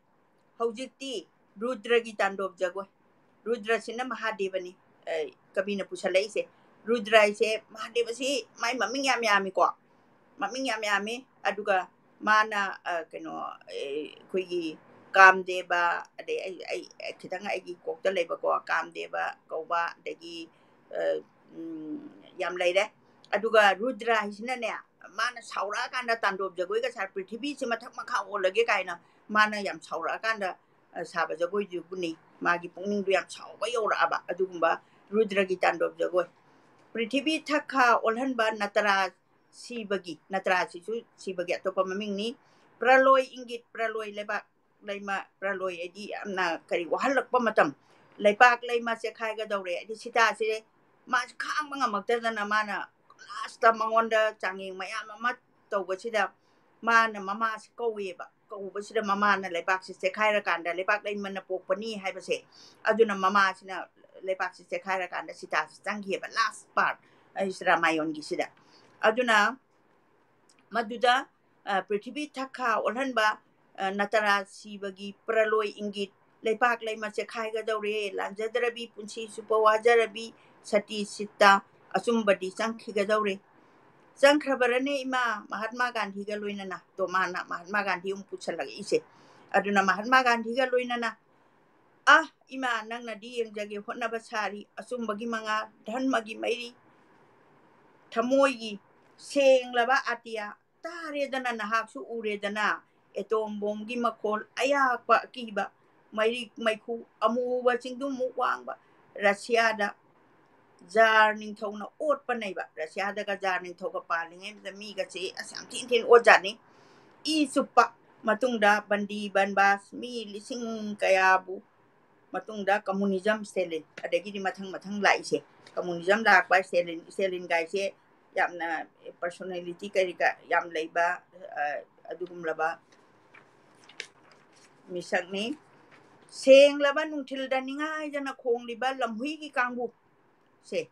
ꯍꯧꯖꯤꯛꯇꯤ ꯔꯨꯗ꯭ꯔꯒꯤ ꯇꯥꯟꯗꯣꯞ ꯖꯒꯣꯏ꯫ ꯔꯨꯗ꯭ꯔꯁꯤꯅ ꯃꯍꯥꯗꯦꯕꯅꯤ, ꯑ, ꯀꯕꯤꯅ ꯄꯨꯁꯜꯂꯛꯏꯁꯦ꯫ ꯔꯨꯗ꯭ꯔ ꯍꯥꯏꯁꯦ ꯃꯍꯥꯗꯦꯕꯁꯤ ꯃꯥꯏ ꯃꯃꯤꯡ ꯌꯥꯝ ꯌꯥꯝꯃꯤꯀꯣ꯫ ꯃꯃꯤꯡ ꯌꯥꯝ ꯌꯥꯝꯃꯤ꯫ ꯑꯗꯨꯒ ꯃꯥꯅ, ꯑ, ꯀꯩꯅꯣ, ꯑ, ꯑꯩꯈꯣꯏꯒꯤ ꯀꯥꯝꯗꯦꯕ, ꯑꯗꯩ ꯑꯩ, ꯑꯩ, ꯑꯩ ꯈꯤꯇꯪ ꯑꯩꯒꯤ ꯀꯣꯛꯇ ꯂꯩꯕꯀꯣ, ꯀꯥꯝꯗꯦꯕ ꯀꯧꯕ, ꯑꯗꯒꯤ, ꯑ, ꯎꯝ, ꯌꯥꯝ ꯂꯩꯔꯦ꯫ ꯑꯗꯨꯒ ꯔꯨꯗ꯭ꯔ ꯍꯥꯏꯁꯤꯅꯅꯦ, ꯃꯥꯅ ꯁꯥꯎꯔꯛꯑꯀꯥꯟꯗ ꯇꯥꯟꯗꯣꯞ ꯖꯒꯣꯏꯒ ꯁꯥꯔ, "ꯄ꯭ꯔꯤꯊꯤꯕꯤꯁꯦ ꯃꯊꯛ ꯃꯈꯥ ꯑꯣꯜꯂꯒꯦ" ꯀꯥꯏꯅ ꯃꯥꯅ ꯌꯥꯝ ꯁꯥꯎꯔꯛꯑꯀꯥꯟꯗ, ꯑ, ꯁꯥꯕ ꯖꯒꯣꯏꯗꯨꯕꯨꯅꯤ꯫ ꯃꯥꯒꯤ ꯄꯨꯛꯅꯤꯡꯗꯨ ꯌꯥꯝ ꯁꯥꯎꯕ ꯌꯧꯔꯛꯑꯕ ꯑꯗꯨꯒꯨꯝꯕ ꯔꯨꯗ꯭ꯔꯒꯤ ꯇꯥꯟꯗꯣꯞ ꯖꯒꯣꯏ꯫ ꯄ꯭ꯔꯤꯊꯤꯕꯤ ꯊꯛꯈꯥ ꯑꯣꯜꯍꯟꯕ ꯅꯇꯔꯥ ꯁꯤꯕꯒꯤ, ꯅꯇ꯭ꯔꯥꯁꯤꯁꯨ ꯁꯤꯕꯒꯤ ꯑꯇꯣꯞꯄ ꯃꯃꯤꯡꯅꯤ꯫ ꯄ꯭ꯔꯂꯣꯏ ꯏꯪꯒꯤꯠ, ꯄ꯭ꯔꯂꯣꯏ ꯂꯩꯕꯥꯛ ꯂꯩꯃ, ꯄ꯭ꯔꯂꯣꯏ ꯍꯥꯏꯗꯤ ꯌꯥꯝꯅ ꯀꯔꯤ ꯋꯥꯍꯜꯂꯛꯄ ꯃꯇꯝ, ꯂꯩꯄꯥꯛ ꯂꯩꯃ ꯆꯦꯈꯥꯏꯒꯗꯧꯔꯦ꯫ ꯍꯥꯏꯗꯤ ꯁꯤꯇꯥꯁꯦ ꯃꯥꯁꯦ ꯈꯥꯡꯕ ꯉꯝꯃꯛꯇꯗꯅ ꯃꯥꯅ ꯂꯥꯁꯇ ꯃꯉꯣꯟꯗ ꯆꯥꯡꯌꯦꯡ ꯃꯌꯥꯝ ꯑꯃ ꯇꯧꯕꯁꯤꯗ ꯃꯥꯅ ꯃꯃꯥꯁꯤ ꯀꯧꯋꯦꯕ꯫ ꯀꯧꯕꯁꯤꯗ ꯃꯃꯥꯅ ꯂꯩꯕꯥꯛꯁꯤ ꯆꯦꯈꯥꯏꯔꯀꯥꯟꯗ ꯂꯩꯕꯥꯛ ꯂꯩꯃꯅ ꯄꯣꯛꯄꯅꯤ ꯍꯥꯏꯕꯁꯦ, ꯑꯗꯨꯅ ꯃꯃꯥꯁꯤꯅ ꯂꯩꯕꯥꯛꯁꯤ ꯆꯦꯈꯥꯏꯔꯀꯥꯟꯗ ꯁꯤꯇꯥꯁꯤ ꯆꯪꯈꯤꯑꯕ ꯂꯥꯁ ꯄꯥꯔꯠ ꯑꯩꯁꯤ ꯔꯥꯃꯥꯌꯣꯟꯒꯤꯁꯤꯗ꯫ ꯑꯗꯨꯅ ꯃꯗꯨꯗ ꯄ꯭ꯔꯤꯊꯤꯕꯤ ꯊꯛꯈꯥ ꯑꯣꯜꯍꯟꯕ, ꯅꯇꯔꯥ ꯁꯤꯕꯒꯤ ꯄ꯭ꯔꯂꯣꯏ ꯏꯪꯒꯤꯠ, ꯂꯩꯄꯥꯛ ꯂꯩꯃ ꯆꯦꯈꯥꯏꯒꯗꯧꯔꯦ, ꯂꯥꯟꯖꯗ꯭ꯔꯕꯤ ꯄꯨꯟꯁꯤ ꯆꯨꯞꯄ ꯋꯥꯖꯔꯕꯤ ꯁꯇꯤ ꯁꯤꯠꯇ ꯑꯆꯨꯝꯕꯗꯤ ꯆꯪꯈꯤꯒꯗꯧꯔꯦ꯫ ꯆꯪꯈ꯭ꯔꯕꯔꯅꯦ ꯏꯃꯥ ꯃꯍꯥꯠꯃꯥ ꯒꯥꯟꯙꯤꯒ ꯂꯣꯏꯅꯅ? ꯇꯣ ꯃꯥꯅ ꯃꯍꯥꯠꯃꯥ ꯒꯥꯟꯙꯤ ꯑꯃꯨꯛ ꯄꯨꯁꯜꯂꯛꯏꯁꯦ꯫ ꯑꯗꯨꯅ ꯃꯍꯥꯠꯃꯥ ꯒꯥꯟꯙꯤꯒ ꯂꯣꯏꯅꯅ, "ꯑ ꯏꯃꯥ, ꯅꯪꯅꯗꯤ ꯌꯦꯡꯖꯒꯦ ꯍꯣꯠꯅꯕ ꯁꯥꯔꯤ, ꯑꯆꯨꯝꯕꯒꯤ ꯃꯉꯥ, ꯙꯔꯃꯒꯤ ꯃꯩꯔꯤ, ꯊꯃꯣꯏꯒꯤ ꯁꯦꯡꯂꯕ ꯑꯇꯤꯌꯥ ꯇꯥꯔꯦꯗꯅ, ꯅꯍꯥꯛꯁꯨ ꯎꯔꯦꯗꯅ, ꯑꯦꯇꯣꯝ ꯕꯣꯝꯒꯤ ꯃꯈꯣꯜ, ꯑꯌꯥꯛꯄ ꯑꯀꯤꯕ ꯃꯩꯔꯤꯛ ꯃꯩꯈꯨ, ꯑꯃꯨꯕ ꯆꯤꯡꯗꯨꯃꯨꯛ ꯋꯥꯡꯕ ꯔꯁꯤꯌꯥꯗ ꯖꯥꯔ ꯅꯤꯡꯊꯧꯅ ꯑꯣꯠꯄ ꯅꯩꯕ꯫ ꯔꯁꯤꯌꯥꯗꯒ ꯖꯥꯔ ꯅꯤꯡꯊꯧꯒ ꯄꯥꯜꯂꯤꯉꯩꯗ ꯃꯤꯒꯁꯦ ꯑꯁ ꯌꯥꯝ ꯊꯤꯅ ꯊꯤꯅ ꯑꯣꯠꯖꯥꯠꯅꯤ꯫ ꯏ ꯆꯨꯞꯄ ꯃꯇꯨꯡꯗ ꯕꯟꯗꯤ ꯕꯟꯕꯥꯁ ꯃꯤ ꯂꯤꯁꯤꯡ ꯀꯌꯥꯕꯨ ꯃꯇꯨꯡꯗ ꯀꯝꯃꯨꯅꯤꯖꯝ, ꯁ꯭ꯇꯦꯂꯤꯟ, ꯑꯗꯒꯤꯗꯤ ꯃꯊꯪ ꯃꯊꯪ ꯂꯥꯛꯏꯁꯦ꯫ ꯀꯝꯃꯨꯅꯤꯖꯝ ꯂꯥꯛꯄ, ꯁ꯭ꯇꯦꯂꯤꯟ, ꯁ꯭ꯇꯦꯂꯤꯟ ꯒꯥꯏꯁꯦ ꯌꯥꯝꯅ ꯄꯔꯁꯣꯅꯦꯂꯤꯇꯤ ꯀꯔꯤ ꯀ-, ꯌꯥꯝ ꯂꯩꯕ, ꯑ, ꯑꯗꯨꯒꯨꯝꯂꯕ ꯃꯤꯁꯛꯅꯤ꯫ ꯁꯦꯡꯂꯕ ꯅꯨꯡꯊꯤꯜꯗ ꯅꯤꯡꯉꯥꯏꯗꯅ ꯈꯣꯡꯂꯤꯕ ꯂꯝꯍꯨꯏꯒꯤ ꯀꯥꯡꯕꯨ ꯁꯦ,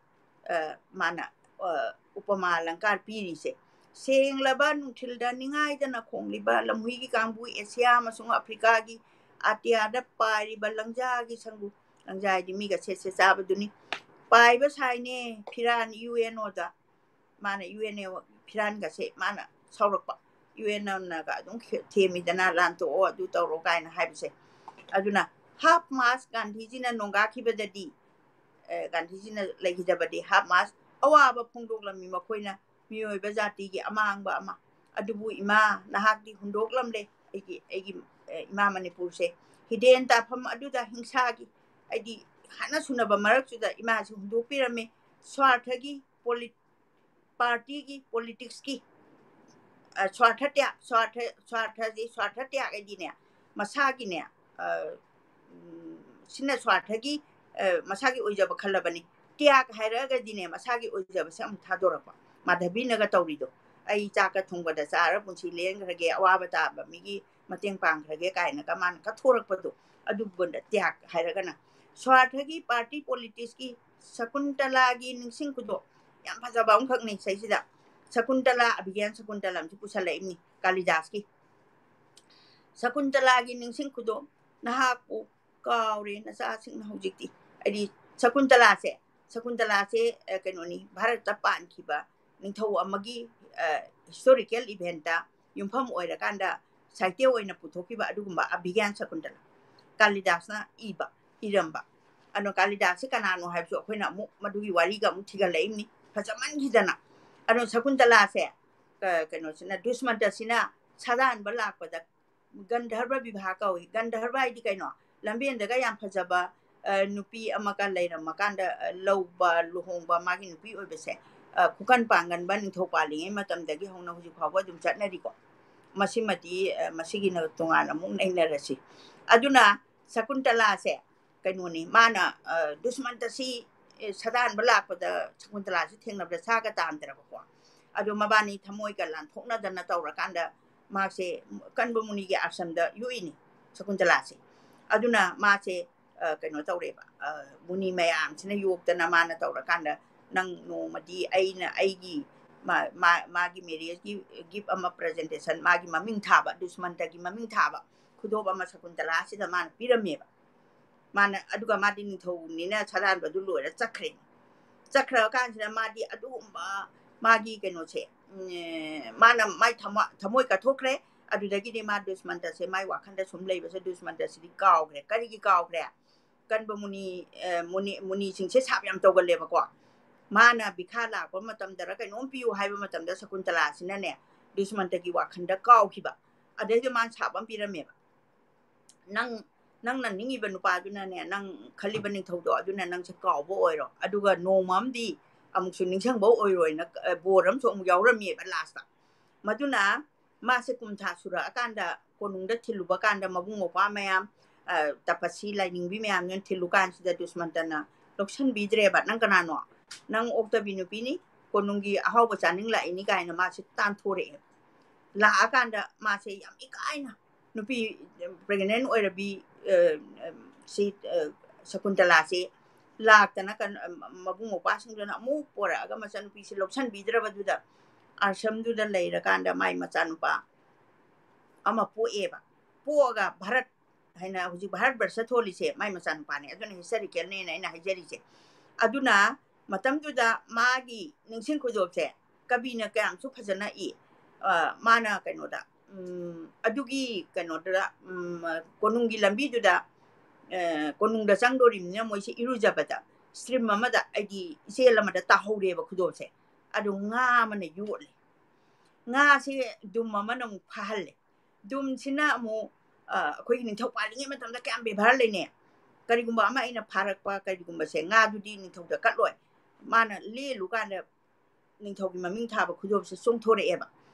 ꯑ, ꯃꯥꯅ, ꯑ, ꯎꯄꯃꯥ ꯑꯂꯪꯀꯥꯔ ꯄꯤꯔꯤꯁꯦ꯫ ꯁꯦꯡꯂꯕ ꯅꯨꯡꯊꯤꯜꯗ ꯅꯤꯡꯉꯥꯏꯗꯅ ꯈꯣꯡꯂꯤꯕ ꯂꯝꯍꯨꯏꯒꯤ ꯀꯥꯡꯕꯨ, ꯑꯦꯁꯤꯌꯥ ꯑꯃꯁꯨꯡ ꯑꯐ꯭ꯔꯤꯀꯥꯒꯤ ꯑꯇꯤꯌꯥꯗ ꯄꯥꯏꯔꯤꯕ ꯂꯪꯖꯥꯒꯤ ꯁꯪꯒꯨ, ꯂꯪꯖꯥ ꯍꯥꯏꯗꯤ ꯃꯤꯒ ꯁꯦꯠ ꯁꯦꯠ ꯆꯥꯕꯗꯨꯅꯤ, ꯄꯥꯏꯕ ꯁꯥꯏꯅꯦ ꯐꯤꯔꯥꯟ ꯌꯨ ꯑꯦꯟ ꯑꯣꯗ꯫ ꯃꯥꯅ ꯌꯨ ꯑꯦꯟ ꯑꯦ ꯐꯤꯔꯥꯟꯒꯁꯦ ꯃꯥꯅ ꯁꯥꯎꯔꯛꯄ, ꯌꯨ ꯑꯦꯟ ꯑꯦꯅꯒ ꯑꯗꯨꯝ ꯊꯦꯝꯃꯤꯗꯅ, "ꯂꯥꯟ ꯇꯣꯛꯑꯣ, ꯑꯗꯨ ꯇꯧꯔꯣ" ꯀꯥꯏꯅ ꯍꯥꯏꯕꯁꯦ꯫ ꯑꯗꯨꯅ ꯍꯥꯐ ꯃꯥꯁ ꯒꯥꯟꯙꯤꯖꯤꯅ ꯅꯣꯡꯒꯥꯈꯤꯕꯗꯗꯤ, ꯑꯦ, ꯒꯥꯟꯙꯤꯖꯤꯅ ꯂꯩꯈꯤꯗꯕꯗꯤ ꯍꯥꯐ ꯃꯥꯁ ꯑꯋꯥꯕ ꯐꯣꯡꯗꯣꯛꯂꯝꯃꯤ ꯃꯈꯣꯏꯅ ꯃꯤꯑꯣꯏꯕ ꯖꯥꯇꯤꯒꯤ ꯑꯃꯥꯡꯕ ꯑꯃ꯫ ꯑꯗꯨꯕꯨ ꯏꯃꯥ, ꯅꯍꯥꯛꯇꯤ ꯍꯨꯟꯗꯣꯛꯂꯝꯂꯦ ꯑꯩꯒꯤ, ꯑꯩꯒꯤ, ꯑꯦ, ꯏꯃꯥ ꯃꯅꯤꯄꯨꯔꯁꯦ꯫ ꯍꯤꯗꯦꯟ ꯇꯥꯐꯝ ꯑꯗꯨꯗ ꯍꯤꯡꯁꯥꯒꯤ, ꯍꯥꯏꯗꯤ ꯍꯥꯠꯅ ꯁꯨꯅꯕ ꯃꯔꯛꯁꯤꯗ ꯏꯃꯥꯁꯤ ꯍꯨꯟꯗꯣꯛꯄꯤꯔꯝꯃꯤ꯫ ꯁ꯭ꯋꯥꯔꯊꯒꯤ ꯄꯣꯂꯤꯠ-, ꯄꯥꯔꯇꯤꯒꯤ, ꯄꯣꯂꯤꯇꯤꯛꯁꯀꯤ, ꯑ, ꯁ꯭ꯋꯥꯔꯊ ꯇ꯭ꯌꯥꯒ, ꯁ꯭ꯋꯥꯔꯊ, ꯁ꯭ꯋꯥꯔꯊꯁꯦ, ꯁ꯭ꯋꯥꯔꯊ ꯇ꯭ꯌꯥꯒ ꯍꯥꯏꯗꯤꯅꯦ, ꯃꯁꯥꯒꯤꯅꯦ, ꯑ, ꯎꯝ, ꯁꯤꯅ ꯁ꯭ꯋꯥꯔꯊꯒꯤ, ꯑ, ꯃꯁꯥꯒꯤ ꯑꯣꯏꯖꯕ ꯈꯜꯂꯕꯅꯤ꯫ ꯇ꯭ꯌꯥꯒ ꯍꯥꯏꯔꯛꯑꯒꯗꯤꯅꯦ, ꯃꯁꯥꯒꯤ ꯑꯣꯏꯖꯕꯁꯦ ꯑꯃꯨꯛ ꯊꯥꯗꯣꯔꯛꯄ꯫ ꯃꯥꯙꯕꯤꯅꯒ ꯇꯧꯔꯤꯗꯣ, "ꯑꯩ ꯆꯥꯛꯀ ꯊꯣꯡꯕꯗ ꯆꯥꯔ ꯄꯨꯟꯁꯤ ꯂꯦꯟꯈ꯭ꯔꯒꯦ, ꯑꯋꯥꯕ ꯇꯥꯕ ꯃꯤꯒꯤ ꯃꯇꯦꯡ ꯄꯥꯡꯈ꯭ꯔꯒꯦ" ꯀꯥꯏꯅꯒ ꯃꯥꯅ ꯀꯠꯊꯣꯔꯛꯄꯗꯣ, ꯑꯗꯨꯒꯨꯝꯕꯗ ꯇ꯭ꯌꯥꯒ ꯍꯥꯏꯔꯒꯅ꯫ ꯁ꯭ꯋꯥꯔꯊꯒꯤ ꯄꯥꯔꯇꯤ ꯄꯣꯂꯤꯇꯤꯛꯁꯀꯤ ꯁꯀꯨꯟꯇꯂꯥꯒꯤ ꯅꯤꯡꯁꯤꯡ ꯈꯨꯗꯣ ꯌꯥꯝ ꯐꯖꯕ ꯑꯃꯈꯛꯅꯤ ꯁꯩꯁꯤꯗ꯫ ꯁꯀꯨꯟꯇꯂꯥ, ꯑꯚꯤꯒ꯭ꯌꯥꯟ ꯁꯀꯨꯟꯇꯂꯝꯁꯤ ꯄꯨꯁꯜꯂꯛꯏꯕꯅꯤ ꯀꯥꯂꯤꯗꯥꯁꯀꯤ꯫ ꯁꯀꯨꯟꯇꯂꯥꯒꯤ ꯅꯤꯡꯁꯤꯡ ꯈꯨꯗꯣ, ꯅꯍꯥꯛꯄꯨ ꯀꯥꯎꯔꯦ ꯅꯆꯥꯁꯤꯡꯅ ꯍꯧꯖꯤꯛꯇꯤ꯫ ꯍꯥꯏꯗꯤ ꯁꯀꯨꯟꯇꯂꯥꯁꯦ, ꯁꯀꯨꯟꯇꯂꯥꯁꯦ, ꯑ, ꯀꯩꯅꯣꯅꯤ, ꯚꯥꯔꯠꯇ ꯄꯥꯟꯈꯤꯕ ꯅꯤꯡꯊꯧ ꯑꯃꯒꯤ, ꯑ, ꯍꯤꯁꯇꯣꯔꯤꯀꯦꯜ ꯏꯚꯦꯟꯠꯇ ꯌꯨꯝꯐꯝ ꯑꯣꯏꯔꯀꯥꯟꯗ ꯁꯥꯍꯤꯇ꯭ꯌ ꯑꯣꯏꯅ ꯄꯨꯊꯣꯛꯈꯤꯕ ꯑꯗꯨꯒꯨꯝꯕ ꯑꯚꯤꯒ꯭ꯌꯥꯟ ꯁꯀꯨꯟꯇꯂꯥ ꯀꯥꯂꯤꯗꯥꯁꯅ ꯏꯕ, ꯏꯔꯝꯕ꯫ ꯑꯗꯣ ꯀꯥꯂꯤꯗꯥꯁꯁꯦ ꯀꯅꯥꯅꯣ ꯍꯥꯏꯕꯁꯨ ꯑꯩꯈꯣꯏꯅ ꯑꯃꯨꯛ ꯃꯗꯨꯒꯤ ꯋꯥꯔꯤꯒ ꯑꯃꯨꯛ ꯊꯤꯒꯠꯂꯛꯏꯕꯅꯤ, ꯐꯖꯃꯟꯈꯤꯗꯅ꯫ ꯑꯗꯣ ꯁꯀꯨꯟꯇꯂꯥꯁꯦ, ꯀ-, ꯀꯩꯅꯣꯁꯤꯅ, ꯗꯨꯁꯃꯟꯇꯁꯤꯅ ꯁꯥꯗꯥꯟꯕ ꯂꯥꯛꯄꯗ ꯒꯟꯙꯔꯕ ꯕꯤꯚꯥ ꯀꯧꯏ꯫ ꯒꯟꯙꯔꯕ ꯍꯥꯏꯗꯤ ꯀꯩꯅꯣ? ꯂꯝꯕꯦꯟꯗꯒ ꯌꯥꯝ ꯐꯖꯕ, ꯑ, ꯅꯨꯄꯤ ꯑꯃꯒ ꯂꯩꯔꯝꯃꯀꯥꯟꯗ, ꯑ, ꯂꯧꯕ, ꯂꯨꯍꯣꯡꯕ, ꯃꯥꯒꯤ ꯅꯨꯄꯤ ꯑꯣꯏꯕꯁꯦ, ꯑ, ꯈꯨꯀꯟ ꯄꯥꯡꯒꯟꯕ ꯅꯤꯡꯊꯧ ꯄꯥꯜꯂꯤꯉꯩ ꯃꯇꯝꯗꯒꯤ ꯍꯧꯅ ꯍꯧꯖꯤꯛ ꯐꯥꯎꯕ ꯑꯗꯨꯝ ꯆꯠꯅꯔꯤꯀꯣ꯫ ꯃꯁꯤꯃꯗꯤ, ꯑ, ꯃꯁꯤꯒꯤꯅ ꯇꯣꯉꯥꯟꯅ ꯑꯃꯨꯛ ꯅꯩꯅꯔꯁꯤ꯫ ꯑꯗꯨꯅ ꯁꯀꯨꯟꯇꯂꯥꯁꯦ ꯀꯩꯅꯣꯅꯤ, ꯃꯥꯅ, ꯑ, ꯗꯨꯁꯃꯟꯇꯁꯤ, ꯑꯦ, ꯁꯥꯗꯥꯟꯕ ꯂꯥꯛꯄꯗ ꯁꯀꯨꯟꯇꯂꯥꯁꯤ ꯊꯦꯡꯅꯕꯗ ꯁꯥꯒ ꯇꯥꯟꯗ꯭ꯔꯕꯀꯣ꯫ ꯑꯗꯣ ꯃꯕꯥꯅꯤ ꯊꯃꯣꯏꯒ ꯂꯥꯟꯊꯣꯛꯅꯗꯅ ꯇꯧꯔꯀꯥꯟꯗ ꯃꯥꯁꯦ ꯀꯟꯕ ꯃꯨꯅꯤꯒꯤ ꯑꯥꯁ꯭ꯔꯝꯗ ꯌꯣꯛꯏꯅꯤ ꯁꯀꯨꯟꯇꯂꯥꯁꯦ꯫ ꯑꯗꯨꯅ ꯃꯥꯁꯦ, ꯑ, ꯀꯩꯅꯣ ꯇꯧꯔꯦꯕ, ꯑ, ꯃꯨꯅꯤ ꯃꯌꯥꯝꯁꯤꯅ ꯌꯣꯛꯇꯅ ꯃꯥꯅ ꯇꯧꯔꯀꯥꯟꯗ, "ꯅꯪ ꯅꯣꯡꯃꯗꯤ ꯑꯩꯅ ꯑꯩꯒꯤ ꯃꯥ-, ꯃꯥ-, ꯃꯥꯒꯤ ꯃꯦꯔꯤꯌꯦꯖꯀꯤ ꯒꯤꯐ ꯑꯃ, ꯄ꯭ꯔꯖꯦꯟꯇꯦꯁꯟ, ꯃꯥꯒꯤ ꯃꯃꯤꯡ ꯊꯥꯕ, ꯗꯨꯁꯃꯟꯇꯒꯤ ꯃꯃꯤꯡ ꯊꯥꯕ ꯈꯨꯗꯣꯞ ꯑꯃ ꯁꯀꯨꯟꯇꯂꯥꯁꯤꯗ ꯃꯥꯅ ꯄꯤꯔꯝꯃꯦꯕ"꯫ ꯃꯥꯅ, ꯑꯗꯨꯒ ꯃꯥꯗꯤ ꯅꯤꯡꯊꯧꯅꯤꯅ ꯁꯥꯗꯥꯟꯕꯗꯨ ꯂꯣꯏꯔ ꯆꯠꯈ꯭ꯔꯦ꯫ ꯆꯠꯈ꯭ꯔ ꯀꯥꯟꯁꯤꯗ ꯃꯥꯗꯤ ꯑꯗꯨꯒꯨꯝꯕ ꯃꯥꯒꯤ ꯀꯩꯅꯣꯁꯦ, ꯎꯝ, ꯃꯥꯅ ꯃꯥꯏ ꯊꯃꯣ-, ꯊꯃꯣꯏ ꯀꯠꯊꯣꯛꯈ꯭ꯔꯦ꯫ ꯑꯗꯨꯗꯒꯤꯗꯤ ꯃꯥ ꯗꯨꯁꯃꯟꯇꯁꯦ ꯃꯥꯏ ꯋꯥꯈꯟꯗ ꯁꯨꯝ ꯂꯩꯕꯁꯦ, ꯗꯨꯁꯃꯟꯇꯁꯤꯗꯤ ꯀꯥꯎꯈ꯭ꯔꯦ꯫ ꯀꯔꯤꯒꯤ ꯀꯥꯎꯈ꯭ꯔꯦ? ꯀꯟꯕ ꯃꯨꯅꯤ, ꯑ, ꯃꯨꯅꯤ, ꯃꯨꯅꯤꯁꯤꯡꯁꯦ ꯁꯥꯞ ꯌꯥꯝ ꯇꯧꯒꯜꯂꯦꯕꯀꯣ꯫ ꯃꯥꯅ ꯚꯤꯈꯥ ꯂꯥꯛꯄ ꯃꯇꯝꯗꯔ ꯀꯩꯅꯣꯝ ꯄꯤꯌꯨ ꯍꯥꯏꯕ ꯃꯇꯝꯗ ꯁꯀꯨꯟꯇꯂꯥꯁꯤꯅꯅꯦ, ꯗꯨꯁꯃꯟꯇꯒꯤ ꯋꯥꯈꯟꯗ ꯀꯥꯎꯈꯤꯕ꯫ ꯑꯗꯩꯗ ꯃꯥꯅ ꯁꯥꯞ ꯑꯃ ꯄꯤꯔꯝꯃꯦꯕ꯫ "ꯅꯪ, ꯅꯪꯅ ꯅꯤꯡꯉꯤꯕ ꯅꯨꯄꯥꯗꯨꯅꯅꯦ, ꯅꯪ ꯈꯜꯂꯤꯕ ꯅꯤꯡꯊꯧꯗꯣ, ꯑꯗꯨꯅ ꯅꯪꯁꯦ ꯀꯥꯎꯕ ꯑꯣꯏꯔꯣ, ꯑꯗꯨꯒ ꯅꯣꯡꯃ ꯑꯃꯗꯤ ꯑꯃꯨꯛꯁꯨ ꯅꯤꯡꯁꯤꯡꯕ ꯑꯣꯏꯔꯣꯏꯅ", ꯑ, ꯕꯣꯔ ꯑꯃꯁꯨ ꯑꯃꯨꯛ ꯌꯥꯎꯔꯝꯃꯦꯕ ꯂꯥꯁꯇ꯫ ꯃꯗꯨꯅ ꯃꯥꯁꯦ ꯀꯨꯝꯊꯥ ꯁꯨꯔꯛꯑꯀꯥꯟꯗ, ꯀꯣꯅꯨꯡꯗ ꯊꯤꯜꯂꯨꯕ ꯀꯥꯟꯗ, ꯃꯕꯨꯡ ꯃꯧꯄ꯭ꯋꯥ ꯃꯌꯥꯝ, ꯇꯄꯁꯤ ꯂꯥꯏꯅꯤꯡꯕꯤ ꯃꯌꯥꯝꯗꯨꯅ ꯊꯤꯜꯂꯨ ꯀꯥꯟꯁꯤꯗ ꯗꯨꯁꯃꯟꯇꯅ ꯂꯧꯁꯟꯕꯤꯗ꯭ꯔꯦꯕ꯫ "ꯅꯪ ꯀꯅꯥꯅꯣ? ꯅꯪ ꯑꯣꯛꯇꯕꯤ ꯅꯨꯄꯤꯅꯤ, ꯀꯣꯅꯨꯡꯒꯤ ꯑꯍꯥꯎꯕ ꯆꯥꯅꯤꯡ ꯂꯥꯛꯏꯅꯤ" ꯀꯥꯏꯅ ꯃꯥꯁꯦ ꯇꯥꯟꯊꯣꯔꯛꯑꯦ꯫ ꯂꯥꯛꯑꯀꯥꯟꯗ ꯃꯥꯁꯦ ꯌꯥꯝ ꯏꯀꯥꯏꯅ ꯅꯨꯄꯤ pregnant ꯑꯣꯏꯔꯕꯤ, ꯑ, ꯁꯤ, ꯑ, ꯁꯀꯨꯟꯇꯂꯥꯁꯤ ꯂꯥꯛꯇꯅ ꯀꯩꯅꯣ, ꯃꯕꯨꯡ ꯃꯧꯄ꯭ꯋꯥꯁꯤꯡꯗꯨꯅ ꯑꯃꯨꯛ ꯄꯣꯔꯛꯑꯒ ꯃꯆꯥꯅꯨꯄꯤꯁꯤ ꯂꯧꯁꯟꯕꯤꯗ꯭ꯔꯕꯗꯨꯗ ꯑꯥꯁ꯭ꯔꯝꯗꯨꯗ ꯂꯩꯔꯀꯥꯟꯗ ꯃꯥꯏ ꯃꯆꯥꯅꯨꯄꯥ ꯑꯃ ꯄꯣꯛꯑꯦꯕ꯫ ꯄꯣꯛꯑꯒ ꯚꯥꯔꯠ ꯍꯥꯏꯅ ꯍꯧꯖꯤꯛ ꯚꯥꯔꯠ ꯕꯔꯁ ꯊꯣꯜꯂꯤꯁꯦ ꯃꯥꯏ ꯃꯆꯥꯅꯨꯄꯥꯅꯦ꯫ ꯑꯗꯨꯅ historicalꯅꯦꯅ ꯑꯩꯅ ꯍꯥꯏꯖꯔꯤꯁꯦ꯫ ꯑꯗꯨꯅ ꯃꯇꯝꯗꯨꯗ ꯃꯥꯒꯤ ꯅꯤꯡꯁꯤꯡ ꯈꯨꯗꯣꯞꯁꯦ ꯀꯕꯤꯅ ꯀꯌꯥꯝꯁꯨ ꯐꯖꯅ ꯏ꯫ ꯑ, ꯃꯥꯅ ꯀꯩꯅꯣꯗ, ꯎꯝ, ꯑꯗꯨꯒꯤ ꯀꯩꯅꯣꯗꯨꯗ, ꯎꯝ, ꯀꯣꯅꯨꯡꯒꯤ ꯂꯝꯕꯤꯗꯨꯗ, ꯑ, ꯀꯣꯅꯨꯡꯗ ꯆꯪꯗꯣꯔꯤꯕꯅꯤꯅ ꯃꯣꯏꯁꯦ ꯏꯔꯨꯖꯕꯗ stream ꯑꯃꯗ ꯑꯩꯒꯤ ꯏꯆꯦꯜ ꯑꯃꯗ ꯇꯥꯍꯧꯔꯦꯕ ꯈꯨꯗꯣꯞꯁꯦ꯫ ꯑꯗꯨ ꯉꯥ ꯑꯃꯅ ꯌꯣꯠꯂꯦ꯫ ꯉꯥꯁꯦ ꯗꯨꯝ ꯑꯃꯅ ꯑꯃꯨꯛ ꯐꯥꯍꯜꯂꯦ꯫ ꯗꯨꯝꯁꯤꯅ ꯑꯃꯨꯛ, ꯑ, ꯑꯩꯈꯣꯏꯒꯤ ꯅꯤꯡꯊꯧ ꯄꯥꯜꯂꯤꯉꯩ ꯃꯇꯝꯗ ꯀꯌꯥꯝ ꯕꯦꯕꯥꯔ ꯂꯩꯅꯩ꯫ ꯀꯔꯤꯒꯨꯝꯕ ꯑꯃ ꯑꯩꯅ ꯐꯥꯔꯛꯄ ꯀꯔꯤꯒꯨꯝꯕꯁꯦ, ꯉꯥꯗꯨꯗꯤ ꯅꯤꯡꯊꯧꯗ ꯀꯠꯂꯣꯏ꯫ ꯃꯥꯅ ꯂꯦꯜꯂꯨ ꯀꯥꯟꯗ ꯅꯤꯡꯊꯧꯒꯤ ꯃꯃꯤꯡ ꯊꯥꯕ ꯈꯨꯗꯣꯞꯁꯦ ꯆꯣꯡꯊꯣꯔꯛꯑꯦꯕ꯫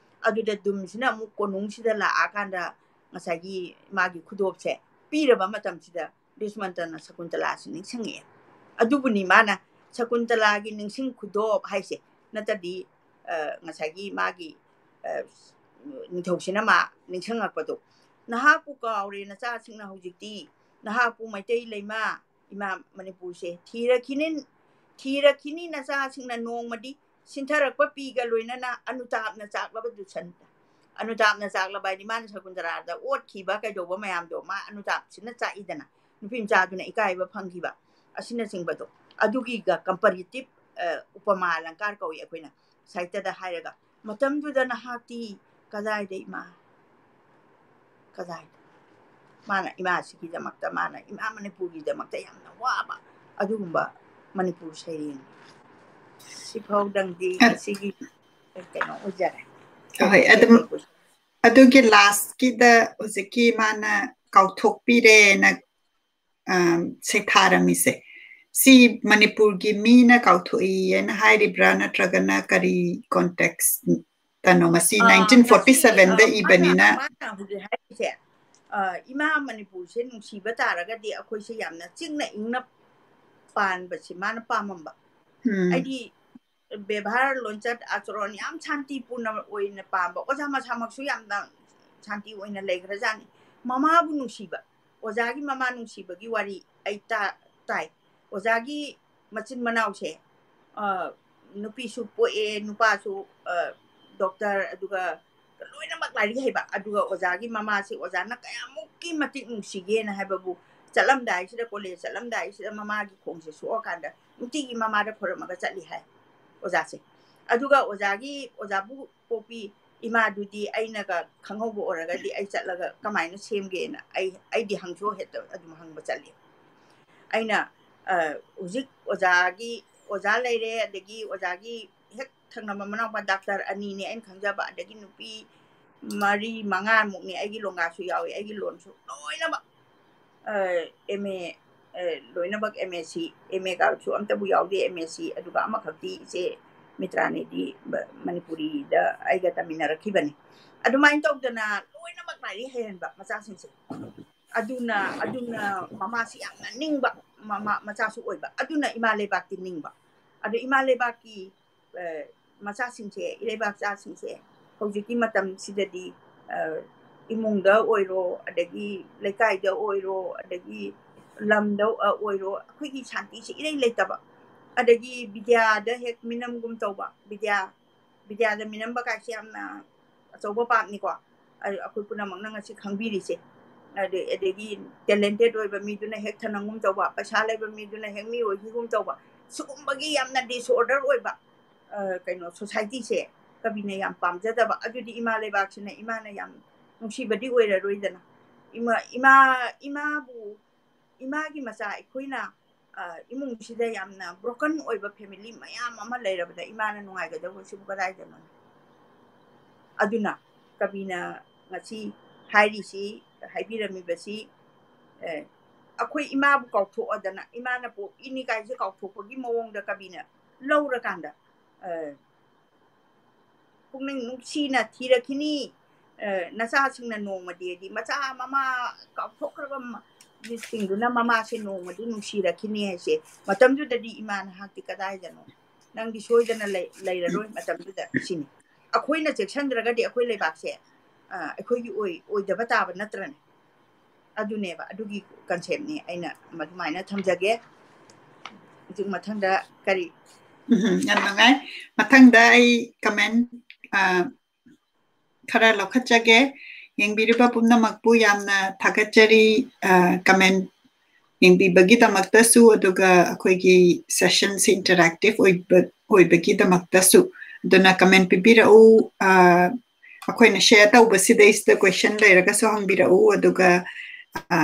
ꯑꯗꯨꯗ ꯗꯨꯝꯁꯤꯅ ꯑꯃꯨꯛ ꯀꯣꯅꯨꯡꯁꯤꯗ ꯂꯥꯛꯑꯀꯥꯟꯗ ꯉꯁꯥꯏꯒꯤ ꯃꯥꯒꯤ ꯈꯨꯗꯣꯞꯁꯦ ꯄꯤꯔꯕ ꯃꯇꯝꯁꯤꯗ ꯗꯨꯁꯃꯟꯇꯅ ꯁꯀꯨꯟꯇꯂꯥꯁꯤ ꯅꯤꯡꯁꯤꯡꯉꯛꯑꯦ꯫ ꯑꯗꯨꯕꯨꯅꯤ ꯃꯥꯅ ꯁꯀꯨꯟꯇꯂꯥꯒꯤ ꯅꯤꯡꯁꯤꯡ ꯈꯨꯗꯣꯞ ꯍꯥꯏꯁꯦ꯫ ꯅꯠꯇ꯭ꯔꯗꯤ, ꯑ, ꯉꯁꯥꯏꯒꯤ ꯃꯥꯒꯤ, ꯑ, ꯅꯤꯡꯊꯧꯁꯤꯅ ꯃꯥ ꯅꯤꯡꯁꯤꯡꯉꯛꯄꯗꯣ, "ꯅꯍꯥꯛꯄꯨ ꯀꯥꯎꯔꯦ ꯅꯆꯥꯁꯤꯡꯅ ꯍꯧꯖꯤꯛꯇꯤ, ꯅꯍꯥꯛꯄꯨ ꯃꯩꯇꯩ ꯂꯩꯃ, ꯏꯃꯥ ꯃꯅꯤꯄꯨꯔꯁꯦ ꯊꯤꯔꯛꯈꯤꯅꯤ, ꯊꯤꯔꯛꯈꯤꯅꯤ ꯅꯆꯥꯁꯤꯡꯅ ꯅꯣꯡꯃꯗꯤ, ꯁꯤꯟꯊꯔꯛꯄ ꯄꯤꯒ ꯂꯣꯏꯅꯅ ꯑꯅꯨꯇꯥꯞꯅ ꯆꯥꯛꯂꯕ ꯗꯨꯁꯟ-, ꯑꯅꯨꯇꯥꯞꯅ ꯆꯥꯛꯂꯕ" ꯍꯥꯏꯗꯤ ꯃꯥꯅ ꯁꯀꯨꯟꯇꯂꯥꯗ ꯑꯣꯠꯈꯤꯕ ꯀꯩꯗꯧꯕ ꯃꯌꯥꯝꯗꯣ ꯃꯥ ꯑꯅꯨꯇꯥꯞꯁꯤꯅ ꯆꯥꯛꯏꯗꯅ, ꯅꯨꯄꯤ ꯃꯆꯥꯗꯨꯅ ꯏꯀꯥꯏꯕ ꯐꯪꯈꯤꯕ ꯑꯁꯤꯅꯆꯤꯡꯕꯗꯣ, ꯑꯗꯨꯒꯤꯒ comparative, ꯑ, ꯎꯄꯃꯥ ꯑꯂꯪꯀꯥꯔ ꯀꯧꯏ ꯑꯩꯈꯣꯏꯅ ꯁꯥꯍꯤꯇ꯭ꯌꯗ ꯍꯥꯏꯔꯒ꯫ ꯃꯇꯝꯗꯨꯗ ꯅꯍꯥꯛꯇꯤ ꯀꯗꯥꯏꯗ ꯏꯃꯥ? ꯀꯗꯥꯏꯗ? ꯃꯥꯅ ꯏꯃꯥꯁꯤꯒꯤꯗꯃꯛꯇ, ꯃꯥꯅ ꯏꯃꯥ ꯃꯅꯤꯄꯨꯔꯒꯤꯗꯃꯛꯇ ꯌꯥꯝꯅ ꯋꯥꯕ ꯑꯗꯨꯒꯨꯝꯕ ꯃꯅꯤꯄꯨꯔ ꯁꯩꯔꯦꯡ꯫ ꯁꯤꯐꯥꯎꯗꯪꯗꯤ ꯑ- ꯉꯁꯤꯒꯤ ꯀꯩꯅꯣ ꯑꯣꯏꯖꯔꯦ꯫ ꯍꯣꯏ, ꯑꯗꯨꯝ ꯑꯗꯨꯒꯤ lastꯀꯤꯗ ꯍꯧꯖꯤꯛꯀꯤ ꯃꯥꯅ ꯀꯥꯎꯊꯣꯛꯄꯤꯔꯦꯅ, ꯑ, ꯁꯩꯊꯥꯔꯝꯃꯤꯁꯦ, ꯁꯤ ꯃꯅꯤꯄꯨꯔꯒꯤ ꯃꯤꯅ ꯀꯥꯎꯊꯣꯛꯏ ꯍꯥꯏꯅ ꯍꯥꯏꯔꯤꯕ꯭ꯔꯥ, ꯅꯠꯇ꯭ꯔꯒꯅ ꯀꯔꯤ context ꯇꯅꯣ? ꯃꯁꯤ ꯑ, nineteen forty sevenꯗ ꯃꯁꯤ, ꯑ, ꯃꯥꯅ, ꯏꯕꯅꯤꯅ꯫ ꯃꯥꯅ ꯍꯧꯖꯤꯛ ꯍꯥꯏꯔꯤꯁꯦ, ꯏꯃꯥ ꯃꯅꯤꯄꯨꯔꯁꯦ ꯅꯨꯡꯁꯤꯕ ꯇꯥꯔꯒꯗꯤ ꯑꯩꯈꯣꯏꯁꯦ ꯌꯥꯝꯅ ꯆꯤꯛꯅ ꯏꯪꯅ ꯄꯥꯟꯕꯁꯦ ꯃꯥꯅ ꯄꯥꯝꯃꯝꯕ꯫ ꯎꯝ꯫ ꯑꯩꯗꯤ ꯕꯦꯕꯥꯔ, ꯂꯣꯟꯆꯠ, ꯑꯥꯆꯔꯣꯟ ꯌꯥꯝ ꯁꯥꯟꯇꯤꯄꯨꯔꯅ ꯑꯣꯏꯅ ꯄꯥꯝꯕ꯫ ꯑꯣꯖꯥ ꯃꯁꯥꯃꯛꯁꯨ ꯌꯥꯝꯅ ꯁꯥꯟꯇꯤ ꯑꯣꯏꯅ ꯂꯩꯈ꯭ꯔꯖꯥꯠꯅꯤ꯫ ꯃꯃꯥꯕꯨ ꯅꯨꯡꯁꯤꯕ, ꯑꯣꯖꯥꯒꯤ ꯃꯃꯥ ꯅꯨꯡꯁꯤꯕꯒꯤ ꯋꯥꯔꯤ ꯑꯩ ꯇꯥ-, ꯇꯥꯏ꯫ ꯑꯣꯖꯥꯒꯤ ꯃꯆꯤꯟ ꯃꯅꯥꯎꯁꯦ, ꯑ, ꯅꯨꯄꯤꯁꯨ ꯄꯣꯛꯑꯦ, ꯅꯨꯄꯥꯁꯨ, ꯑ, ꯗꯣꯛꯇꯔ, ꯑꯗꯨꯒ ꯂꯣꯏꯅꯃꯛ ꯂꯥꯏꯔꯤꯛ ꯍꯩꯕ꯫ ꯑꯗꯨꯒ ꯑꯣꯖꯥꯒꯤ ꯃꯃꯥꯁꯦ ꯑꯣꯖꯥꯅ ꯀꯌꯥꯃꯨꯛꯀꯤ ꯃꯇꯤꯛ ꯅꯨꯡꯁꯤꯒꯦꯅ ꯍꯥꯏꯕꯕꯨ, ꯆꯠꯂꯝꯗꯥꯏꯁꯤꯗ, ꯀꯣꯂꯦꯖ ꯆꯠꯂꯝꯗꯥꯏꯁꯤꯗ ꯃꯃꯥꯒꯤ ꯈꯣꯡꯁꯦ ꯁꯣꯛꯑꯀꯥꯟꯗ ꯅꯨꯡꯇꯤꯒꯤ ꯃꯃꯥꯗ ꯈꯣꯏꯔꯝꯃꯒ ꯆꯠꯂꯤ ꯍꯥꯏ ꯑꯣꯖꯥꯁꯦ꯫ ꯑꯗꯨꯒ ꯑꯣꯖꯥꯒꯤ, ꯑꯣꯖꯥꯕꯨ ꯄꯣꯛꯄꯤ ꯏꯃꯥꯗꯨꯗꯤ ꯑꯩꯅꯒ ꯈꯪꯍꯧꯕ ꯑꯣꯏꯔꯒꯗꯤ ꯑꯩ ꯆꯠꯂꯒ ꯀꯃꯥꯏꯅ ꯁꯦꯝꯒꯦꯅ ꯑꯩ, ꯑꯩꯗꯤ ꯍꯪꯁꯨ ꯍꯦꯛꯇ ꯑꯗꯨꯝ ꯍꯪꯕ ꯆꯠꯂꯤ꯫ ꯑꯩꯅ, ꯑ, ꯍꯧꯖꯤꯛ ꯑꯣꯖꯥꯒꯤ, ꯑꯣꯖꯥ ꯂꯩꯔꯦ, ꯑꯗꯒꯤ ꯑꯣꯖꯥꯒꯤ ꯍꯦꯛ ꯊꯪꯅꯕ ꯃꯅꯥꯎꯄꯥ ꯗꯥꯛꯇꯔ ꯑꯅꯤꯅꯦ ꯑꯩꯅ ꯈꯪꯖꯕ, ꯑꯗꯒꯤ ꯅꯨꯄꯤ ꯃꯔꯤ ꯃꯉꯥꯃꯨꯛꯅꯦ, ꯑꯩꯒꯤ ꯂꯣꯡꯒꯥꯁꯨ ꯌꯥꯎꯏ, ꯑꯩꯒꯤ ꯂꯣꯟꯁꯨ ꯂꯣꯏꯅꯃꯛ, ꯑ, MA, ꯑ, ꯂꯣꯏꯅꯃꯛ MSc, MA ꯀꯥꯔꯛꯁꯨ ꯑꯝꯇꯕꯨ ꯌꯥꯎꯗꯦ, MSc, ꯑꯗꯨꯒ ꯑꯃꯈꯛꯇꯤ ꯏꯆꯦ ꯃꯤꯇ꯭ꯔꯥꯅꯤꯗꯤ ꯕ-, ꯃꯅꯤꯄꯨꯔꯤꯗ ꯑꯩꯒ ꯇꯝꯃꯤꯟꯅꯔꯛꯈꯤꯕꯅꯤ꯫ ꯑꯗꯨꯃꯥꯏꯅ ꯇꯧꯗꯅ ꯂꯣꯏꯅꯃꯛ ꯂꯥꯏꯔꯤꯛ ꯍꯩꯍꯟꯕ ꯃꯆꯥꯁꯤꯡꯁꯦ꯫ ꯑꯗꯨꯅ, ꯑꯗꯨꯅ ꯃꯃꯥꯁꯤ ꯌꯥꯝꯅ ꯅꯤꯡꯕ, ꯃꯃꯥ, ꯃꯆꯥꯁꯨ ꯑꯣꯏꯕ, ꯑꯗꯨꯅ ꯏꯃꯥ ꯂꯩꯕꯥꯛꯇꯤ ꯅꯤꯡꯕ꯫ ꯑꯗꯣ ꯏꯃꯥ ꯂꯩꯕꯥꯛꯀꯤ, ꯑ, ꯃꯆꯥꯁꯤꯡꯁꯦ, ꯏꯔꯩꯕꯥꯛ ꯃꯆꯥꯁꯤꯡꯁꯦ ꯍꯧꯖꯤꯛꯀꯤ ꯃꯇꯝꯁꯤꯗꯗꯤ, ꯑ, ꯏꯃꯨꯡꯗ ꯑꯣꯏꯔꯣ, ꯑꯗꯒꯤ ꯂꯩꯀꯥꯏꯗ ꯑꯣꯏꯔꯣ, ꯑꯗꯒꯤ ꯂꯝꯗ, ꯑ, ꯑꯣꯏꯔꯣ, ꯑꯩꯈꯣꯏꯒꯤ ꯁꯥꯟꯇꯤꯁꯦ ꯏꯔꯩ ꯂꯩꯇꯕ꯫ ꯑꯗꯒꯤ ꯕꯤꯗ꯭ꯌꯥꯗ ꯍꯦꯛ ꯃꯤꯅꯝꯒꯨꯝ ꯇꯧꯕ, ꯕꯤꯗ꯭ꯌꯥ, ꯕꯤꯗ꯭ꯌꯥꯗ ꯃꯤꯅꯝꯕ ꯀꯥꯏꯁꯦ ꯌꯥꯝꯅ ꯑꯆꯧꯕ ꯄꯥꯞꯅꯤꯀꯣ꯫ ꯑ-, ꯑꯩꯈꯣꯏ ꯄꯨꯝꯅꯃꯛꯅ ꯉꯁꯤ ꯈꯪꯕꯤꯔꯤꯁꯦ꯫ ꯑꯗꯩ, ꯑꯗꯒꯤ talented ꯑꯣꯏꯕ ꯃꯤꯗꯨꯅ ꯍꯦꯛ ꯊꯅꯝꯒꯨꯝ ꯇꯧꯕ, ꯄꯩꯁꯥ ꯂꯩꯕ ꯃꯤꯗꯨꯅ ꯍꯦꯛ ꯃꯤ ꯑꯣꯏꯈꯤꯒꯨꯝ ꯇꯧꯕ, ꯁꯤꯒꯨꯝꯕꯒꯤ ꯌꯥꯝꯅ disorder ꯑꯣꯏꯕ, ꯑ, ꯀꯩꯅꯣ, societyꯁꯦ ꯀꯕꯤꯅ ꯌꯥꯝ ꯄꯥꯝꯖꯗꯕ꯫ ꯑꯗꯨꯗꯤ ꯏꯃꯥ ꯂꯩꯕꯥꯛꯁꯤꯅ ꯏꯃꯥꯅ ꯌꯥꯝ ꯅꯨꯡꯁꯤꯕꯗꯤ ꯑꯣꯏꯔꯔꯣꯏꯗꯅ꯫ ꯏꯃꯥ, ꯏꯃꯥ, ꯏꯃꯥꯕꯨ, ꯏꯃꯥꯒꯤ ꯃꯆꯥ ꯑꯩꯈꯣꯏꯅ, ꯑ, ꯏꯃꯨꯡꯁꯤꯗ ꯌꯥꯝꯅ broken ꯑꯣꯏꯕ family ꯃꯌꯥꯝ ꯑꯃ ꯂꯩꯔꯕꯗ ꯏꯃꯥꯅ ꯅꯨꯡꯉꯥꯏꯒꯗꯧꯕꯁꯤꯕꯨ ꯀꯗꯥꯏꯗꯅꯣ? ꯑꯗꯨꯅ ꯀꯕꯤꯅ ꯉꯁꯤ ꯍꯥꯏꯔꯤꯁꯤ, ꯍꯥꯏꯕꯤꯔꯝꯃꯤꯕꯁꯤ, ꯑꯦ, ꯑꯩꯈꯣꯏ ꯏꯃꯥꯕꯨ ꯀꯥꯎꯊꯣꯛꯑꯗꯅ, ꯏꯃꯥꯅ ꯄꯣꯛꯏꯅꯤ ꯀꯥꯏꯁꯦ ꯀꯥꯎꯊꯣꯛꯄꯒꯤ ꯃꯑꯣꯡꯗ ꯀꯕꯤꯅ ꯂꯧꯔꯀꯥꯟꯗ, ꯑ, ꯄꯨꯛꯅꯤꯡ ꯅꯨꯡꯁꯤꯅ ꯊꯤꯔꯛꯈꯤꯅꯤ, ꯑ, ꯅꯆꯥꯁꯤꯡꯅ ꯅꯣꯡꯃꯗꯤ, ꯍꯥꯏꯗꯤ, ꯃꯆꯥ ꯃꯃꯥ ꯀꯥꯎꯊꯣꯛꯈ꯭ꯔꯕ ꯃ-, ꯃꯤꯁꯤꯡꯗꯨꯅ ꯃꯃꯥꯁꯦ ꯅꯣꯡꯃꯗꯤ ꯅꯨꯡꯁꯤꯔꯛꯈꯤꯅꯤ ꯍꯥꯏꯁꯦ꯫ ꯃꯇꯝꯗꯨꯗꯗꯤ ꯏꯃꯥ ꯅꯍꯥꯛꯇꯤ ꯀꯗꯥꯏꯗꯅꯣ? ꯅꯪꯗꯤ ꯁꯣꯏꯗꯅ ꯂꯩ-, ꯂꯩꯔꯔꯣꯏ ꯃꯇꯝꯗꯨꯗ ꯁꯤꯅꯤ꯫ ꯑꯩꯈꯣꯏꯅ ꯆꯦꯛꯁꯤꯟꯗ꯭ꯔꯒꯗꯤ ꯑꯩꯈꯣꯏ ꯂꯩꯕꯥꯛꯁꯦ, ꯑ, ꯑꯩꯈꯣꯏꯒꯤ ꯑꯣꯏ-, ꯑꯣꯏꯗꯕ ꯇꯥꯕ ꯅꯠꯇ꯭ꯔꯅꯦ? ꯑꯗꯨꯅꯦꯕ, ꯑꯗꯨꯒꯤ concept ꯅꯤ ꯑꯩꯅ ꯑꯗꯨꯃꯥꯏꯅ ꯊꯝꯖꯒꯦ꯫ ꯍꯧꯖꯤꯛ ꯃꯊꯪꯗ ꯀꯔꯤ? ꯎꯝ, ꯌꯥꯝ ꯅꯨꯡꯉꯥꯏ꯫ ꯃꯊꯪꯗ ꯑꯩ comment, ꯑ, ꯈꯔ ꯂꯧꯈꯠꯆꯒꯦ꯫ ꯌꯦꯡꯕꯤꯔꯤꯕ ꯄꯨꯝꯅꯃꯛꯄꯨ ꯌꯥꯝꯅ ꯊꯥꯒꯠꯆꯔꯤ꯫ ꯑ, comment ꯌꯦꯡꯕꯤꯕꯒꯤꯗꯃꯛꯇꯁꯨ, ꯑꯗꯨꯒ ꯑꯩꯈꯣꯏꯒꯤ session ꯁꯤ interactive ꯑꯣꯏꯕ, ꯑꯣꯏꯕꯒꯤꯗꯃꯛꯇꯁꯨ꯫ ꯑꯗꯨꯅ comment ꯄꯤꯕꯤꯔꯛꯎ꯫ ꯑ, ꯑꯩꯈꯣꯏꯅ share ꯇꯧꯕꯁꯤꯗꯩꯁꯤꯗ question ꯂꯩꯔꯒꯁꯨ ꯍꯪꯕꯤꯔꯛꯎ, ꯑꯗꯨꯒ, ꯑ,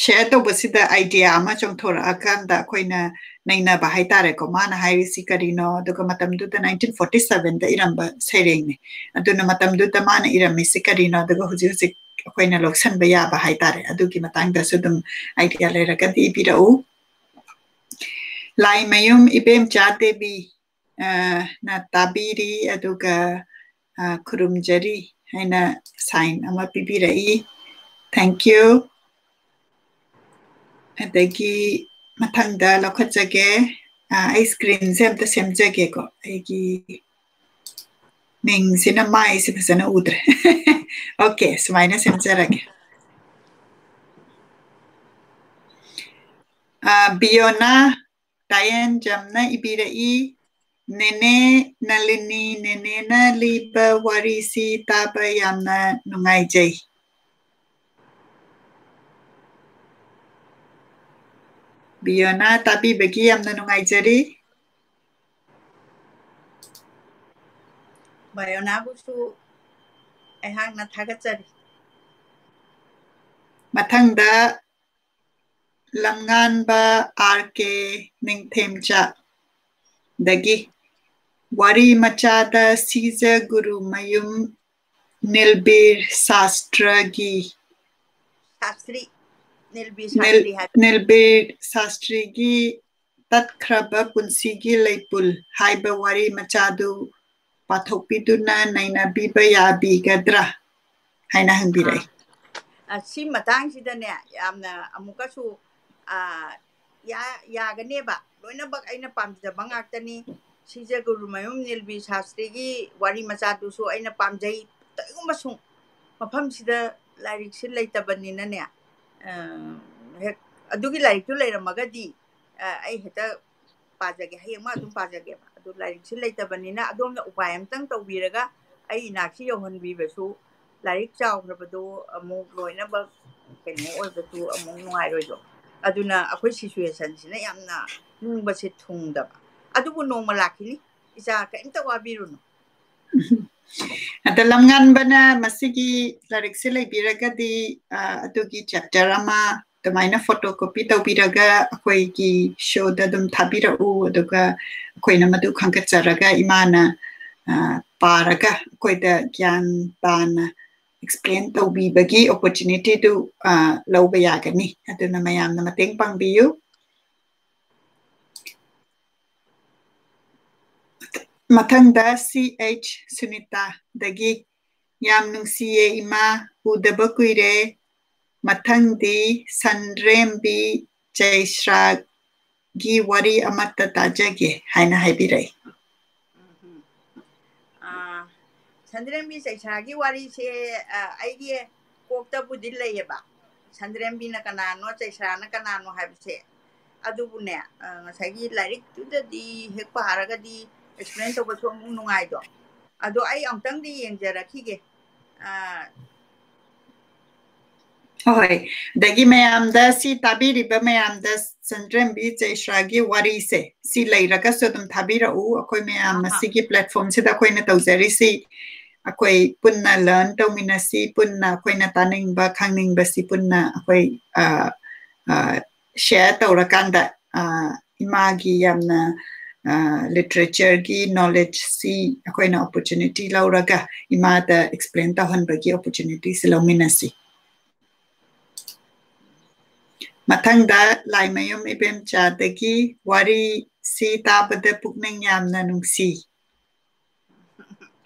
share ꯇꯧꯕꯁꯤꯗ idea ꯑꯃ ꯆꯣꯡꯊꯣꯔꯛꯑꯀꯥꯟꯗ ꯑꯩꯈꯣꯏꯅ ꯅꯩꯅꯕ ꯍꯥꯏꯇꯥꯔꯦꯀꯣ, ꯃꯥꯅ ꯍꯥꯏꯔꯤꯁꯤ ꯀꯔꯤꯅꯣ, ꯑꯗꯨꯒ ꯃꯇꯝꯗꯨꯗ nineteen forty seven ꯗ ꯏꯔꯝꯕ ꯁꯩꯔꯦꯡꯅꯤ, ꯑꯗꯨꯅ ꯃꯇꯝꯗꯨꯗ ꯃꯥꯅ ꯏꯔꯝꯃꯤꯁꯤ ꯀꯔꯤꯅꯣ, ꯑꯗꯨꯒ ꯍꯧꯖꯤꯛ ꯍꯧꯖꯤꯛ ꯑꯩꯈꯣꯏꯅ ꯂꯧꯁꯟꯕ ꯌꯥꯕ ꯍꯥꯏꯇꯥꯔꯦ, ꯑꯗꯨꯒꯤ ꯃꯇꯥꯡꯗꯁꯨ ꯑꯗꯨꯝ idea ꯂꯩꯔꯒꯗꯤ ꯏꯕꯤꯔꯛꯎ꯫ ꯂꯥꯏꯃꯌꯨꯝ ꯏꯕꯦꯝꯆꯥ ꯗꯦꯕꯤ, ꯑ, ꯅ ꯇꯥꯕꯤꯔꯤ, ꯑꯗꯨꯒ, ꯑ, ꯈꯨꯔꯨꯝꯖꯔꯤ ꯍꯥꯏꯅ sign ꯑꯃ ꯄꯤꯕꯤꯔꯛꯏ꯫ Thank you꯫ ꯑꯗꯒꯤ ꯃꯊꯪꯗ ꯂꯧꯈꯠꯆꯒꯦ꯫ ꯑ, ꯑꯩ screen ꯁꯦ ꯑꯝꯇ ꯁꯦꯝꯖꯒꯦꯀꯣ꯫ ꯑꯩꯒꯤ ꯃꯤꯡꯁꯤꯅ ꯃꯥꯏꯁꯦ ꯐꯖꯅ ꯎꯗ꯭ꯔꯦ꯫ Okay, ꯁꯨꯃꯥꯏꯅ ꯁꯦꯝꯖꯔꯒꯦ꯫ ꯑ, ꯕꯤꯌꯣꯅꯥ ꯇꯥꯌꯦꯟꯖꯝꯅ ꯏꯕꯤꯔꯛꯏ, "ꯅꯦꯅꯦ ꯅꯂꯤꯅꯤ, ꯅꯦꯅꯦꯅ ꯂꯤꯕ ꯋꯥꯔꯤꯁꯤ ꯇꯥꯕ ꯌꯥꯝꯅ ꯅꯨꯡꯉꯥꯏꯖꯩ"꯫ ꯕꯤꯌꯣꯅꯥ, ꯇꯥꯕꯤꯕꯒꯤ ꯌꯥꯝꯅ ꯅꯨꯡꯉꯥꯏꯖꯔꯤ꯫ ꯕꯥꯌꯣꯅꯥꯕꯨꯁꯨ ꯑꯩꯍꯥꯛꯅ ꯊꯥꯒꯠꯆꯔꯤ꯫ ꯃꯊꯪꯗ ꯂꯝꯉꯥꯟꯕ ꯑꯥꯔ ꯀꯦ ꯅꯤꯡꯊꯦꯝꯆꯥꯗꯒꯤ, ꯋꯥꯔꯤ ꯃꯆꯥꯗ ꯁꯤꯖ ꯒꯨꯔꯨꯃꯌꯨꯝ ꯅꯤꯜꯕꯤꯔ ꯁꯥꯁꯇ꯭ꯔꯒꯤ, ꯁꯥꯁꯇ꯭ꯔꯤ, ꯅꯤꯜꯕꯤꯔ ꯅꯤꯜ-, ꯁꯥꯁꯇ꯭ꯔꯤ ꯍꯥꯏꯕ꯫ ꯅꯤꯜꯕꯤꯔ ꯁꯥꯁꯇ꯭ꯔꯤꯒꯤ ꯇꯠꯈ꯭ꯔꯕ ꯄꯨꯟꯁꯤꯒꯤ ꯂꯩꯄꯨꯜ ꯍꯥꯏꯕ ꯋꯥꯔꯤ ꯃꯆꯥꯗꯨ ꯄꯥꯊꯣꯛꯄꯤꯗꯨꯅ ꯅꯩꯅꯕꯤꯕ ꯌꯥꯕꯤꯒꯗ꯭ꯔꯥ? ꯍꯥꯏꯅ ꯍꯪꯕꯤꯔꯛꯏ꯫ ꯑ, ꯁꯤ ꯃꯇꯥꯡꯁꯤꯗꯅꯦ, ꯌꯥꯝꯅ ꯑꯃꯨꯛꯀꯁꯨ, ꯑ, ꯌꯥ-, ꯌꯥꯒꯅꯦꯕ꯫ ꯂꯣꯏꯅꯃꯛ ꯑꯩꯅ ꯄꯥꯝꯖꯕ ꯉꯥꯛꯇꯅꯤ꯫ ꯁꯤꯖ ꯒꯨꯔꯨꯃꯌꯨꯝ ꯅꯤꯜꯕꯤ ꯁꯥꯁꯇ꯭ꯔꯤꯒꯤ ꯋꯥꯔꯤ ꯃꯆꯥꯗꯨꯁꯨ ꯑꯩꯅ ꯄꯥꯝꯖꯩ꯫ ꯀꯔꯤꯒꯨꯝꯕ ꯁꯨꯝ ꯃꯐꯝꯁꯤꯗ ꯂꯥꯏꯔꯤꯛꯁꯤ ꯂꯩꯇꯕꯅꯤꯅꯅꯦ, ꯑ, ꯍꯦꯛ ꯑꯗꯨꯒꯤ ꯂꯥꯏꯔꯤꯛꯇꯨ ꯂꯩꯔꯝꯃꯒꯗꯤ, ꯑ, ꯑꯩ ꯍꯦꯛꯇ ꯄꯥꯖꯒꯦ, ꯍꯌꯦꯡꯃꯛ ꯑꯗꯨꯝ ꯄꯥꯖꯒꯦꯕ꯫ ꯑꯗꯨ ꯂꯥꯏꯔꯤꯛꯁꯤ ꯂꯩꯇꯕꯅꯤꯅ ꯑꯗꯣꯝꯅ ꯎꯄꯥꯏ ꯑꯝꯇꯪ ꯇꯧꯕꯤꯔꯒ ꯑꯩ ꯏꯅꯥꯛꯁꯤ ꯌꯧꯍꯟꯕꯤꯕꯁꯨ, ꯂꯥꯏꯔꯤꯛ ꯆꯥꯎꯈ꯭ꯔꯕꯗꯣ ꯑꯃꯨꯛ ꯂꯣꯏꯅꯃꯛ ꯀꯩꯅꯣ ꯑꯣꯏꯕꯁꯨ ꯑꯃꯨꯛ ꯅꯨꯡꯉꯥꯏꯔꯣꯏꯗꯣ꯫ ꯑꯗꯨꯅ ꯑꯩꯈꯣꯏ situationꯁꯤꯅ ꯌꯥꯝꯅ ꯅꯤꯡꯕꯁꯦ ꯊꯨꯡꯗꯕ꯫ ꯑꯗꯨꯕꯨ ꯅꯣꯡꯃ ꯂꯥꯛꯈꯤꯅꯤ, ꯏꯆꯥ, ꯀꯔꯤꯝꯇ ꯋꯥꯕꯤꯔꯨꯅꯨ꯫ ꯑꯗ ꯂꯝꯉꯥꯟꯕꯅ ꯃꯁꯤꯒꯤ ꯂꯥꯏꯔꯤꯛꯁꯦ ꯂꯩꯕꯤꯔꯒꯗꯤ, ꯑ, ꯑꯗꯨꯒꯤ chapter ꯑꯃ ꯑꯗꯨꯃꯥꯏꯅ photocopy ꯇꯧꯕꯤꯔꯒ ꯑꯩꯈꯣꯏꯒꯤ showꯗ ꯑꯗꯨꯝ ꯊꯥꯕꯤꯔꯛꯎ, ꯑꯗꯨꯒ ꯑꯩꯈꯣꯏꯅ ꯃꯗꯨ ꯈꯟꯒꯠꯆꯔꯒ ꯏꯃꯥꯅ, ꯑ, ꯄꯥꯔꯒ ꯑꯩꯈꯣꯏꯗ ꯒ꯭ꯌꯥꯟ ꯇꯥꯅ explain ꯇꯧꯕꯤꯕꯒꯤ opportunityꯗꯨ, ꯑ, ꯂꯧꯕ ꯌꯥꯒꯅꯤ꯫ ꯑꯗꯨꯅ ꯃꯌꯥꯝꯅ ꯃꯇꯦꯡ ꯄꯥꯡꯕꯤꯌꯨ꯫ ꯃꯊꯪꯗ ꯁꯤ ꯑꯩꯆ ꯁꯨꯅꯤꯇꯥꯗꯒꯤ, "ꯌꯥꯝ ꯅꯨꯡꯁꯤꯌꯦ ꯏꯃꯥ, ꯎꯗꯕ ꯀꯨꯏꯔꯦ꯫ ꯃꯊꯪꯗꯤ ꯁꯟꯗ꯭ꯔꯦꯝꯕꯤ ꯆꯩꯁ꯭ꯔꯥꯒꯤ ꯋꯥꯔꯤ ꯑꯃꯠꯇ ꯇꯥꯖꯒꯦ" ꯍꯥꯏꯅ ꯍꯥꯏꯕꯤꯔꯛꯏ꯫ ꯑꯥ, ꯁꯟꯗ꯭ꯔꯦꯝꯕꯤ ꯆꯩꯁ꯭ꯔꯥꯒꯤ ꯋꯥꯔꯤꯁꯦ, ꯑ, ꯑꯩꯒꯤ ꯀꯣꯛꯇꯕꯨꯗꯤ ꯂꯩꯌꯦꯕ, ꯁꯟꯗ꯭ꯔꯦꯝꯕꯤꯅ ꯀꯅꯥꯅꯣ, ꯆꯩꯁ꯭ꯔꯥꯅ ꯀꯅꯥꯅꯣ ꯍꯥꯏꯕꯁꯦ꯫ ꯑꯗꯨꯕꯨꯅꯦ, ꯑ, ꯉꯁꯥꯏꯒꯤ ꯂꯥꯏꯔꯤꯛꯇꯨꯗꯗꯤ ꯍꯦꯛ ꯄꯥꯔꯒꯗꯤ explain ꯇꯧꯕꯁꯨ ꯑꯃꯨꯛ ꯅꯨꯡꯉꯥꯏꯗꯣ꯫ ꯑꯗꯣ ꯑꯩ ꯑꯃꯨꯛꯇꯪꯗꯤ ꯌꯦꯡꯖꯔꯛꯈꯤꯒꯦ꯫ ꯑ, ꯍꯣꯏ, ꯑꯗꯒꯤ ꯃꯌꯥꯝꯗ, ꯁꯤ ꯇꯥꯕꯤꯔꯤꯕ ꯃꯌꯥꯝꯗ ꯁꯟꯗ꯭ꯔꯦꯝꯕꯤ ꯆꯩꯁ꯭ꯔꯥꯒꯤ ꯋꯥꯔꯤꯁꯦ, ꯁꯤ ꯂꯩꯔꯒꯁꯨ ꯑꯗꯨꯝ ꯊꯥꯕꯤꯔꯛꯎ꯫ ꯑꯩꯈꯣꯏ ꯃꯌꯥꯝ ꯑꯍꯥ꯫ ꯃꯁꯤꯒꯤ platformꯁꯤꯗ ꯑꯩꯈꯣꯏꯅ ꯇꯧꯖꯔꯤꯁꯤ, ꯑꯩꯈꯣꯏ ꯄꯨꯟꯅ learn ꯇꯧꯃꯤꯟꯅꯁꯤ, ꯄꯨꯟꯅ ꯑꯩꯈꯣꯏꯅ ꯇꯥꯅꯤꯡꯕ, ꯈꯪꯅꯤꯡꯕꯁꯤ ꯄꯨꯟꯅ ꯑꯩꯈꯣꯏ, ꯑ, ꯑ, share ꯇꯧꯔꯀꯥꯟꯗ, ꯑ, ꯏꯃꯥꯒꯤ ꯌꯥꯝꯅ, ꯑ, literature ꯒꯤ knowledge ꯁꯤ ꯑꯩꯈꯣꯏꯅ opportunity ꯂꯧꯔꯒ ꯏꯃꯥꯗ explain ꯇꯧꯍꯟꯕꯒꯤ opportunity ꯁꯤ ꯂꯧꯃꯤꯟꯅꯁꯤ꯫ ꯃꯊꯪꯗ ꯂꯥꯏꯃꯌꯨꯝ ꯏꯕꯦꯝꯆꯥꯗꯒꯤ, "ꯋꯥꯔꯤ ꯁꯤ ꯇꯥꯕꯗ ꯄꯨꯛꯅꯤꯡ ꯌꯥꯝꯅ ꯅꯨꯡꯁꯤ"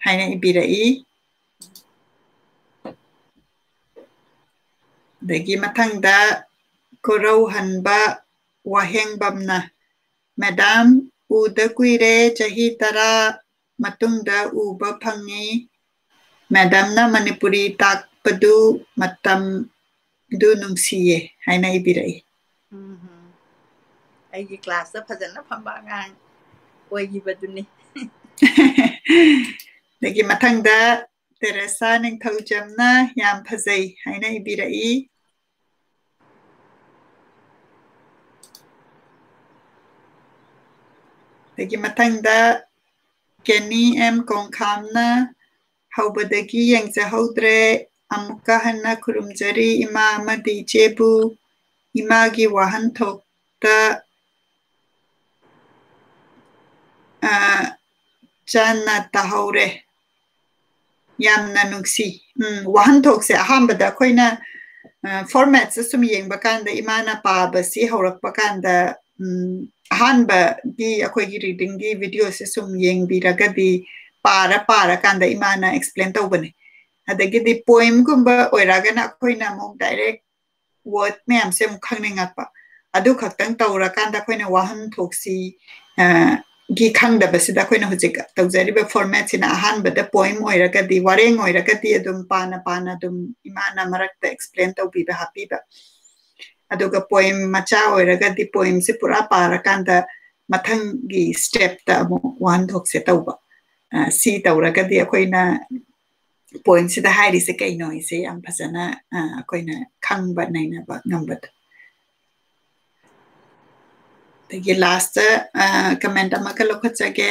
ꯍꯥꯏꯅ ꯏꯕꯤꯔꯛꯏ꯫ ꯑꯗꯒꯤ ꯃꯊꯪꯗ ꯀꯣꯔꯧꯍꯟꯕ ꯋꯥꯍꯦꯡꯕꯝꯅ, "ꯃꯦꯗꯥꯝ, ꯎꯗ ꯀꯨꯏꯔꯦ, ꯆꯍꯤ ꯇꯔꯥ ꯃꯇꯨꯡꯗ ꯎꯕ ꯐꯪꯉꯤ꯫ ꯃꯦꯗꯥꯝꯅ ꯃꯅꯤꯄꯨꯔꯤ ꯇꯥꯛꯄꯗꯨ ꯃꯇꯝꯗꯨ ꯅꯨꯡꯁꯤꯌꯦ" ꯍꯥꯏꯅ ꯏꯕꯤꯔꯛꯏ꯫ ꯎꯝ꯫ ꯑꯩꯒꯤ ꯀ꯭ꯂꯥꯁꯇ ꯐꯖꯅ ꯐꯝꯕ ꯑꯉꯥꯡ ꯑꯣꯏꯈꯤꯕꯗꯨꯅꯤ꯫ ꯑꯗꯒꯤ ꯃꯊꯪꯗ ꯇꯦꯔꯦꯁꯥ ꯅꯤꯡꯊꯧꯖꯝꯅ "ꯌꯥꯝ ꯐꯖꯩ" ꯍꯥꯏꯅ ꯏꯕꯤꯔꯛꯏ꯫ ꯑꯗꯒꯤ ꯃꯊꯪꯗ ꯀꯦꯅꯤ ꯑꯦꯝ ꯀꯣꯡꯈꯥꯝꯅ, "ꯍꯧꯕꯗꯒꯤ ꯌꯦꯡꯖꯍꯧꯗ꯭ꯔꯦ꯫ ꯑꯃꯨꯛꯀ ꯍꯟꯅ ꯈꯨꯔꯨꯝꯖꯔꯤ ꯏꯃꯥ ꯑꯃꯗꯤ ꯏꯆꯦꯕꯨ꯫ ꯏꯃꯥꯒꯤ ꯋꯥꯍꯟꯊꯣꯛꯇ, ꯑ, ꯆꯟꯅ ꯇꯥꯍꯧꯔꯦ꯫ ꯌꯥꯝꯅ ꯅꯨꯡꯁꯤ꯫" ꯎꯝ, ꯋꯥꯍꯟꯊꯣꯛꯁꯦ ꯑꯍꯥꯟꯕꯗ ꯑꯩꯈꯣꯏꯅ, ꯑ, ꯐꯣꯔꯃꯦꯠꯁꯦ ꯁꯨꯝ ꯌꯦꯡꯕ ꯀꯥꯟꯗ, ꯏꯃꯥꯅ ꯄꯥꯕꯁꯤ ꯍꯧꯔꯛꯄ ꯀꯥꯟꯗ, ꯎꯝ, ꯑꯍꯥꯟꯕꯒꯤ ꯑꯩꯈꯣꯏꯒꯤ ꯔꯤꯗꯤꯡꯒꯤ ꯚꯤꯗꯤꯑꯣꯁꯦ ꯁꯨꯝ ꯌꯦꯡꯕꯤꯔꯒꯗꯤ, ꯄꯥꯔ ꯄꯥꯔꯀꯥꯟꯗ ꯏꯃꯥꯅ ꯑꯦꯛꯁꯄ꯭ꯂꯦꯟ ꯇꯧꯕꯅꯦ꯫ ꯑꯗꯒꯤꯗꯤ ꯄꯣꯏꯝꯒꯨꯝꯕ ꯑꯣꯏꯔꯒꯅ ꯑꯩꯈꯣꯏꯅ ꯑꯃꯨꯛ ꯗꯥꯏꯔꯦꯛ ꯋꯥꯔꯗ ꯃꯌꯥꯝꯁꯦ ꯑꯃꯨꯛ ꯈꯪꯅꯤꯡꯉꯛꯄ꯫ ꯑꯗꯨ ꯈꯛꯇꯪ ꯇꯧꯔꯀꯥꯟꯗ ꯑꯩꯈꯣꯏꯅ ꯋꯥꯍꯟꯊꯣꯛꯁꯤ, ꯑ, ꯒꯤ ꯈꯪꯗꯕꯁꯤꯗ ꯑꯩꯈꯣꯏꯅ ꯍꯧꯖꯤꯛ ꯇꯧꯖꯔꯤꯕ ꯐꯣꯔꯃꯦꯠꯁꯤꯅ, ꯑꯍꯥꯟꯕꯗ ꯄꯣꯏꯝ ꯑꯣꯏꯔꯒꯗꯤ, ꯋꯥꯔꯦꯡ ꯑꯣꯏꯔꯒꯗꯤ ꯑꯗꯨꯝ ꯄꯥꯅ ꯄꯥꯅ ꯑꯗꯨꯝ ꯏꯃꯥꯅ ꯃꯔꯛꯇ ꯑꯦꯛꯁꯄ꯭ꯂꯦꯟ ꯇꯧꯕꯤꯕ, ꯍꯥꯞꯄꯤꯕ꯫ ꯑꯗꯨꯒ ꯄꯣꯏꯝ ꯃꯆꯥ ꯑꯣꯏꯔꯒꯗꯤ ꯄꯣꯏꯝꯁꯤ ꯄꯨꯔꯥ ꯄꯥꯔꯀꯥꯟꯗ ꯃꯊꯪꯒꯤ ꯁ꯭ꯇꯦꯞꯇ ꯑꯃꯨꯛ ꯋꯥꯍꯟꯊꯣꯛꯁꯦ ꯇꯧꯕ꯫ ꯑ, ꯁꯤ ꯇꯧꯔꯒꯗꯤ ꯑꯩꯈꯣꯏꯅ ꯄꯣꯏꯝꯁꯤꯗ ꯍꯥꯏꯔꯤꯁꯦ ꯀꯩꯅꯣ ꯍꯥꯏꯁꯦ ꯌꯥꯝ ꯐꯖꯅ, ꯑ, ꯑꯩꯈꯣꯏꯅ ꯈꯪꯕ ꯅꯩꯅꯕ ꯉꯝꯕꯗꯣ꯫ ꯑꯗꯒꯤ ꯂꯥꯁꯇ, ꯑ, ꯀꯃꯦꯟ ꯑꯃꯒ ꯂꯧꯈꯠꯆꯒꯦ꯫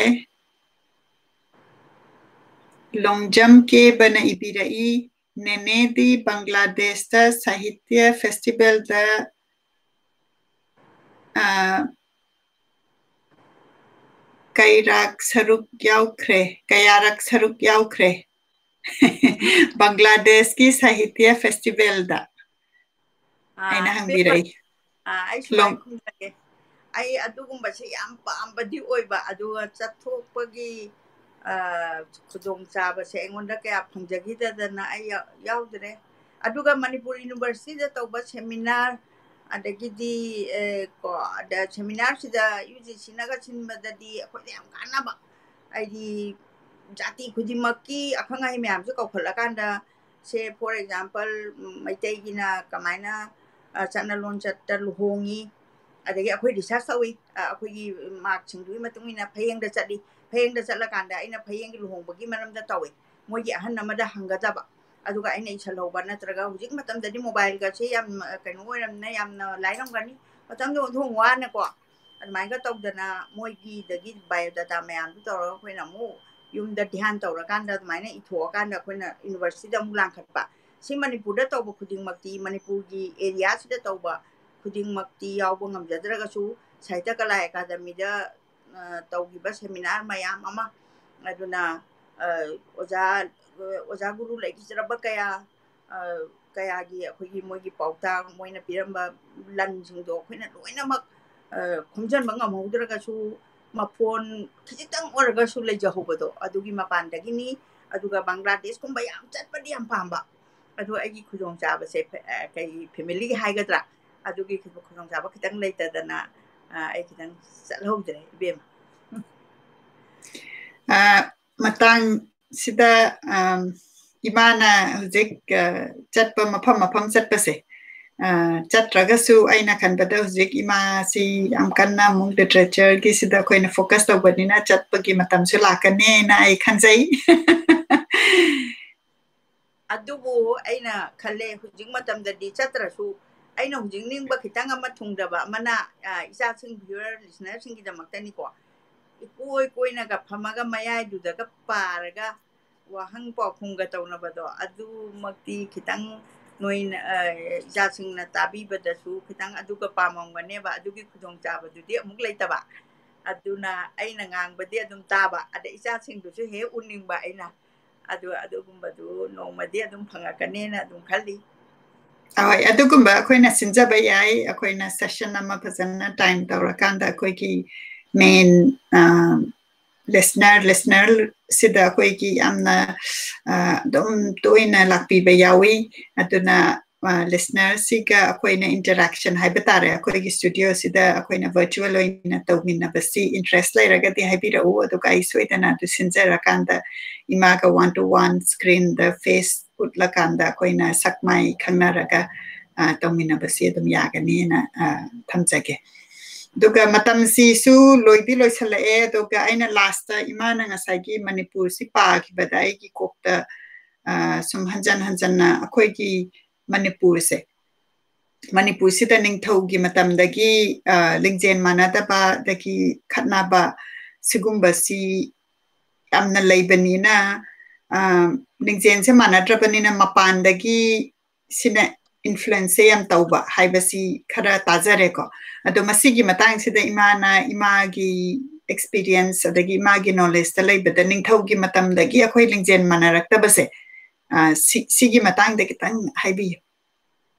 ꯂꯣꯡꯖꯝ ꯀꯦꯕꯅ ꯏꯕꯤꯔꯛꯏ, "ꯅꯦꯅꯦꯗꯤ ꯕꯪꯒ꯭ꯂꯥꯗꯦꯁꯇ ꯁꯥꯍꯤꯇ꯭ꯌ ꯐꯦꯁꯇꯤꯚꯦꯜꯗ, ꯑ, ꯀꯩꯔꯥꯛ ꯁꯔꯨꯛ ꯌꯥꯎꯈ꯭ꯔꯦ, ꯀꯌꯥꯔꯛ ꯁꯔꯨꯛ ꯌꯥꯎꯈ꯭ꯔꯦ ꯕꯪꯒ꯭ꯂꯥꯗꯦꯁꯀꯤ ꯁꯥꯍꯤꯇ꯭ꯌ ꯐꯦꯁꯇꯤꯚꯦꯜꯗ?" ꯑꯥ, ꯍꯥꯏꯅ ꯍꯪꯕꯤꯔꯛꯏ꯫ ꯑꯥ, ꯑꯩ ꯁꯨꯃꯥꯏꯅ ꯂꯣꯡ- ꯈꯨꯝꯖꯒꯦ꯫ ꯑꯩ ꯑꯗꯨꯒꯨꯝꯕꯁꯦ ꯌꯥꯝ ꯄꯥꯝꯕꯗꯤ ꯑꯣꯏꯕ, ꯑꯗꯨꯒ ꯆꯠꯊꯣꯛꯄꯒꯤ, ꯑꯥ, ꯈꯨꯗꯣꯡꯆꯥꯕꯁꯦ ꯑꯩꯉꯣꯟꯗ ꯀꯌꯥ ꯐꯪꯖꯈꯤꯗꯗꯅ ꯑꯩ ꯌꯥ-, ꯌꯥꯎꯗ꯭ꯔꯦ꯫ ꯑꯗꯨꯒ ꯃꯅꯤꯄꯨꯔ ꯌꯨꯅꯤꯚꯔꯁꯤꯇꯤꯗ ꯇꯧꯕ ꯁꯦꯃꯤꯅꯥꯔ, ꯑꯗꯒꯤꯗꯤ, ꯑꯦ, ꯀꯣ, ꯑꯗ ꯁꯦꯃꯤꯅꯥꯔꯁꯤꯗ ꯌꯨ ꯖꯤ ꯁꯤꯅꯒ ꯁꯤꯟꯕꯗꯗꯤ ꯑꯩꯈꯣꯏꯗ ꯌꯥꯝ ꯀꯥꯟꯅꯕ, ꯍꯥꯏꯗꯤ ꯖꯥꯇꯤ ꯈꯨꯗꯤꯡꯃꯛꯀꯤ ꯑꯈꯪ ꯑꯍꯩ ꯃꯌꯥꯝꯁꯨ ꯀꯧꯈꯠꯂꯀꯥꯟꯗ, ꯁꯦ, for example, ꯎꯝ, ꯃꯩꯇꯩꯒꯤꯅ ꯀꯃꯥꯏꯅ, ꯑ, ꯆꯠꯅ ꯂꯣꯟꯆꯠꯇ ꯂꯨꯍꯣꯡꯉꯤ, ꯑꯗꯒꯤ ꯑꯩꯈꯣꯏ ꯔꯤꯁꯔꯁ ꯇꯧꯏ, ꯑ, ꯑꯩꯈꯣꯏꯒꯤ ꯃꯥꯔꯛꯁꯤꯡꯗꯨꯒꯤ ꯃꯇꯨꯡ ꯏꯟꯅ ꯐꯌꯦꯡꯗ ꯆꯠꯂꯤ, ꯐꯌꯦꯡꯗ ꯆꯠꯂꯀꯥꯟꯗ ꯑꯩꯅ ꯐꯌꯦꯡꯒꯤ ꯂꯨꯍꯣꯡꯕꯒꯤ ꯃꯔꯝꯗ ꯇꯧꯏ, ꯃꯣꯏꯒꯤ ꯑꯍꯟ ꯑꯃꯗ ꯍꯪꯒꯗꯕ, ꯑꯗꯨꯒ ꯑꯩꯅ ꯏꯁꯜꯍꯧꯕ, ꯅꯠꯇ꯭ꯔꯒ ꯍꯧꯖꯤꯛ ꯃꯇꯝꯗꯗꯤ ꯃꯣꯕꯥꯏꯜꯒꯁꯦ ꯌꯥꯝ, ꯑ, ꯀꯩꯅꯣ ꯑꯣꯏꯔꯝꯅ ꯌꯥꯝꯅ ꯂꯥꯏꯔꯝꯒꯅꯤ, ꯃꯇꯝꯗꯨ ꯑꯣꯟꯊꯣꯛ ꯋꯥꯅꯀꯣ, ꯑꯗꯨꯃꯥꯏꯅ ꯇꯧꯗꯅ ꯃꯣꯏꯒꯤꯗꯒꯤ ꯕꯥꯏꯑꯣꯗꯥꯇꯥ ꯃꯌꯥꯝꯗꯨ ꯇꯧꯔꯒ ꯑꯩꯈꯣꯏꯅ ꯑꯃꯨꯛ ꯌꯨꯝꯗ ꯙ꯭ꯌꯥꯟ ꯇꯧꯔꯀꯥꯟꯗ, ꯑꯗꯨꯃꯥꯏꯅ ꯏꯊꯣꯛꯑꯀꯥꯟꯗ ꯑꯩꯈꯣꯏꯅ ꯌꯨꯅꯤꯚꯔꯁꯤꯇꯤꯗ ꯑꯃꯨꯛ ꯂꯥꯡꯈꯠꯄ꯫ ꯁꯤ ꯃꯅꯤꯄꯨꯔꯗ ꯇꯧꯕ ꯈꯨꯗꯤꯡꯃꯛꯇꯤ, ꯃꯅꯤꯄꯨꯔꯒꯤ ꯑꯦꯔꯤꯌꯥꯁꯤꯗ ꯇꯧꯕ ꯈꯨꯗꯤꯡꯃꯛꯇꯤ ꯌꯥꯎꯕ ꯉꯝꯖꯗ꯭ꯔꯒꯁꯨ, ꯁꯥꯍꯤꯇ꯭ꯌ ꯀꯂꯥ ꯑꯦꯀꯥꯗꯃꯤꯗ, ꯑ, ꯇꯧꯈꯤꯕ ꯁꯦꯃꯤꯅꯥꯔ ꯃꯌꯥꯝ ꯑꯃ, ꯑꯗꯨꯅ, ꯑ, ꯑꯣꯖꯥ, ꯑꯣꯖꯥ ꯒꯨꯔꯨ ꯂꯩꯈꯤꯗ꯭ꯔꯕ ꯀꯌꯥ, ꯑ, ꯀꯌꯥꯒꯤ ꯑꯩꯈꯣꯏꯒꯤ ꯃꯣꯏꯒꯤ ꯄꯥꯎꯇꯥꯛ, ꯃꯣꯏꯅ ꯄꯤꯔꯝꯕ ꯂꯟꯁꯤꯡꯗꯣ ꯑꯩꯈꯣꯏꯅ ꯂꯣꯏꯅꯃꯛ, ꯑ, ꯈꯣꯝꯖꯤꯟꯕ ꯉꯝꯍꯧꯗ꯭ꯔꯒꯁꯨ, ꯃꯐꯣꯟ ꯈꯤꯖꯤꯛꯇꯪ ꯑꯣꯏꯔꯒꯁꯨ ꯂꯩꯖꯍꯧꯕꯗꯣ, ꯑꯗꯨꯒꯤ ꯃꯄꯥꯟꯗꯒꯤꯅꯤ꯫ ꯑꯗꯨꯒ ꯕꯪꯒ꯭ꯂꯥꯗꯦꯁꯀꯨꯝꯕ ꯌꯥꯝ ꯆꯠꯄꯗꯤ ꯌꯥꯝ ꯄꯥꯝꯕ, ꯑꯗꯣ ꯑꯩꯒꯤ ꯈꯨꯗꯣꯡꯆꯥꯕꯁꯦ, ꯑ, ꯀꯩ, ꯐꯦꯃꯤꯂꯤꯒꯤ ꯍꯥꯏꯒꯗ꯭ꯔꯥ, ꯑꯗꯨꯒꯤ ꯈꯨꯗꯣꯡꯆꯥꯕ ꯈꯤꯇꯪ ꯂꯩꯇꯗꯅ, ꯑ, ꯑꯩ ꯈꯤꯇꯪ ꯆꯠꯍꯧꯗ꯭ꯔꯦ, ꯏꯕꯦꯝꯃ꯫ ꯑ, ꯃꯇꯥꯡꯁꯤꯗ, ꯑꯝ, ꯏꯃꯥꯅ ꯍꯧꯖꯤꯛ, ꯑ, ꯆꯠꯄ, ꯃꯐꯝ ꯃꯐꯝ ꯆꯠꯄꯁꯦ, ꯑ, ꯆꯠꯇ꯭ꯔꯒꯁꯨ ꯑꯩꯅ ꯈꯟꯕꯗ ꯍꯧꯖꯤꯛ ꯏꯃꯥꯁꯤ ꯌꯥꯝ ꯀꯟꯅ ꯑꯃꯨꯛ ꯂꯤꯇꯔꯦꯆꯔꯒꯤꯁꯤꯗ ꯑꯩꯈꯣꯏꯅ ꯐꯣꯀꯁ ꯇꯧꯕꯅꯤꯅ ꯆꯠꯄꯒꯤ ꯃꯇꯝꯁꯨ ꯂꯥꯛꯀꯅꯦꯅ ꯑꯩ ꯈꯟꯖꯩ꯫ ꯑꯗꯨꯕꯨ ꯑꯩꯅ ꯈꯜꯂꯦ, ꯍꯧꯖꯤꯛ ꯃꯇꯝꯗꯗꯤ ꯆꯠꯇ꯭ꯔꯁꯨ, ꯑꯩꯅ ꯍꯧꯖꯤꯛ ꯅꯤꯡꯕ ꯈꯤꯇꯪ ꯑꯃ ꯊꯨꯡꯗꯕ ꯑꯃꯅ, ꯑ, ꯏꯆꯥꯁꯤꯡ, ꯚ꯭ꯌꯨꯋꯔ, ꯂꯤꯁꯅꯔꯁꯤꯡꯒꯤꯗꯃꯛꯇꯅꯤꯀꯣ, ꯏꯀꯣꯏ ꯀꯣꯏꯅꯒ ꯐꯝꯃꯒ ꯃꯌꯥꯏꯗꯨꯗꯒ ꯄꯥꯔꯒ ꯋꯥꯍꯪ ꯄꯥꯎꯈꯨꯝꯒ ꯇꯧꯅꯕꯗꯣ, ꯑꯗꯨꯃꯛꯇꯤ ꯈꯤꯇꯪ ꯅꯣꯏꯅ, ꯑ, ꯏꯆꯥꯁꯤꯡꯅ ꯇꯥꯕꯤꯕꯗꯁꯨ ꯈꯤꯇꯪ ꯑꯗꯨꯒ ꯄꯥꯝꯃꯝꯒꯅꯦꯕ, ꯑꯗꯨꯒꯤ ꯈꯨꯗꯣꯡꯆꯥꯕꯗꯨꯗꯤ ꯑꯃꯨꯛ ꯂꯩꯇꯕ꯫ ꯑꯗꯨꯅ ꯑꯩꯅ ꯉꯥꯡꯕꯗꯤ ꯑꯗꯨꯝ ꯇꯥꯕ, ꯑꯗ ꯏꯆꯥꯁꯤꯡꯗꯨꯁꯨ ꯍꯦꯛ ꯎꯅꯤꯡꯕ ꯑꯩꯅ꯫ ꯑꯗꯨ, ꯑꯗꯨꯒꯨꯝꯕꯗꯨ ꯅꯣꯡꯃꯗꯤ ꯑꯗꯨꯝ ꯐꯪꯉꯛꯀꯅꯦꯅ ꯑꯗꯨꯝ ꯈꯜꯂꯤ꯫ ꯍꯣꯏ, ꯑꯗꯨꯒꯨꯝꯕ ꯑꯩꯈꯣꯏꯅ ꯁꯤꯟꯖꯕ ꯌꯥꯏ꯫ ꯑꯩꯈꯣꯏꯅ ꯁꯦꯁꯟ ꯑꯃ ꯐꯖꯅ ꯇꯥꯏꯝ ꯇꯧꯔꯀꯥꯟꯗ ꯑꯩꯈꯣꯏꯒꯤ ꯃꯦꯟ, ꯑ, listener listener ꯁꯤꯗ ꯑꯩꯈꯣꯏꯒꯤ ꯌꯥꯝꯅ ꯑꯗꯨꯝ ꯇꯣꯏꯅ ꯂꯥꯛꯄꯤꯕ ꯌꯥꯎꯏ꯫ ꯑꯗꯨꯅ listener ꯁꯤꯒ ꯑꯩꯈꯣꯏꯅ interaction ꯍꯥꯏꯕ ꯇꯥꯔꯦ, ꯑꯩꯈꯣꯏꯒꯤ studio ꯁꯤꯗ ꯑꯩꯈꯣꯏꯅ virtual ꯑꯣꯏꯅ ꯇꯧꯃꯤꯟꯅꯕꯁꯤ interest ꯂꯩꯔꯒꯗꯤ ꯍꯥꯏꯕꯤꯔꯛꯎ, ꯑꯗꯨꯒ ꯑꯩ ꯁꯣꯏꯗꯅ ꯑꯗꯨ ꯁꯤꯟꯖꯔꯀꯥꯟꯗ ꯏꯃꯥꯒ one to one screen the face ꯎꯠꯂꯀꯥꯟꯗ ꯑꯩꯈꯣꯏꯅ ꯁꯛ ꯃꯥꯏ ꯈꯪꯅꯔꯒ ꯇꯧꯃꯤꯟꯅꯕꯁꯤ ꯑꯗꯨꯝ ꯌꯥꯒꯅꯤꯅ ꯊꯝꯖꯒꯦ꯫ ꯑꯗꯨꯒ ꯃꯇꯝꯁꯤꯁꯨ ꯂꯣꯏꯗꯤ ꯂꯣꯏꯁꯜꯂꯛꯑꯦ꯫ ꯑꯗꯨꯒ ꯑꯩꯅ last ꯏꯃꯥꯅ ꯉꯁꯥꯏꯒꯤ ꯃꯅꯤꯄꯨꯔꯁꯤ ꯄꯥꯈꯤꯕꯗ ꯑꯩꯒꯤ ꯀꯣꯛꯇ ꯁꯨꯝ ꯍꯟꯖꯟ ꯍꯟꯖꯟꯅ ꯑꯩꯈꯣꯏꯒꯤ ꯃꯅꯤꯄꯨꯔꯁꯦ, ꯃꯅꯤꯄꯨꯔꯁꯤꯗ ꯅꯤꯡꯊꯧꯒꯤ ꯃꯇꯝꯗꯒꯤ ꯂꯤꯡꯖꯦꯜ ꯃꯥꯟꯅꯗꯕ, ꯑꯗꯒꯤ ꯈꯠꯅꯕ, ꯁꯤꯒꯨꯝꯕꯁꯤ ꯌꯥꯝꯅ ꯂꯩꯕꯅꯤꯅ, ꯂꯤꯡꯖꯦꯜꯁꯦ ꯃꯥꯟꯅꯗ꯭ꯔꯕꯅꯤꯅ ꯃꯄꯥꯟꯗꯒꯤ ꯁꯤꯅ influence ꯁꯦ ꯌꯥꯝ ꯇꯧꯕ ꯍꯥꯏꯕꯁꯤ ꯈꯔ ꯇꯥꯖꯔꯦꯀꯣ꯫ ꯑꯗꯣ ꯃꯁꯤꯒꯤ ꯃꯇꯥꯡꯁꯤꯗ ꯏꯃꯥꯅ ꯏꯃꯥꯒꯤ experience ꯑꯗꯒꯤ ꯏꯃꯥꯒꯤ knowledge ꯇ ꯂꯩꯕꯗ ꯅꯤꯡꯊꯧꯒꯤ ꯃꯇꯝꯗꯒꯤ ꯑꯩꯈꯣꯏ ꯂꯤꯡꯖꯦꯜ ꯃꯥꯟꯅꯔꯛꯇꯕꯁꯦ, ꯁꯤꯒꯤ ꯃꯇꯥꯡꯗ ꯈꯤꯇꯪ ꯍꯥꯏꯕꯤꯌꯨ꯫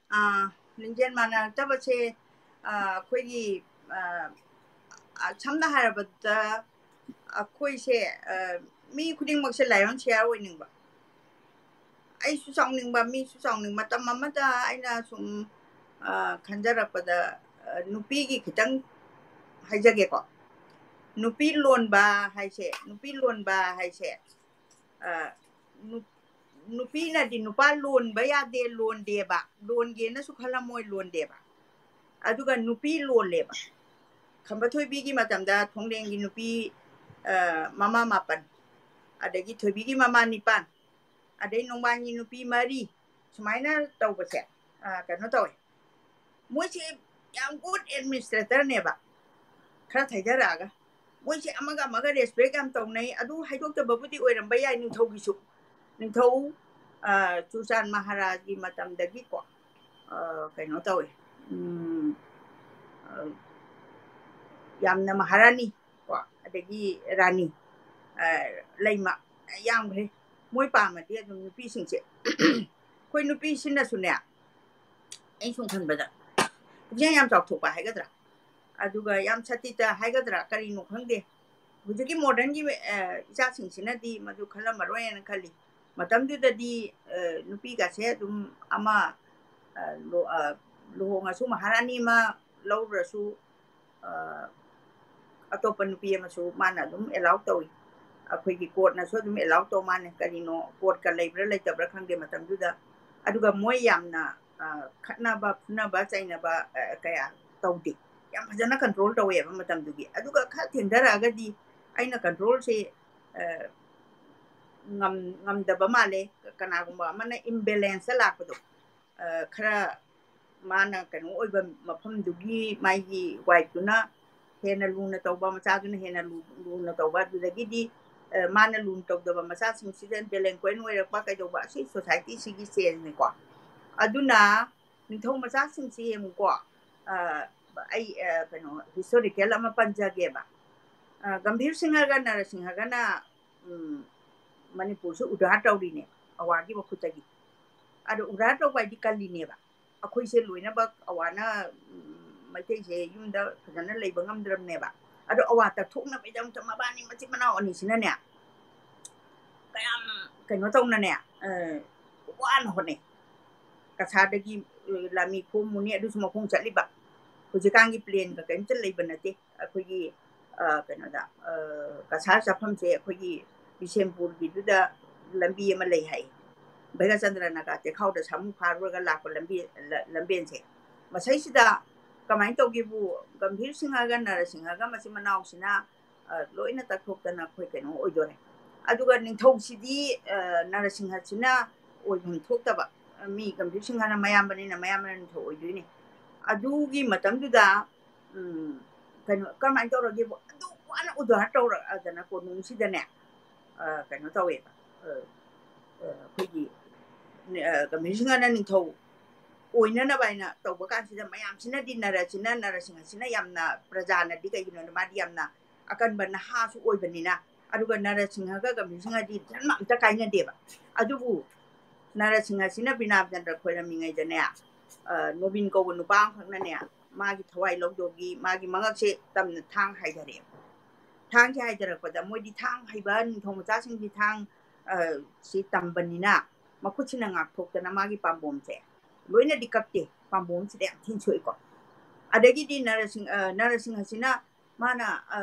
ꯂꯤꯡꯖꯦꯜ ꯃꯥꯟꯅꯔꯛꯇꯕꯁꯦ ꯑꯩꯈꯣꯏꯒꯤ ꯁꯝꯅ ꯍꯥꯏꯔꯕꯗ ꯑꯩꯈꯣꯏꯁꯦ ꯃꯤ ꯈꯨꯗꯤꯡꯃꯛꯁꯦ lion share ꯑꯣꯏꯅꯤꯡꯕ, ꯑꯩꯁꯨ ꯆꯥꯎꯅꯤꯡꯕ, ꯃꯤꯁꯨ ꯆꯥꯎꯅꯤꯡꯕ꯫ ꯃꯇꯝ ꯑꯃꯗ ꯑꯩꯅ ꯁꯨꯝ ꯈꯟꯖꯔꯛꯄꯗ ꯅꯨꯄꯤꯒꯤ ꯈꯤꯇꯪ ꯍꯥꯏꯖꯒꯦꯀꯣ꯫ ꯅꯨꯄꯤ ꯂꯣꯟꯕ ꯍꯥꯏꯁꯦ, ꯅꯨꯄꯤ ꯂꯣꯟꯕ ꯍꯥꯏꯁꯦ, ꯅꯨꯄꯤꯅꯗꯤ ꯅꯨꯄꯥ ꯂꯣꯟꯕ ꯌꯥꯗꯦ, ꯂꯣꯟꯗꯦꯕ, ꯂꯣꯟꯒꯦꯅꯁꯨ ꯈꯜꯂꯝꯃꯣꯏ, ꯂꯣꯟꯗꯦꯕ꯫ ꯑꯗꯨꯒ ꯅꯨꯄꯤ ꯂꯣꯜꯂꯦꯕ꯫ ꯈꯝꯕ ꯊꯣꯏꯕꯤꯒꯤ ꯃꯇꯝꯗ ꯊꯣꯡꯂꯦꯟꯒꯤ ꯅꯨꯄꯤ ꯃꯃꯥ ꯃꯥꯄꯟ, ꯑꯗꯒꯤ ꯊꯣꯏꯕꯤꯒꯤ ꯃꯃꯥ ꯅꯤꯄꯥꯟ, ꯑꯗꯩ ꯅꯣꯡꯕꯥꯟꯒꯤ ꯅꯨꯄꯤ ꯃꯔꯤ, ꯁꯨꯃꯥꯏꯅ ꯇꯧꯕꯁꯦ ꯀꯩꯅꯣ ꯇꯧꯋꯦ꯫ ꯃꯣꯏꯁꯦ ꯌꯥꯝ good administrator ꯅꯦꯕ, ꯈꯔ ꯊꯩꯊꯔꯛꯑꯒ꯫ ꯃꯣꯏꯁꯦ ꯑꯃꯒ ꯑꯃꯒ respect ꯌꯥꯝ ꯇꯧꯅꯩ꯫ ꯑꯗꯨ ꯍꯥꯏꯗꯣꯛꯇꯕꯕꯨꯗꯤ ꯑꯣꯏꯔꯝꯕ ꯌꯥꯏ ꯅꯤꯡꯊꯧꯒꯤꯁꯨ꯫ ꯅꯤꯡꯊꯧ ꯆꯨꯔꯆꯥꯟ ꯃꯍꯥꯔꯥꯖꯒꯤ ꯃꯇꯝꯗꯒꯤꯀꯣ ꯀꯩꯅꯣ ꯇꯧꯋꯦ, ꯌꯥꯝꯅ ꯃꯍꯥꯔꯥꯅꯤ ꯀꯣ, ꯑꯗꯒꯤ ꯔꯥꯅꯤ, ꯂꯩꯃ ꯌꯥꯝꯈ꯭ꯔꯦ꯫ ꯃꯣꯏ ꯄꯥꯝꯃꯗꯤ ꯑꯗꯨꯝ ꯅꯨꯄꯤꯁꯤꯡꯁꯦ, ꯑꯩꯈꯣꯏ ꯅꯨꯄꯤꯁꯤꯅꯁꯨꯅꯦ, ꯑꯩ ꯁꯨꯝ ꯈꯟꯕꯗ ꯄꯨꯛꯆꯦꯜ ꯌꯥꯝ ꯆꯥꯎꯊꯣꯛꯄ ꯍꯥꯏꯒꯗ꯭ꯔꯥ, ꯑꯗꯨꯒ ꯌꯥꯝ ꯁꯇꯤꯇ ꯍꯥꯏꯒꯗ꯭ꯔꯥ, ꯀꯔꯤꯅꯣ ꯈꯪꯗꯦ, ꯍꯧꯖꯤꯛꯀꯤ modernꯒꯤ, ꯑ, ꯏꯆꯥꯁꯤꯡꯁꯤꯅꯗꯤ ꯃꯗꯨ ꯈꯜꯂꯝꯃꯔꯣꯏꯅ ꯈꯜꯂꯤ꯫ ꯃꯇꯝꯗꯨꯗꯗꯤ, ꯑ, ꯅꯨꯄꯤꯒꯁꯦ ꯑꯗꯨꯝ ꯑꯃ, ꯑ, ꯂꯨ-, ꯑ, ꯂꯨꯍꯣꯡꯉꯁꯨ ꯃꯍꯥꯔꯥꯅꯤ ꯑꯃ ꯂꯧꯔꯁꯨ, ꯑ, ꯑꯇꯣꯞꯄ ꯅꯨꯄꯤ ꯑꯃꯁꯨ ꯃꯥꯅ ꯑꯗꯨꯝ allow ꯇꯧꯏ꯫ ꯑꯩꯈꯣꯏꯒꯤ courtꯅꯁꯨ ꯑꯗꯨꯝ allow ꯇꯧ ꯃꯥꯅꯦ꯫ ꯀꯔꯤꯅꯣ, courtꯀ ꯂꯩꯕ꯭ꯔꯥ ꯂꯩꯇꯕ꯭ꯔꯥ ꯈꯪꯗꯦ ꯃꯇꯝꯗꯨꯗ꯫ ꯑꯗꯨꯒ ꯃꯣꯏ ꯌꯥꯝꯅ, ꯑ, ꯈꯠꯅꯕ, ꯐꯨꯅꯕ, ꯆꯩꯅꯕ, ꯑ, ꯀꯌꯥ ꯇꯧꯗꯦ꯫ ꯌꯥꯝ ꯐꯖꯅ control ꯇꯧꯋꯦꯕ ꯃꯇꯝꯗꯨꯒꯤ꯫ ꯑꯗꯨꯒ ꯈꯔ ꯊꯦꯡꯊꯔꯛꯑꯒꯗꯤ ꯑꯩꯅ controlꯁꯦ, ꯑ, ꯉꯝ-, ꯉꯝꯗꯕ ꯃꯥꯜꯂꯦ꯫ ꯀꯅꯥꯒꯨꯝꯕ ꯑꯃꯅ imbalanceꯇ ꯂꯥꯛꯄꯗꯣ, ꯑ, ꯈꯔ ꯃꯥꯅ ꯀꯩꯅꯣ ꯑꯣꯏꯕ ꯃꯐꯝꯗꯨꯒꯤ ꯃꯥꯒꯤ wifeꯇꯨꯅ ꯍꯦꯟꯅ ꯂꯨꯅ ꯇꯧꯕ, ꯃꯆꯥꯗꯨꯅ ꯍꯦꯟꯅ ꯂꯨ-, ꯂꯨꯅ ꯇꯧꯕ, ꯑꯗꯨꯗꯒꯤꯗꯤ, ꯑ, ꯃꯥꯅ ꯂꯨꯅ ꯇꯧꯗꯕ ꯃꯆꯥꯁꯤꯡꯁꯤꯗ delinquent ꯑꯣꯏꯔꯛꯄ ꯀꯩꯗꯧꯕ, ꯑꯁꯤ societyꯁꯤꯒꯤ changeꯅꯤꯀꯣ꯫ ꯑꯗꯨꯅ ꯅꯤꯡꯊꯧ ꯃꯆꯥꯁꯤꯡꯁꯤ ꯌꯦꯡꯉꯨꯀꯣ, ꯑ, ꯑꯩ, ꯑ, ꯀꯩꯅꯣ, historical ꯑꯃ ꯄꯟꯖꯒꯦꯕ꯫ ꯑ, ꯒꯝꯚꯤꯔ ꯁꯤꯡꯍꯒ ꯅꯔꯁꯤꯡꯍꯒꯅ, ꯎꯝ, ꯃꯅꯤꯄꯨꯔꯁꯨ ꯎꯙꯥꯔ ꯇꯧꯔꯤꯅꯦ ꯑꯋꯥꯒꯤ ꯃꯈꯨꯠꯇꯒꯤ꯫ ꯑꯗꯣ ꯎꯙꯥꯔ ꯇꯧꯕ ꯍꯥꯏꯗꯤ ꯀꯜꯂꯤꯅꯦꯕ꯫ ꯑꯩꯈꯣꯏꯁꯦ ꯂꯣꯏꯅꯃꯛ ꯑꯋꯥꯅ, ꯎꯝ, ꯃꯩꯇꯩꯁꯦ ꯌꯨꯝꯗ ꯐꯖꯅ ꯂꯩꯕ ꯉꯝꯗ꯭ꯔꯕꯅꯦꯕ꯫ ꯑꯗꯣ ꯑꯋꯥ ꯇꯛꯊꯣꯛꯅꯕꯒꯤꯗꯃꯛꯇ ꯃꯕꯥꯅꯤ ꯃꯆꯤꯟ ꯃꯅꯥꯎ ꯑꯅꯤꯁꯤꯅꯅꯦ, ꯀꯌꯥꯝ ꯀꯩꯅꯣ ꯇꯧꯅꯅꯦ, ꯑ, ꯋꯥꯅ ꯍꯣꯠꯅꯩ꯫ ꯀꯁꯥꯔꯗꯒꯤ, ꯑ, ꯂꯥꯃꯤ ꯈꯣꯝꯃꯨꯅꯤ, ꯑꯗꯨꯁꯨ ꯃꯈꯣꯡ ꯆꯠꯂꯤꯕ꯫ ꯍꯧꯖꯤꯛꯀꯥꯟꯒꯤ planeꯒ ꯀꯔꯤꯝꯇ ꯂꯩꯕ ꯅꯠꯇꯦ꯫ ꯑꯩꯈꯣꯏꯒꯤ, ꯑ, ꯀꯩꯅꯣꯗ, ꯑ, ꯀꯁꯥꯔ ꯆꯠꯐꯝꯁꯦ ꯑꯩꯈꯣꯏꯒꯤ ꯕꯤꯁꯦꯝꯄꯨꯔꯒꯤꯗꯨꯗ ꯂꯝꯕꯤ ꯑꯃ ꯂꯩ ꯍꯥꯏ꯫ ꯚꯩꯔꯆꯟꯗ꯭ꯔ ꯅꯥꯒꯥ ꯆꯦꯈꯥꯎꯗ ꯁꯥꯃꯨ ꯐꯥꯔꯨꯔꯒ ꯂꯥꯛꯄ ꯂꯝꯕꯤ, ꯂ-, ꯂꯝꯕꯦꯟꯁꯦ꯫ ꯃꯁꯩꯁꯤꯗ ꯀꯃꯥꯏꯅ ꯇꯧꯒꯦꯕꯨ, ꯒꯝꯚꯤꯔ ꯁꯤꯡꯍꯒ ꯅꯔꯁꯤꯡꯍꯒ ꯃꯆꯤꯟ ꯃꯅꯥꯎꯁꯤꯅ, ꯑ, ꯂꯣꯏꯅ ꯇꯛꯊꯣꯛꯇꯅ ꯑꯩꯈꯣꯏ ꯀꯩꯅꯣ ꯑꯣꯏꯗꯣꯔꯦ꯫ ꯑꯗꯨꯒ ꯅꯤꯡꯊꯧꯁꯤꯗꯤ, ꯑ, ꯅꯔꯁꯤꯡꯍꯁꯤꯅ ꯑꯣꯏꯐꯝ ꯊꯣꯛꯇꯕ, ꯃꯤ ꯒꯝꯚꯤꯔ ꯁꯤꯡꯍꯅ ꯃꯌꯥꯝꯕꯅꯤꯅ ꯃꯌꯥꯝꯕꯅ ꯅꯤꯡꯊꯧ ꯑꯣꯏꯗꯣꯏꯅꯤ꯫ ꯑꯗꯨꯒꯤ ꯃꯇꯝꯗꯨꯗ, ꯎꯝ, ꯀꯩꯅꯣ, ꯀꯔꯝꯍꯥꯏꯅ ꯇꯧꯔꯒꯦꯕꯨ, ꯑꯗꯨ ꯋꯥꯅ ꯎꯗꯥꯔ ꯇꯧꯔꯛꯑꯗꯅ ꯀꯣꯅꯨꯡꯁꯤꯗꯅꯦ, ꯑ, ꯀꯩꯅꯣ ꯇꯧꯋꯦꯕ, ꯑ, ꯑ, ꯑꯩꯈꯣꯏꯒꯤ, ꯑ, ꯒꯝꯚꯤꯔ ꯁꯤꯡꯍꯅ ꯅꯤꯡꯊꯧ ꯑꯣꯏꯅꯅꯕ ꯍꯥꯏꯅ ꯇꯧꯕ ꯀꯥꯟꯁꯤꯗ ꯃꯌꯥꯝꯁꯤꯅꯗꯤ ꯅꯔꯁꯤꯅ, ꯅꯔꯁꯤꯡꯍꯁꯤꯅ ꯌꯥꯝꯅ, ꯄ꯭ꯔꯖꯥꯅꯗꯤ ꯀꯩꯒꯤꯅꯣꯗ ꯃꯥꯗꯤ ꯌꯥꯝꯅ ꯑꯀꯟꯕ ꯅꯍꯥꯁꯨ ꯑꯣꯏꯕꯅꯤꯅ, ꯑꯗꯨꯒ ꯅꯔꯁꯤꯡꯍꯒ ꯒꯝꯚꯤꯔ ꯁꯤꯡꯍꯗꯤ ꯙꯔꯃ ꯑꯝꯇ ꯀꯥꯏꯅꯗꯦꯕ꯫ ꯑꯗꯨꯕꯨ ꯅꯔꯁꯤꯡꯍꯁꯤꯅ ꯕꯤꯅꯥꯞ ꯆꯟꯗ꯭ꯔ ꯈꯣꯏꯔꯝꯃꯤꯉꯩꯗꯅꯦ, ꯑ, ꯅꯣꯕꯤꯟ ꯀꯧꯕ ꯅꯨꯄꯥ ꯑꯃꯈꯛꯅꯅꯦ, ꯃꯥꯒꯤ ꯊꯋꯥꯏ ꯂꯧꯗꯧꯒꯤ ꯃꯥꯒꯤ ꯃꯉꯛꯁꯦ ꯇꯝꯅ ꯊꯥꯡ ꯍꯥꯏꯊꯔꯛꯑꯦ꯫ ꯊꯥꯡꯁꯦ ꯍꯥꯏꯊꯔꯛꯄꯗ ꯃꯣꯏꯗꯤ ꯊꯥꯡ ꯍꯩꯕ ꯅꯤꯡꯊꯧ ꯃꯆꯥꯁꯤꯡꯗꯤ ꯊꯥꯡ, ꯑ, ꯁꯤ ꯇꯝꯕꯅꯤꯅ ꯃꯈꯨꯠꯁꯤꯅ ꯉꯥꯛꯊꯣꯛꯇꯅ ꯃꯥꯒꯤ ꯄꯥꯝꯕꯣꯝꯁꯦ ꯂꯣꯏꯅꯗꯤ ꯀꯛꯇꯦ, ꯄꯥꯝꯕꯣꯝꯁꯤꯗ ꯌꯥꯝ ꯊꯤꯅ ꯁꯣꯛꯏꯀꯣ꯫ ꯑꯗꯒꯤꯗꯤ ꯅꯔꯁꯤꯡ-, ꯑ, ꯅꯔꯁꯤꯡꯍꯁꯤꯅ ꯃꯥꯅ, ꯑ,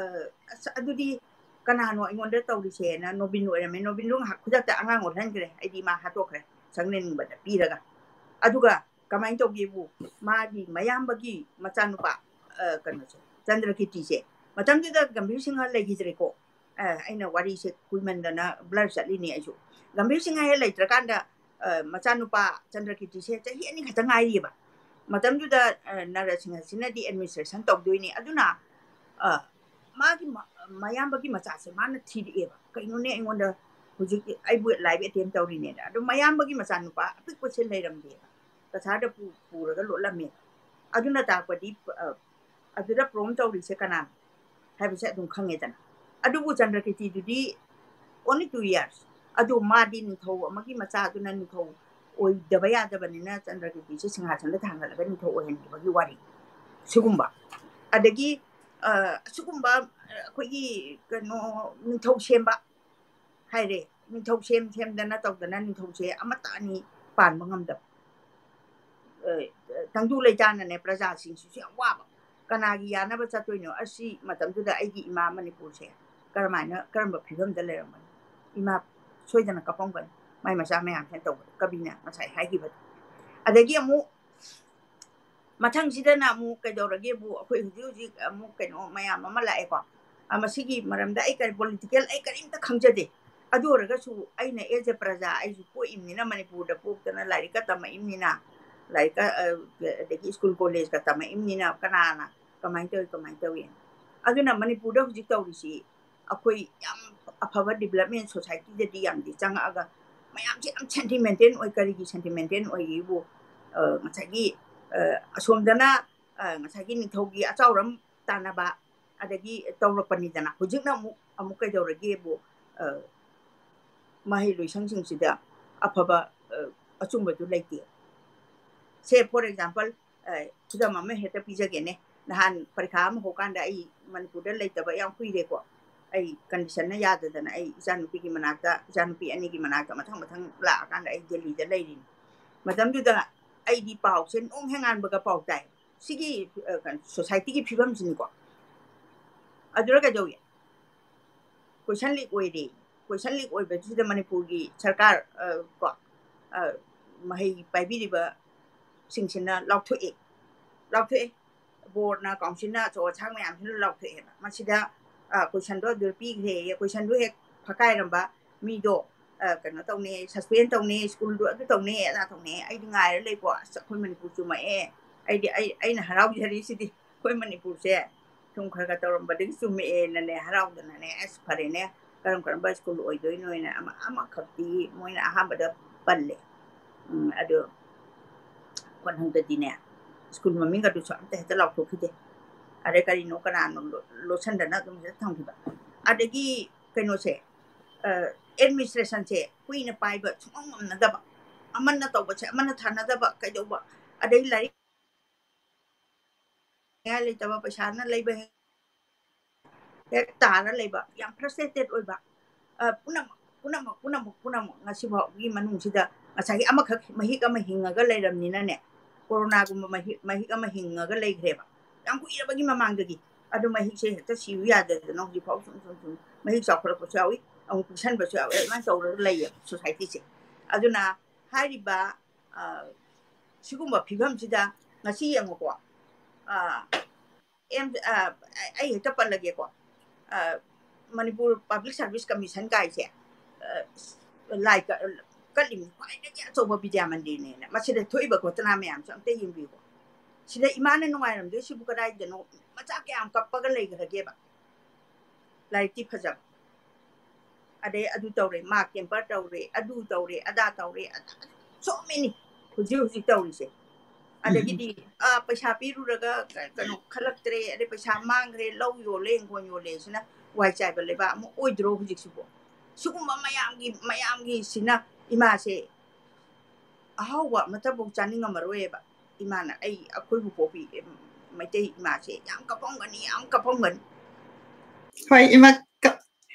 "ꯑꯁ, ꯑꯗꯨꯗꯤ ꯀꯅꯥꯅꯣ ꯑꯩꯉꯣꯟꯗ ꯇꯧꯔꯤꯁꯦꯅ?" ꯅꯣꯕꯤꯟ ꯑꯣꯏꯔꯝꯃꯦ꯫ ꯅꯣꯕꯤꯟꯗꯣ ꯉꯥꯏꯍꯥꯛ ꯈꯨꯗꯛꯇ ꯑꯉꯥꯡ ꯑꯣꯜꯍꯟꯈ꯭ꯔꯦ, ꯍꯥꯏꯗꯤ ꯃꯥ ꯍꯥꯠꯇꯣꯛꯈ꯭ꯔꯦ ꯁꯪꯂꯦꯟꯕꯗ ꯄꯤꯔꯒ꯫ ꯑꯗꯨꯒ ꯀꯃꯥꯏꯅ ꯇꯧꯒꯦꯕꯨ, ꯃꯥꯒꯤ ꯃꯌꯥꯝꯕꯒꯤ ꯃꯆꯥꯅꯨꯄꯥ, ꯑ, ꯀꯩꯅꯣꯁꯦ, ꯆꯟꯗ꯭ꯔꯀꯤꯔꯇꯤꯁꯦ, ꯃꯇꯝꯗꯨꯗ ꯒꯝꯚꯤꯔ ꯁꯤꯡꯍ ꯂꯩꯈꯤꯗ꯭ꯔꯦꯀꯣ꯫ ꯑ, ꯑꯩꯅ ꯋꯥꯔꯤꯁꯦ ꯀꯨꯏꯃꯟꯗꯅ blur ꯆꯠꯂꯤꯅꯦ ꯑꯩꯁꯨ꯫ ꯒꯝꯚꯤꯔ ꯁꯤꯡꯍ ꯍꯦꯛ ꯂꯩꯇ꯭ꯔꯀꯥꯟꯗ, ꯑ, ꯃꯆꯥꯅꯨꯄꯥ ꯆꯟꯗ꯭ꯔꯀꯤꯔꯇꯤꯁꯦ ꯆꯍꯤ ꯑꯅꯤ ꯈꯛꯇ ꯉꯥꯏꯔꯤꯑꯕ꯫ ꯃꯇꯝꯗꯨꯗ, ꯑ, ꯅꯔꯁꯤꯡꯍꯁꯤꯅꯗꯤ administration ꯇꯧꯗꯣꯏꯅꯦ꯫ ꯑꯗꯨꯅ, ꯑ, ꯃꯥꯒꯤ ꯃ-, ꯃꯌꯥꯝꯕꯒꯤ ꯃꯆꯥꯁꯦ ꯃꯥꯅ ꯊꯤꯔꯛꯑꯦꯕ꯫ "ꯀꯩꯅꯣꯅꯦ, ꯑꯩꯉꯣꯟꯗ ꯍꯧꯖꯤꯛ ꯑꯩꯕꯨ life attempt ꯇꯧꯔꯤꯅꯦꯅ"꯫ ꯑꯗꯨ ꯃꯌꯥꯝꯕꯒꯤ ꯃꯆꯥꯅꯨꯄꯥ ꯑꯄꯤꯛꯄꯁꯦ ꯂꯩꯔꯝꯗꯦꯕ꯫ ꯀꯁꯥꯔꯗ ꯄꯨ-, ꯄꯨꯔꯒ ꯂꯣꯠꯂꯝꯃꯦꯕ꯫ ꯑꯗꯨꯅ ꯇꯥꯛꯄꯗꯤ, ꯑ, ꯑꯗꯨꯗ prompt ꯇꯧꯔꯤꯁꯦ ꯀꯅꯥꯅꯣ ꯍꯥꯏꯕꯁꯦ ꯑꯗꯨꯝ ꯈꯪꯉꯦꯗꯅ꯫ ꯑꯗꯨꯕꯨ ꯆꯟꯗ꯭ꯔꯀꯤꯔꯇꯤꯗꯨꯗꯤ only two years꯫ ꯑꯗꯨ ꯃꯥꯗꯤ ꯅꯤꯡꯊꯧ ꯑꯃꯒꯤ ꯃꯆꯥꯗꯨꯅ ꯅꯤꯡꯊꯧ ꯑꯣꯏꯗꯕ ꯌꯥꯗꯕꯅꯤꯅ ꯆꯟꯗ꯭ꯔꯀꯤꯔꯇꯤꯁꯦ ꯁꯤꯡꯍꯥꯁꯟꯗ ꯊꯥꯡꯒꯠꯂꯒ ꯅꯤꯡꯊꯧ ꯑꯣꯏꯍꯟꯈꯤꯕꯒꯤ ꯋꯥꯔꯤ꯫ ꯁꯤꯒꯨꯝꯕ꯫ ꯑꯗꯒꯤ, ꯑ, ꯑꯁꯤꯒꯨꯝꯕ, ꯑ, ꯑꯩꯈꯣꯏꯒꯤ ꯀꯩꯅꯣ, ꯅꯤꯡꯊꯧ ꯁꯦꯝꯕ ꯍꯥꯏꯔꯦ꯫ ꯅꯤꯡꯊꯧ ꯁꯦꯝ ꯁꯦꯝꯗꯅ ꯇꯧꯗꯅ ꯅꯤꯡꯊꯧꯁꯦ ꯑꯃꯠꯇ ꯑꯅꯤ ꯄꯥꯟꯕ ꯉꯝꯗꯕ꯫ ꯑ, ꯇꯪꯗꯨ ꯂꯩꯇꯥꯅꯅꯦ ꯄ꯭ꯔꯖꯥꯁꯤꯡꯁꯤꯁꯨ ꯌꯥꯝ ꯋꯥꯕ꯫ ꯀꯅꯥꯒꯤ ꯌꯥꯅꯕ ꯆꯠꯇꯣꯏꯅꯣ? ꯑꯁꯤ ꯃꯇꯝꯗꯨꯗ ꯑꯩꯒꯤ ꯏꯃꯥ ꯃꯅꯤꯄꯨꯔꯁꯦ ꯀꯔꯝꯍꯥꯏꯅ, ꯀꯔꯝꯕ ꯐꯤꯕꯝꯗ ꯂꯩꯔꯝꯒꯅꯤ? ꯏꯃꯥ ꯁꯣꯏꯗꯅ ꯀꯞꯄꯝꯒꯅꯤ, ꯃꯥꯏ ꯃꯆꯥ ꯃꯌꯥꯝꯁꯤꯅ ꯇꯧꯕꯗ, ꯀꯕꯤꯅ ꯉꯁꯥꯏ ꯍꯥꯏꯈꯤꯕꯗꯣ꯫ ꯑꯗꯒꯤ ꯑꯃꯨꯛ ꯃꯊꯪꯁꯤꯗꯅ ꯑꯃꯨꯛ ꯀꯩꯗꯧꯔꯒꯦꯕꯨ, ꯑꯩꯈꯣꯏ ꯍꯧꯖꯤꯛ ꯍꯧꯖꯤꯛ ꯑꯃꯨꯛ ꯀꯩꯅꯣ ꯃꯌꯥꯝ ꯑꯃ ꯂꯥꯛꯑꯦꯀꯣ꯫ ꯑ, ꯃꯁꯤꯒꯤ ꯃꯔꯝꯗ ꯑꯩ ꯀꯔꯤ political ꯑꯩ ꯀꯔꯤꯝꯇ ꯈꯪꯖꯗꯦ꯫ ꯑꯗꯨ ꯑꯣꯏꯔꯒꯁꯨ ꯑꯩꯅ as a ꯄ꯭ꯔꯖꯥ, ꯑꯩꯁꯨ ꯄꯣꯛꯏꯕꯅꯤꯅ, ꯃꯅꯤꯄꯨꯔꯗ ꯄꯣꯛꯇꯅ ꯂꯥꯏꯔꯤꯛꯀ ꯇꯝꯃꯛꯏꯕꯅꯤꯅ, ꯂꯥꯏꯔꯤꯛꯀ, ꯑ, ꯑꯗꯒꯤ school collegeꯀ ꯇꯝꯃꯛꯏꯕꯅꯤꯅ, ꯀꯅꯥꯅ ꯀꯃꯥꯏꯅ ꯇꯧꯏ, ꯀꯃꯥꯏꯅ ꯇꯧꯏ? ꯑꯗꯨꯅ ꯃꯅꯤꯄꯨꯔꯗ ꯍꯧꯖꯤꯛ ꯇꯧꯔꯤꯁꯤ ꯑꯩꯈꯣꯏ ꯌꯥꯝ ꯑꯐꯕ development societyꯗꯗꯤ ꯌꯥꯝꯗꯤ ꯆꯪꯉꯛꯑꯒ ꯃꯌꯥꯝꯁꯦ ꯌꯥꯝ sentimental ꯑꯣꯏ꯫ ꯀꯔꯤꯒꯤ sentimental ꯑꯣꯏꯒꯦꯕꯨ, ꯑ, ꯉꯁꯥꯏꯒꯤ, ꯑ, ꯑꯁꯣꯝꯗꯅ, ꯑ, ꯉꯁꯥꯏꯒꯤ ꯅꯤꯡꯊꯧꯒꯤ ꯑꯆꯥꯎꯔꯝ ꯇꯥꯟꯅꯕ, ꯑꯗꯒꯤ ꯇꯧꯔꯛꯄꯅꯤꯗꯅ꯫ ꯍꯧꯖꯤꯛꯅ ꯑꯃꯨꯛ, ꯑꯃꯨꯛ ꯀꯩꯗꯧꯔꯒꯦꯕꯨ, ꯑ, ꯃꯍꯩ ꯂꯣꯏꯁꯪꯁꯤꯡꯁꯤꯗ ꯑꯐꯕ, ꯑ, ꯑꯆꯨꯝꯕꯗꯨ ꯂꯩꯇꯦ꯫ Say, for example, ꯑ, ꯈꯨꯗꯝ ꯑꯃ ꯍꯦꯛꯇ ꯄꯤꯖꯒꯦꯅꯦ꯫ ꯅꯍꯥꯟ ꯄꯔꯤꯈꯥ ꯑꯃ ꯍꯧꯀꯥꯟꯗ ꯑꯩ ꯃꯅꯤꯄꯨꯔꯗ ꯂꯩꯇꯕ ꯌꯥꯝ ꯀꯨꯏꯔꯦꯀꯣ꯫ ꯑꯩ ꯀꯟꯗꯤꯁꯟꯅ ꯌꯥꯗꯗꯅ ꯑꯩ ꯏꯆꯥꯅꯨꯄꯤꯒꯤ ꯃꯅꯥꯛꯇ, ꯏꯆꯥꯅꯨꯄꯤ ꯑꯅꯤꯒꯤ ꯃꯅꯥꯛꯇ ꯃꯊꯪ ꯃꯊꯪ ꯂꯥꯛꯑꯀꯥꯟꯗ ꯑꯩ ꯗꯦꯜꯂꯤꯗ ꯂꯩꯔꯤꯅꯤ꯫ ꯃꯇꯝꯗꯨꯗ ꯑꯩꯗꯤ ꯄꯥꯎꯁꯦ ꯅꯣꯡ ꯍꯦꯡꯉꯥꯟꯕꯒ ꯄꯥꯎ ꯇꯥꯏ꯫ ꯁꯤꯒꯤ, ꯑ, ꯀꯩꯅꯣ, ꯁꯣꯁꯥꯏꯇꯤꯒꯤ ꯐꯤꯕꯝꯁꯤꯅꯤꯀꯣ꯫ ꯑꯗꯨꯗ ꯀꯩꯗꯧꯏ? ꯀꯣꯏꯁꯟ ꯂꯤꯛ ꯑꯣꯏꯔꯦ꯫ ꯀꯣꯏꯁꯟ ꯂꯤꯛ ꯑꯣꯏꯕꯁꯤꯗ ꯃꯅꯤꯄꯨꯔꯒꯤ ꯁꯔꯀꯥꯔ, ꯑ, ꯀꯣ, ꯑ, ꯃꯍꯩ ꯄꯥꯏꯕꯤꯔꯤꯕꯁꯤꯡꯁꯤꯅ ꯂꯥꯎꯊꯣꯛꯑꯦ꯫ ꯂꯥꯎꯊꯣꯛꯑꯦ꯫ ꯕꯣꯔꯗꯅ, ꯀꯥꯎꯟꯁꯤꯜꯅ, ꯑꯆꯧ ꯑꯁꯥꯡ ꯃꯌꯥꯝꯁꯤꯅ ꯂꯥꯎꯊꯣꯛꯑꯦꯕ꯫ ꯃꯁꯤꯗ, ꯑ, ꯀꯣꯏꯁꯟꯗꯣ ꯑꯗꯨ ꯄꯤꯈ꯭ꯔꯦꯌꯦ꯫ ꯀꯣꯏꯁꯟꯗꯣ ꯍꯦꯛ ꯐꯀꯥꯏꯔꯝꯕ ꯃꯤꯗꯣ, ꯑ, ꯀꯩꯅꯣ ꯇꯧꯅꯤ, ꯁꯁꯄꯦꯟ ꯇꯧꯅꯤ, ꯁ꯭ꯀꯨꯜꯗꯣ ꯑꯗꯨ ꯇꯧꯅꯤ, ꯑꯗꯥ ꯇꯧꯅꯤ꯫ ꯑꯩꯗꯤ ꯉꯥꯏꯔ ꯂꯩꯀꯣ꯫ ꯑꯁ, ꯑꯩꯈꯣꯏ ꯃꯅꯤꯄꯨꯔ ꯆꯨꯝꯃꯛꯑꯦ꯫ ꯑꯩꯗꯤ ꯑꯩ, ꯑꯩꯅ ꯍꯔꯥꯎꯖꯔꯤꯁꯤꯗꯤ ꯑꯩꯈꯣꯏ ꯃꯅꯤꯄꯨꯔꯁꯦ ꯁꯨꯝ ꯈꯔ ꯈꯔ ꯇꯧꯔꯝꯕꯗꯒꯤ ꯆꯨꯝꯃꯛꯑꯦꯅꯅꯦ, ꯍꯔꯥꯎꯗꯅꯅꯦ, ꯑꯁ, ꯐꯔꯦꯅꯦ, ꯀꯔꯝ ꯀꯔꯝꯕ ꯁ꯭ꯀꯨꯜ ꯑꯣꯏꯗꯣꯏꯅꯣꯅ ꯑꯃ, ꯑꯃꯈꯛꯇꯤ ꯃꯣꯏꯅ ꯑꯍꯥꯟꯕꯗ ꯄꯜꯂꯦ꯫ ꯎꯝ, ꯑꯗꯨ ꯈꯣꯟꯊꯪꯗꯗꯤꯅꯦ, ꯁ꯭ꯀꯨꯜ ꯃꯃꯤꯡ ꯑꯗꯨꯁꯨ ꯑꯝꯇ ꯍꯦꯛꯇ ꯂꯥꯎꯊꯣꯛꯈꯤꯗꯦ꯫ ꯑꯗꯩ ꯀꯔꯤꯅꯣ ꯀꯅꯥꯅꯣ ꯂꯣ-, ꯂꯣꯠꯁꯟꯗꯅ ꯑꯗꯨꯝ ꯍꯦꯛꯇ ꯊꯝꯈꯤꯕ꯫ ꯑꯗꯒꯤ ꯀꯩꯅꯣꯁꯦ, ꯑ, ꯑꯦꯗꯃꯤꯅꯤꯁꯇ꯭ꯔꯦꯁꯟꯁꯦ ꯀꯨꯏꯅ ꯄꯥꯏꯕ ꯁꯨꯡꯉꯝ ꯉꯝꯅꯗꯕ, ꯑꯃꯅ ꯇꯧꯕꯁꯦ ꯑꯃꯅ ꯊꯥꯅꯗꯕ, ꯀꯩꯗꯧꯕ, ꯑꯗꯩ ꯂꯥꯏꯔꯤꯛ ꯂꯩꯇꯕ, ꯄꯩꯁꯥꯅ ꯂꯩꯕ ꯍꯦꯛ ꯍꯦꯛ ꯇꯥꯔ ꯂꯩꯕ, ꯌꯥꯝ ꯐ꯭ꯔꯁꯇ꯭ꯔꯦꯇꯦꯠ ꯑꯣꯏꯕ, ꯑ, ꯄꯨꯝꯅꯃꯛ, ꯄꯨꯝꯅꯃꯛ, ꯄꯨꯝꯅꯃꯛ, ꯄꯨꯝꯅꯃꯛ ꯉꯁꯤꯐꯥꯎꯒꯤ ꯃꯅꯨꯡꯁꯤꯗ ꯉꯁꯥꯏꯒꯤ ꯑꯃꯈꯛ ꯃꯍꯤꯛ ꯑꯃ ꯍꯤꯡꯉꯒ ꯂꯩꯔꯝꯅꯤꯅꯅꯦ, ꯀꯣꯔꯣꯅꯥꯒꯨꯝꯕ ꯃꯍꯤꯛ, ꯃꯍꯤꯛ ꯑꯃ ꯍꯤꯡꯉꯒ ꯂꯩꯈ꯭ꯔꯦꯕ꯫ ꯌꯥꯝ ꯀꯨꯏꯔꯕꯒꯤ ꯃꯃꯥꯡꯗꯒꯤ꯫ ꯑꯗꯨ ꯃꯍꯤꯛꯁꯦ ꯍꯦꯛꯇ ꯁꯤꯌꯨ ꯌꯥꯗꯗꯅ ꯍꯧꯖꯤꯛꯐꯥꯎ ꯁꯨꯝ, ꯁꯨꯝ, ꯁꯨꯝ ꯃꯍꯤꯛ ꯆꯥꯎꯈꯠꯂꯛꯄꯁꯨ ꯌꯥꯎꯏ, ꯑꯃꯨꯛ ꯄꯤꯛꯁꯟꯕꯁꯨ ꯌꯥꯎꯏ, ꯑꯗꯨꯃꯥꯏꯅ ꯇꯧꯔꯒ ꯂꯩꯌꯦꯕ ꯁꯣꯁꯥꯏꯇꯤꯁꯦ꯫ ꯑꯗꯨꯅ ꯍꯥꯏꯔꯤꯕ, ꯑ, ꯁꯤꯒꯨꯝꯕ ꯐꯤꯕꯝꯁꯤꯗ ꯉꯁꯤ ꯌꯦꯡꯉꯨꯀꯣ, ꯑ, ꯑꯦꯝ-, ꯑ, ꯑꯩ ꯍꯦꯛꯇ ꯄꯜꯂꯒꯦꯀꯣ, ꯑ, ꯃꯅꯤꯄꯨꯔ ꯄꯕ꯭ꯂꯤꯛ ꯁꯥꯔꯚꯤꯁ ꯀꯃꯤꯁꯟ ꯀꯥꯏꯁꯦ, ꯑ, ꯂꯥꯏ ꯀ-, ꯀꯠꯂꯤꯕ ꯈ꯭ꯋꯥꯏꯗꯒꯤ ꯑꯆꯧꯕ ꯕꯤꯗ꯭ꯌꯥ ꯃꯟꯗꯤꯔꯅꯦꯅ꯫ ꯃꯁꯤꯗ ꯊꯣꯛꯏꯕ ꯘꯣꯇꯅꯥ ꯃꯌꯥꯝꯁꯦ ꯑꯝꯇ ꯌꯦꯡꯕꯤꯌꯨꯀꯣ꯫ ꯁꯤꯗ ꯏꯃꯥꯅ ꯅꯨꯡꯉꯥꯏꯔꯝꯗꯣꯏꯁꯤꯕꯨ ꯀꯗꯥꯏꯗꯅꯣ? ꯃꯆꯥ ꯀꯌꯥꯝ ꯀꯞꯄꯒ ꯂꯩꯈ꯭ꯔꯒꯦꯕ? ꯂꯥꯏꯔꯤꯛꯇꯤ ꯐꯖꯕ, ꯑꯗꯩ ꯑꯗꯨ ꯇꯧꯔꯦ, ꯃꯥ ꯀꯦꯝꯄꯔ ꯇꯧꯔꯦ, ꯑꯗꯨ ꯇꯧꯔꯦ, ꯑꯗꯥ ꯇꯧꯔꯦ, ꯑꯗꯥ, so many ꯍꯧꯖꯤꯛ ꯍꯧꯖꯤꯛ ꯇꯧꯔꯤꯁꯦ꯫ ꯑꯗꯒꯤꯗꯤ, ꯑ, ꯄꯩꯁꯥ ꯄꯤꯔꯨꯔꯒ ꯀ-, ꯀꯩꯅꯣ ꯈꯜꯂꯛꯇ꯭ꯔꯦ, ꯑꯗꯩ ꯄꯩꯁꯥ ꯃꯥꯡꯈ꯭ꯔꯦ, ꯂꯧ ꯌꯣꯜꯂꯦ, ꯍꯤꯡꯒꯣꯜ ꯌꯣꯜꯂꯦ, ꯁꯤꯅ ꯋꯥꯏ ꯆꯥꯏꯕ ꯂꯩꯕꯥꯛ ꯑꯃ ꯑꯣꯏꯗ꯭ꯔꯣ ꯍꯧꯖꯤꯛꯁꯤꯕꯨ? ꯁꯤꯒꯨꯝꯕ ꯃꯌꯥꯝꯒꯤ, ꯃꯌꯥꯝꯒꯤꯁꯤꯅ ꯏꯃꯥꯁꯦ ꯑꯍꯥꯎꯕ ꯑꯃꯠꯇꯐꯥꯎ ꯆꯥꯅꯤꯡꯉꯝꯃꯔꯣꯏꯕ꯫ ꯏꯃꯥꯅ, ꯑꯩ, ꯑꯩꯈꯣꯏꯕꯨ ꯄꯣꯛꯄꯤ, ꯃꯩꯇꯩ ꯏꯃꯥꯁꯦ ꯌꯥꯝ ꯀꯞꯄꯝꯒꯅꯤ, ꯌꯥꯝ ꯀꯞꯄꯝꯒꯅꯤ꯫ ꯍꯣꯏ, ꯏꯃꯥ, ꯀꯞ-,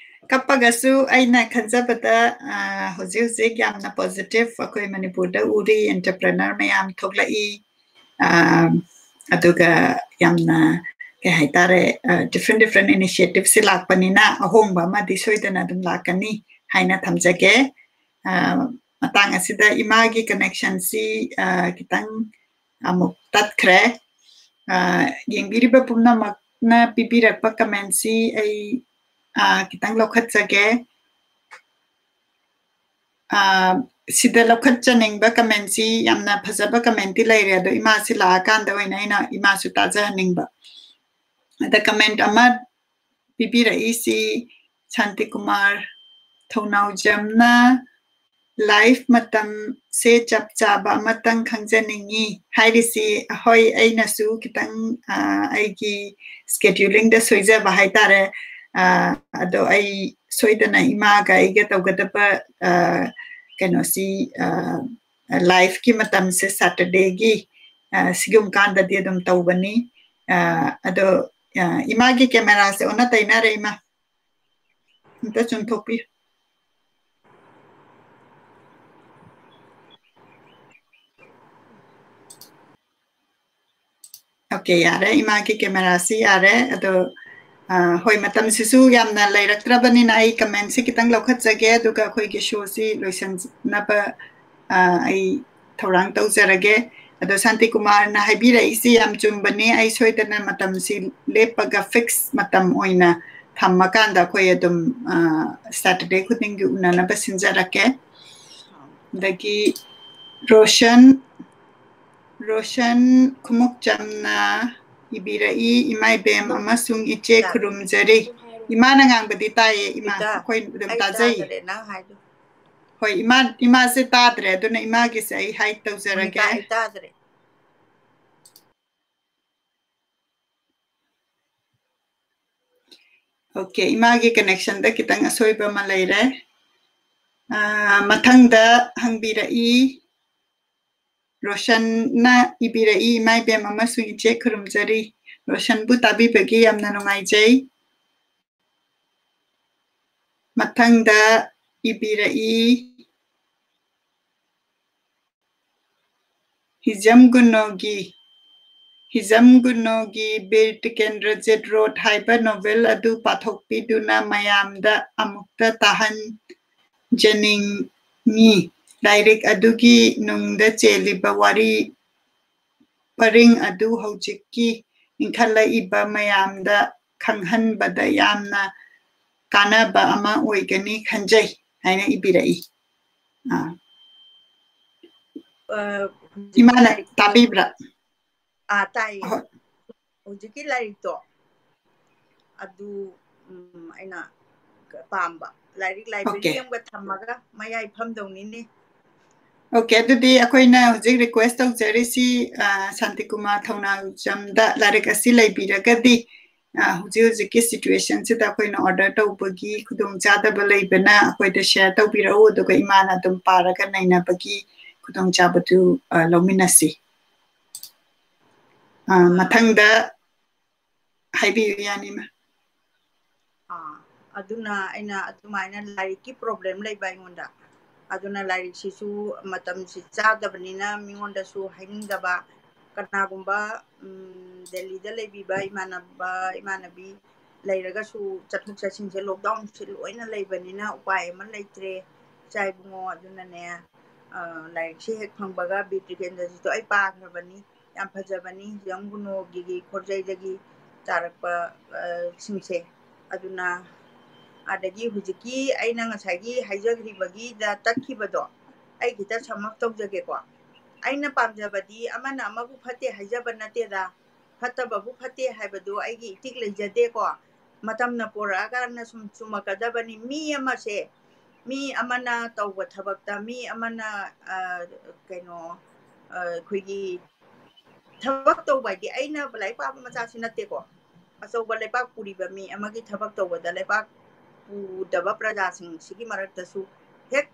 ꯀꯞꯄꯒꯁꯨ ꯑꯩꯅ ꯈꯟꯖꯕꯗ, ꯑ, ꯍꯧꯖꯤꯛ ꯍꯧꯖꯤꯛ ꯌꯥꯝꯅ positive ꯑꯩꯈꯣꯏ ꯃꯅꯤꯄꯨꯔꯗ ꯎꯔꯤ, entrepreneur ꯃꯌꯥꯝ ꯊꯣꯛꯂꯛꯏ꯫ ꯑ, ꯑꯗꯨꯒ ꯌꯥꯝꯅ, ꯀꯩ ꯍꯥꯏꯇꯥꯔꯦ, ꯑ, different different initiativeꯁꯤ ꯂꯥꯛꯄꯅꯤꯅ ꯑꯍꯣꯡꯕ ꯑꯃꯗꯤ ꯁꯣꯏꯗꯅ ꯑꯗꯨꯝ ꯂꯥꯛꯀꯅꯤ ꯍꯥꯏꯅ ꯊꯝꯖꯒꯦ꯫ ꯑ, ꯃꯇꯥꯡ ꯑꯁꯤꯗ ꯏꯃꯥꯒꯤ connectionꯁꯤ, ꯑ, ꯈꯤꯇꯪ ꯑꯃꯨꯛ ꯇꯠꯈ꯭ꯔꯦ꯫ ꯑ, ꯌꯦꯡꯕꯤꯔꯤꯕ ꯄꯨꯝꯅꯃꯛꯅ ꯄꯤꯕꯤꯔꯛꯄ commentꯁꯤ ꯑꯩ, ꯑ, ꯈꯤꯇꯪ ꯂꯧꯈꯠꯆꯒꯦ꯫ ꯑ, ꯁꯤꯗ ꯂꯧꯈꯠꯆꯅꯤꯡꯕ commentꯁꯤ ꯌꯥꯝꯅ ꯐꯖꯕ commentꯇꯤ ꯂꯩꯔꯦ, ꯑꯗꯣ ꯏꯃꯥꯁꯤ ꯂꯥꯛꯑꯀꯥꯟꯗ ꯑꯣꯏꯅ ꯑꯩꯅ ꯏꯃꯥꯁꯨ ꯇꯥꯖꯍꯟꯅꯤꯡꯕ꯫ ꯑꯗ comment ꯑꯃ ꯄꯤꯕꯤꯔꯛꯏꯁꯤ ꯁꯥꯟꯇꯤꯀꯨꯃꯥꯔ ꯊꯧꯅꯥꯎꯖꯝꯅ, "Live ꯃꯇꯝꯁꯦ ꯆꯞ ꯆꯥꯕ ꯑꯃꯇꯪ ꯈꯪꯖꯅꯤꯡꯉꯤ" ꯍꯥꯏꯔꯤꯁꯤ, ꯍꯣꯏ, ꯑꯩꯅꯁꯨ ꯈꯤꯇꯪ, ꯑ, ꯑꯩꯒꯤ schedulingꯗ ꯁꯣꯏꯖꯕ ꯍꯥꯏꯇꯥꯔꯦ꯫ ꯑ, ꯑꯗꯣ ꯑꯩ ꯁꯣꯏꯗꯅ ꯏꯃꯥꯒ ꯑꯩꯒ ꯇꯧꯒꯗꯕ, ꯑ, ꯀꯩꯅꯣꯁꯤ, ꯑ, liveꯀꯤ ꯃꯇꯝꯁꯦ Saturdayꯒꯤ, ꯑ, ꯁꯤꯒꯨꯝ ꯀꯥꯟꯗꯗꯤ ꯑꯗꯨꯝ ꯇꯧꯕꯅꯤ꯫ ꯑ, ꯑꯗꯣ, ꯑ, ꯏꯃꯥꯒꯤ cameraꯁꯦ ꯑꯣꯟꯅ ꯇꯩꯅꯔꯦ, ꯏꯃꯥ꯫ ꯑꯝꯇ ꯆꯨꯝꯊꯣꯛꯄꯤꯌꯨ꯫ Okay, ꯌꯥꯔꯦ, ꯏꯃꯥꯒꯤ cameraꯁꯤ ꯌꯥꯔꯦ꯫ ꯑꯗꯣ, ꯑ, ꯍꯣꯏ, ꯃꯇꯝꯁꯤꯁꯨ ꯌꯥꯝꯅ ꯂꯩꯔꯛꯇ꯭ꯔꯕꯅꯤꯅ ꯑꯩ commentꯁꯤ ꯈꯤꯇꯪ ꯂꯧꯈꯠꯆꯒꯦ, ꯑꯗꯨꯒ ꯑꯩꯈꯣꯏꯒꯤ showꯁꯤ ꯂꯣꯏꯁꯤꯟꯅꯕ, ꯑ, ꯑꯩ ꯊꯧꯔꯥꯡ ꯇꯧꯖꯔꯒꯦ꯫ ꯑꯗꯣ ꯁꯥꯟꯇꯤꯀꯨꯃꯥꯔꯅ ꯍꯥꯏꯕꯤꯔꯛꯏꯁꯤ ꯌꯥꯝ ꯆꯨꯝꯕꯅꯤ꯫ ꯑꯩ ꯁꯣꯏꯗꯅ ꯃꯇꯝꯁꯤ ꯂꯦꯞꯄꯒ fix ꯃꯇꯝ ꯑꯣꯏꯅ ꯊꯝꯃꯀꯥꯟꯗ ꯑꯩꯈꯣꯏ ꯑꯗꯨꯝ, ꯑ, Saturday ꯈꯨꯗꯤꯡꯒꯤ ꯎꯅꯅꯕ ꯁꯤꯟꯖꯔꯛꯀꯦ꯫ ꯑꯗꯒꯤ ꯔꯣꯁꯟ, ꯔꯣꯁꯟ ꯈꯨꯃꯨꯛꯆꯝꯅ ꯏꯕꯤꯔꯛꯏ, "ꯏꯃꯥ ꯏꯕꯦꯝ ꯑꯃꯁꯨꯡ ꯏꯆꯦ ꯈꯨꯔꯨꯝꯖꯔꯤ"꯫ ꯏꯃꯥꯅ ꯉꯥꯡꯕꯗꯤ ꯇꯥꯏꯌꯦ, ꯏꯃꯥ, ꯏꯇꯥ, ꯑꯩꯈꯣꯏ ꯑꯗꯨꯝ ꯑꯩ ꯇꯥꯖꯩꯌꯦ꯫ ꯇꯥꯗꯔꯦ, ꯅꯪ ꯍꯥꯏꯗꯣ꯫ ꯍꯣꯏ, ꯏꯃꯥ, ꯏꯃꯥꯁꯦ ꯇꯥꯗ꯭ꯔꯦ, ꯑꯗꯨꯅ ꯏꯃꯥꯒꯤꯁꯦ ꯑꯩ hide ꯇꯧꯖꯔꯒꯦ꯫ ꯏꯇꯥ, ꯑꯩ ꯇꯥꯗ꯭ꯔꯦ꯫ Okay, ꯏꯃꯥꯒꯤ connectionꯗ ꯈꯤꯇꯪ ꯑꯁꯣꯏꯕ ꯑꯃ ꯂꯩꯔꯦ꯫ ꯑꯥ, ꯃꯊꯪꯗ ꯍꯪꯕꯤꯔꯛꯏ, ꯔꯣꯁꯟꯅ ꯏꯕꯤꯔꯛꯏ, "ꯏꯃꯥ ꯏꯕꯦꯝ ꯑꯃꯁꯨꯡ ꯏꯆꯦ ꯈꯨꯔꯨꯝꯖꯔꯤ"꯫ ꯔꯣꯁꯟꯕꯨ ꯇꯥꯕꯤꯕꯒꯤ ꯌꯥꯝꯅ ꯅꯨꯡꯉꯥꯏꯖꯩ꯫ ꯃꯊꯪꯗ ꯏꯕꯤꯔꯛꯏ, ꯍꯤꯖꯝ ꯒꯨꯅꯣꯒꯤ, ꯍꯤꯖꯝ ꯒꯨꯅꯣꯒꯤ ꯕꯤꯔ ꯇꯤꯀꯦꯟꯗ꯭ꯔꯖꯤꯠ ꯔꯣꯠ ꯍꯥꯏꯕ ꯅꯣꯚꯦꯜ ꯑꯗꯨ ꯄꯥꯊꯣꯛꯄꯤꯗꯨꯅ ꯃꯌꯥꯝꯗ ꯑꯃꯨꯛꯇ ꯇꯥꯍꯟꯖꯅꯤꯡꯉꯤ꯫ ꯂꯥꯏꯔꯤꯛ ꯑꯗꯨꯒꯤ ꯅꯨꯡꯗ ꯆꯦꯜꯂꯤꯕ ꯋꯥꯔꯤ ꯄꯔꯤꯡ ꯑꯗꯨ ꯍꯧꯖꯤꯛꯀꯤ ꯏꯟꯈꯠꯂꯛꯏꯕ ꯃꯌꯥꯝꯗ ꯈꯪꯍꯟꯕꯗ ꯌꯥꯝꯅ ꯀꯥꯟꯅꯕ ꯑꯃ ꯑꯣꯏꯒꯅꯤ ꯈꯟꯖꯩ ꯍꯥꯏꯅ ꯏꯕꯤꯔꯛꯏ꯫ ꯑꯥ꯫ ꯑ, ꯍꯧꯖꯤꯛꯀꯤ ꯏꯃꯥꯅ ꯂꯥꯏꯔꯤꯛ ꯇꯥꯕꯤꯕ꯭ꯔꯥ? ꯑꯥ, ꯇꯥꯏꯌꯦ꯫ ꯑꯍꯣꯏ꯫ ꯍꯧꯖꯤꯛꯀꯤ ꯂꯥꯏꯔꯤꯛꯇꯣ ꯑꯗꯨ, ꯎꯝ, ꯑꯩꯅ ꯄꯥꯝꯕ꯫ ꯂꯥꯏꯔꯤꯛ library Okay. ꯑꯃꯒ ꯊꯝꯃꯒ ꯃꯌꯥꯏ ꯐꯝꯗꯧꯅꯤꯅꯦ꯫ Okay, ꯑꯗꯨꯗꯤ ꯑꯩꯈꯣꯏꯅ ꯍꯧꯖꯤꯛ request ꯇꯧꯖꯔꯤꯁꯤ, ꯑ, ꯁꯥꯟꯇꯤꯀꯨꯃꯥꯔ ꯊꯧꯅꯥꯖꯝꯗ ꯂꯥꯏꯔꯤꯛ ꯑꯁꯤ ꯂꯩꯕꯤꯔꯒꯗꯤ, ꯑ, ꯍꯧꯖꯤꯛ ꯍꯧꯖꯤꯛꯀꯤ situationꯁꯤꯗ ꯑꯩꯈꯣꯏꯅ order ꯇꯧꯕꯒꯤ ꯈꯨꯗꯣꯡꯆꯥꯗꯕ ꯂꯩꯕꯅ ꯑꯩꯈꯣꯏꯗ share ꯇꯧꯕꯤꯔꯛꯎ, ꯑꯗꯨꯒ ꯏꯃꯥꯅ ꯑꯗꯨꯝ ꯄꯥꯔꯒ ꯅꯩꯅꯕꯒꯤ ꯈꯨꯗꯣꯡꯆꯥꯕꯗꯨ, ꯑ, ꯂꯧꯃꯤꯟꯅꯁꯤ꯫ ꯑ, ꯃꯊꯪꯗ ꯍꯥꯏꯕꯤꯌꯨ, ꯌꯥꯅꯤꯃ꯫ ꯑꯥ, ꯑꯗꯨꯅ ꯑꯩꯅ ꯑꯗꯨꯃꯥꯏꯅ ꯂꯥꯏꯔꯤꯛꯀꯤ problem ꯂꯩꯕ ꯑꯩꯉꯣꯟꯗ꯫ ꯑꯗꯨꯅ ꯂꯥꯏꯔꯤꯛꯁꯤꯁꯨ ꯃꯇꯝꯁꯤ ꯆꯥꯗꯕꯅꯤꯅ ꯃꯤꯉꯣꯟꯗꯁꯨ ꯍꯥꯏꯅꯤꯡꯗꯕ꯫ ꯀꯅꯥꯒꯨꯝꯕ, ꯎꯝ, ꯗꯦꯜꯂꯤꯗ ꯂꯩꯕꯤꯕ ꯏꯃꯥꯟꯅꯕ, ꯏꯃꯥꯟꯅꯕꯤ ꯂꯩꯔꯒꯁꯨ ꯆꯠꯊꯣꯛ ꯆꯠꯁꯤꯟꯁꯦ lockdownꯁꯦ ꯂꯣꯏꯅ ꯂꯩꯕꯅꯤꯅ ꯎꯄꯥꯏ ꯑꯃ ꯂꯩꯇ꯭ꯔꯦ ꯏꯆꯥ ꯏꯕꯨꯡꯉꯣ꯫ ꯑꯗꯨꯅꯅꯦ, ꯑ, ꯂꯥꯏꯔꯤꯛꯁꯦ ꯍꯦꯛ ꯐꯪꯕꯒ ꯕꯤꯔ ꯇꯤꯀꯦꯟꯗ꯭ꯔꯖꯤꯠꯇꯣ ꯑꯩ ꯄꯥꯈ꯭ꯔꯕꯅꯤ꯫ ꯌꯥꯝ ꯐꯖꯕꯅꯤ꯫ ꯍꯤꯖꯝ ꯒꯨꯅꯣꯒꯤ ꯈꯣꯔꯖꯩꯗꯒꯤ ꯇꯥꯔꯛꯄ, ꯑ, ꯁꯤꯡꯁꯦ꯫ ꯑꯗꯨꯅ ꯑꯗꯒꯤ ꯍꯧꯖꯤꯛꯀꯤ ꯑꯩꯅ ꯉꯁꯥꯏꯒꯤ ꯍꯥꯏꯖꯈ꯭ꯔꯤꯕꯒꯤꯗ ꯇꯠꯈꯤꯕꯗꯣ ꯑꯩ ꯈꯤꯇ sum up ꯇꯧꯖꯒꯦꯀꯣ꯫ ꯑꯩꯅ ꯄꯥꯝꯖꯕꯗꯤ ꯑꯃꯅ ꯑꯃꯕꯨ ꯐꯠꯇꯦ ꯍꯥꯏꯖꯕ ꯅꯠꯇꯦꯗ, ꯐꯠꯇꯕꯕꯨ ꯐꯠꯇꯦ ꯍꯥꯏꯕꯗꯨ ꯑꯩꯒꯤ ꯏꯊꯤꯛ ꯂꯩꯖꯗꯦꯀꯣ꯫ ꯃꯇꯝꯅ ꯄꯣꯔꯛꯑꯀꯥꯟꯗ ꯁꯨꯝ ꯆꯨꯝꯃꯛꯀꯗꯕꯅꯤ꯫ ꯃꯤ ꯑꯃꯁꯦ, ꯃꯤ ꯑꯃꯅ ꯇꯧꯕ ꯊꯕꯛꯇ, ꯃꯤ ꯑꯃꯅ, ꯑ, ꯀꯩꯅꯣ, ꯑ, ꯑꯩꯈꯣꯏꯒꯤ ꯊꯕꯛ ꯇꯧꯕ ꯍꯥꯏꯗꯤ ꯑꯩꯅ ꯂꯥꯏꯔꯤꯛ ꯄꯥꯕ ꯃꯆꯥꯁꯤ ꯅꯠꯇꯦꯀꯣ꯫ ꯑꯆꯧꯕ ꯂꯩꯕꯥꯛ ꯄꯨꯔꯤꯕ ꯃꯤ ꯑꯃꯒꯤ ꯊꯕꯛ ꯇꯧꯕꯗ ꯂꯩꯕꯥꯛ ꯄꯨꯗꯕ ꯄ꯭ꯔꯖꯥꯁꯤꯡꯁꯤꯒꯤ ꯃꯔꯛꯇꯁꯨ ꯍꯦꯛ,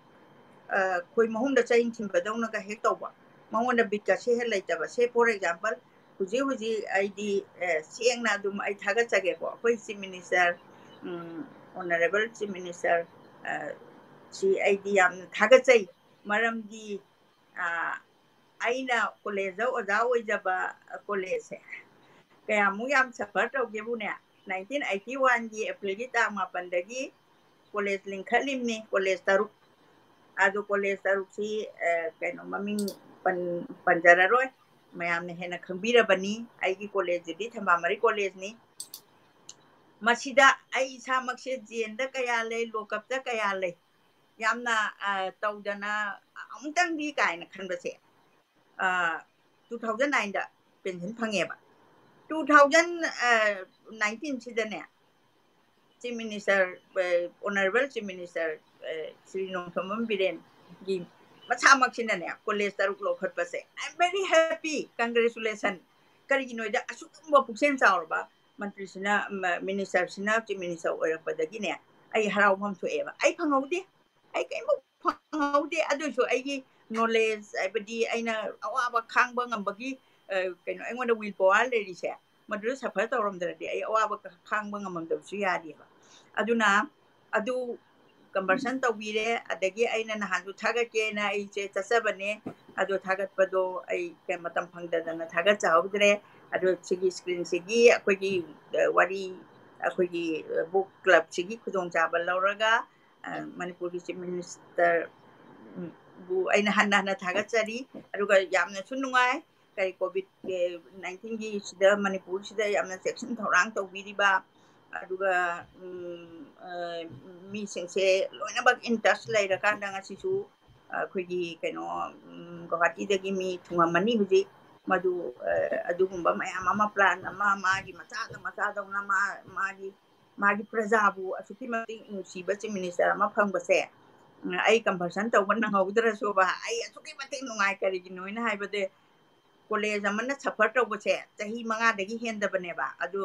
ꯑ, ꯈꯣꯏ ꯃꯍꯨꯝꯗ ꯆꯩ ꯊꯤꯟꯕꯗꯧꯅꯒ ꯍꯦꯛ ꯇꯧꯕ, ꯃꯉꯣꯟꯗ ꯕꯤꯠꯀꯁꯦ ꯍꯦꯛ ꯂꯩꯇꯕ꯫ Say, for example, ꯍꯧꯖꯤꯛ ꯍꯧꯖꯤꯛ ꯑꯩꯗꯤ, ꯑꯦ, ꯁꯦꯡꯅ ꯑꯗꯨꯝ ꯑꯩ ꯊꯥꯒꯠꯆꯒꯦꯀꯣ, ꯑꯩꯈꯣꯏ Chief Minister, ꯎꯝ, Honourable Chief Minister, ꯑ, ꯁꯤ ꯑꯩꯗꯤ ꯌꯥꯝꯅ ꯊꯥꯒꯠꯆꯩ꯫ ꯃꯔꯝꯗꯤ, ꯑ, ꯑꯩꯅ college ꯇ ꯑꯣꯖꯥ ꯑꯣꯏꯖꯕ college ꯁꯦ ꯀꯌꯥꯃꯨꯛ ꯌꯥꯝ suffer ꯇꯧꯒꯦꯕꯨꯅꯦ, nineteen eighty one ꯒꯤ April ꯒꯤ ꯇꯥꯡ ꯃꯥꯄꯟꯗꯒꯤ college ꯂꯤꯡꯈꯠꯂꯤꯕꯅꯤ, college ꯇꯔꯨꯛ꯫ ꯑꯗꯨ college ꯇꯔꯨꯛꯁꯤ, ꯑ, ꯀꯩꯅꯣ, ꯃꯃꯤꯡ ꯄꯟ-, ꯄꯟꯖꯔꯔꯣꯏ, ꯃꯌꯥꯝꯅ ꯍꯦꯟꯅ ꯈꯪꯕꯤꯔꯕꯅꯤ꯫ ꯑꯩꯒꯤ college ꯇꯨꯗꯤ ꯊꯝꯕꯥꯜ ꯃꯔꯤ college ꯅꯤ꯫ ꯃꯁꯤꯗ ꯑꯩ ꯏꯁꯥꯃꯛꯁꯦ jail ꯗ ꯀꯌꯥ ꯂꯩ, lock up ꯇ ꯀꯌꯥ ꯂꯩ, ꯌꯥꯝꯅ, ꯑ, ꯇꯧꯗꯅ ꯑꯃꯨꯛꯇꯪꯗꯤ ꯀꯥꯏꯅ ꯈꯟꯕꯁꯦ, ꯑ, two thousand nine ꯗ pension ꯐꯪꯉꯦꯕ꯫ Two thousand nineteen ꯁꯤꯗꯅꯦ, Chief Minister, ꯑ, Honourable Chief Minister, ꯑ, ꯁ꯭ꯔꯤ ꯅꯣꯡꯊꯣꯝꯕꯝ ꯕꯤꯔꯦꯟꯒꯤ ꯃꯁꯥꯃꯛꯁꯤꯅꯅꯦ college ꯇꯔꯨꯛ ꯂꯧꯈꯠꯄꯁꯦ, I am very happy, congratulation꯫ ꯀꯔꯤꯒꯤꯅꯣꯗ ꯑꯁꯨꯒꯨꯝꯕ ꯄꯨꯛꯆꯦꯜ ꯆꯥꯎꯔꯕ ꯃꯟꯇ꯭ꯔꯤꯁꯤꯅ, ꯃ-, minister ꯁꯤꯅ, Chief Minister ꯑꯣꯏꯔꯛꯄꯗꯒꯤꯅꯦ ꯑꯩ ꯍꯔꯥꯎꯐꯝ ꯊꯣꯛꯑꯦꯕ꯫ ꯑꯩ ꯐꯪꯍꯧꯗꯦ, ꯑꯩ ꯀꯔꯤꯝꯐꯥꯎ ꯐꯪꯍꯧꯗꯦ꯫ ꯑꯗꯨꯁꯨ ꯑꯩꯒꯤ knowledge, ꯍꯥꯏꯕꯗꯤ ꯑꯩꯅ ꯑꯋꯥꯕ ꯈꯥꯡꯕ ꯉꯝꯕꯒꯤ, ꯑ, ꯀꯩꯅꯣ, ꯑꯩꯉꯣꯟꯗ will power ꯂꯩꯔꯤꯁꯦ, ꯃꯗꯨꯗ suffer ꯇꯧꯔꯝꯗ꯭ꯔꯗꯤ ꯑꯩ ꯑꯋꯥꯕ ꯈꯥꯡꯕ ꯉꯝꯃꯝꯗꯕꯁꯨ ꯌꯥꯔꯤꯑꯕ꯫ ꯑꯗꯨꯅ ꯑꯗꯨ conversion ꯇꯧꯕꯤꯔꯦ꯫ ꯑꯗꯒꯤ ꯑꯩꯅ ꯅꯍꯥꯟꯁꯨ ꯊꯥꯒꯠꯀꯦꯅ ꯑꯩꯁꯦ ꯆꯠꯆꯕꯅꯦ, ꯑꯗꯣ ꯊꯥꯒꯠꯄꯗꯣ ꯑꯩ ꯀꯩ ꯃꯇꯝ ꯐꯪꯗꯗꯅ ꯊꯥꯒꯠꯆꯍꯧꯗ꯭ꯔꯦ꯫ ꯑꯗꯣ ꯁꯤꯒꯤ screen ꯁꯤꯒꯤ ꯑꯩꯈꯣꯏꯒꯤ, ꯑ, ꯋꯥꯔꯤ, ꯑꯩꯈꯣꯏꯒꯤ, ꯑ, book club ꯁꯤꯒꯤ ꯈꯨꯗꯣꯡꯆꯥꯕ ꯂꯧꯔꯒ, ꯑ, ꯃꯅꯤꯄꯨꯔꯒꯤ Chief Minister, ꯎꯝ, ꯕꯨ ꯑꯩꯅ ꯍꯟꯅ ꯍꯟꯅ ꯊꯥꯒꯠꯆꯔꯤ꯫ ꯑꯗꯨꯒ ꯌꯥꯝꯅꯁꯨ ꯅꯨꯡꯉꯥꯏ, ꯀꯔꯤ, COVID nineteen ꯒꯤ ꯁꯤꯗ ꯃꯅꯤꯄꯨꯔꯁꯤꯗ ꯌꯥꯝꯅ ꯆꯦꯛꯁꯤꯟ ꯊꯧꯔꯥꯡ ꯇꯧꯕꯤꯔꯤꯕ, ꯑꯗꯨꯒ, ꯎꯝ, ꯑ, ꯃꯤꯁꯤꯡꯁꯦ ꯂꯣꯏꯅꯃꯛ in touch ꯂꯩꯔꯀꯥꯟꯗ ꯉꯁꯤꯁꯨ ꯑꯩꯈꯣꯏꯒꯤ ꯀꯩꯅꯣ, ꯎꯝ, ꯒꯧꯍꯥꯇꯤꯗꯒꯤ ꯃꯤ ꯊꯨꯡꯉꯝꯃꯅꯤ ꯍꯧꯖꯤꯛ꯫ ꯃꯗꯨ, ꯑ, ꯑꯗꯨꯒꯨꯝꯕ ꯃꯌꯥꯝ ꯑꯃ plan ꯑꯃ ꯃꯥꯒꯤ ꯃꯆꯥꯗ ꯃꯆꯥꯗꯧꯅ ꯃꯥ-, ꯃꯥꯒꯤ, ꯃꯥꯒꯤ ꯄ꯭ꯔꯖꯥꯕꯨ ꯑꯁꯨꯛꯀꯤ ꯃꯇꯤꯛ ꯅꯨꯡꯁꯤꯕ Chief Minister ꯑꯃ ꯐꯪꯕꯁꯦ, ꯎꯝ, ꯑꯩ conversion ꯇꯧꯕ ꯅꯪꯍꯧꯗ꯭ꯔꯁꯨꯕ ꯑꯩ ꯑꯁꯨꯛꯀꯤ ꯃꯇꯤꯛ ꯅꯨꯡꯉꯥꯏ꯫ ꯀꯔꯤꯒꯤꯅꯣ ꯍꯥꯏꯅ ꯍꯥꯏꯕꯗ college ꯑꯃꯅ suffer ꯇꯧꯕꯁꯦ ꯆꯍꯤ ꯃꯉꯥꯗꯒꯤ ꯍꯦꯟꯗꯕꯅꯦꯕ꯫ ꯑꯗꯨ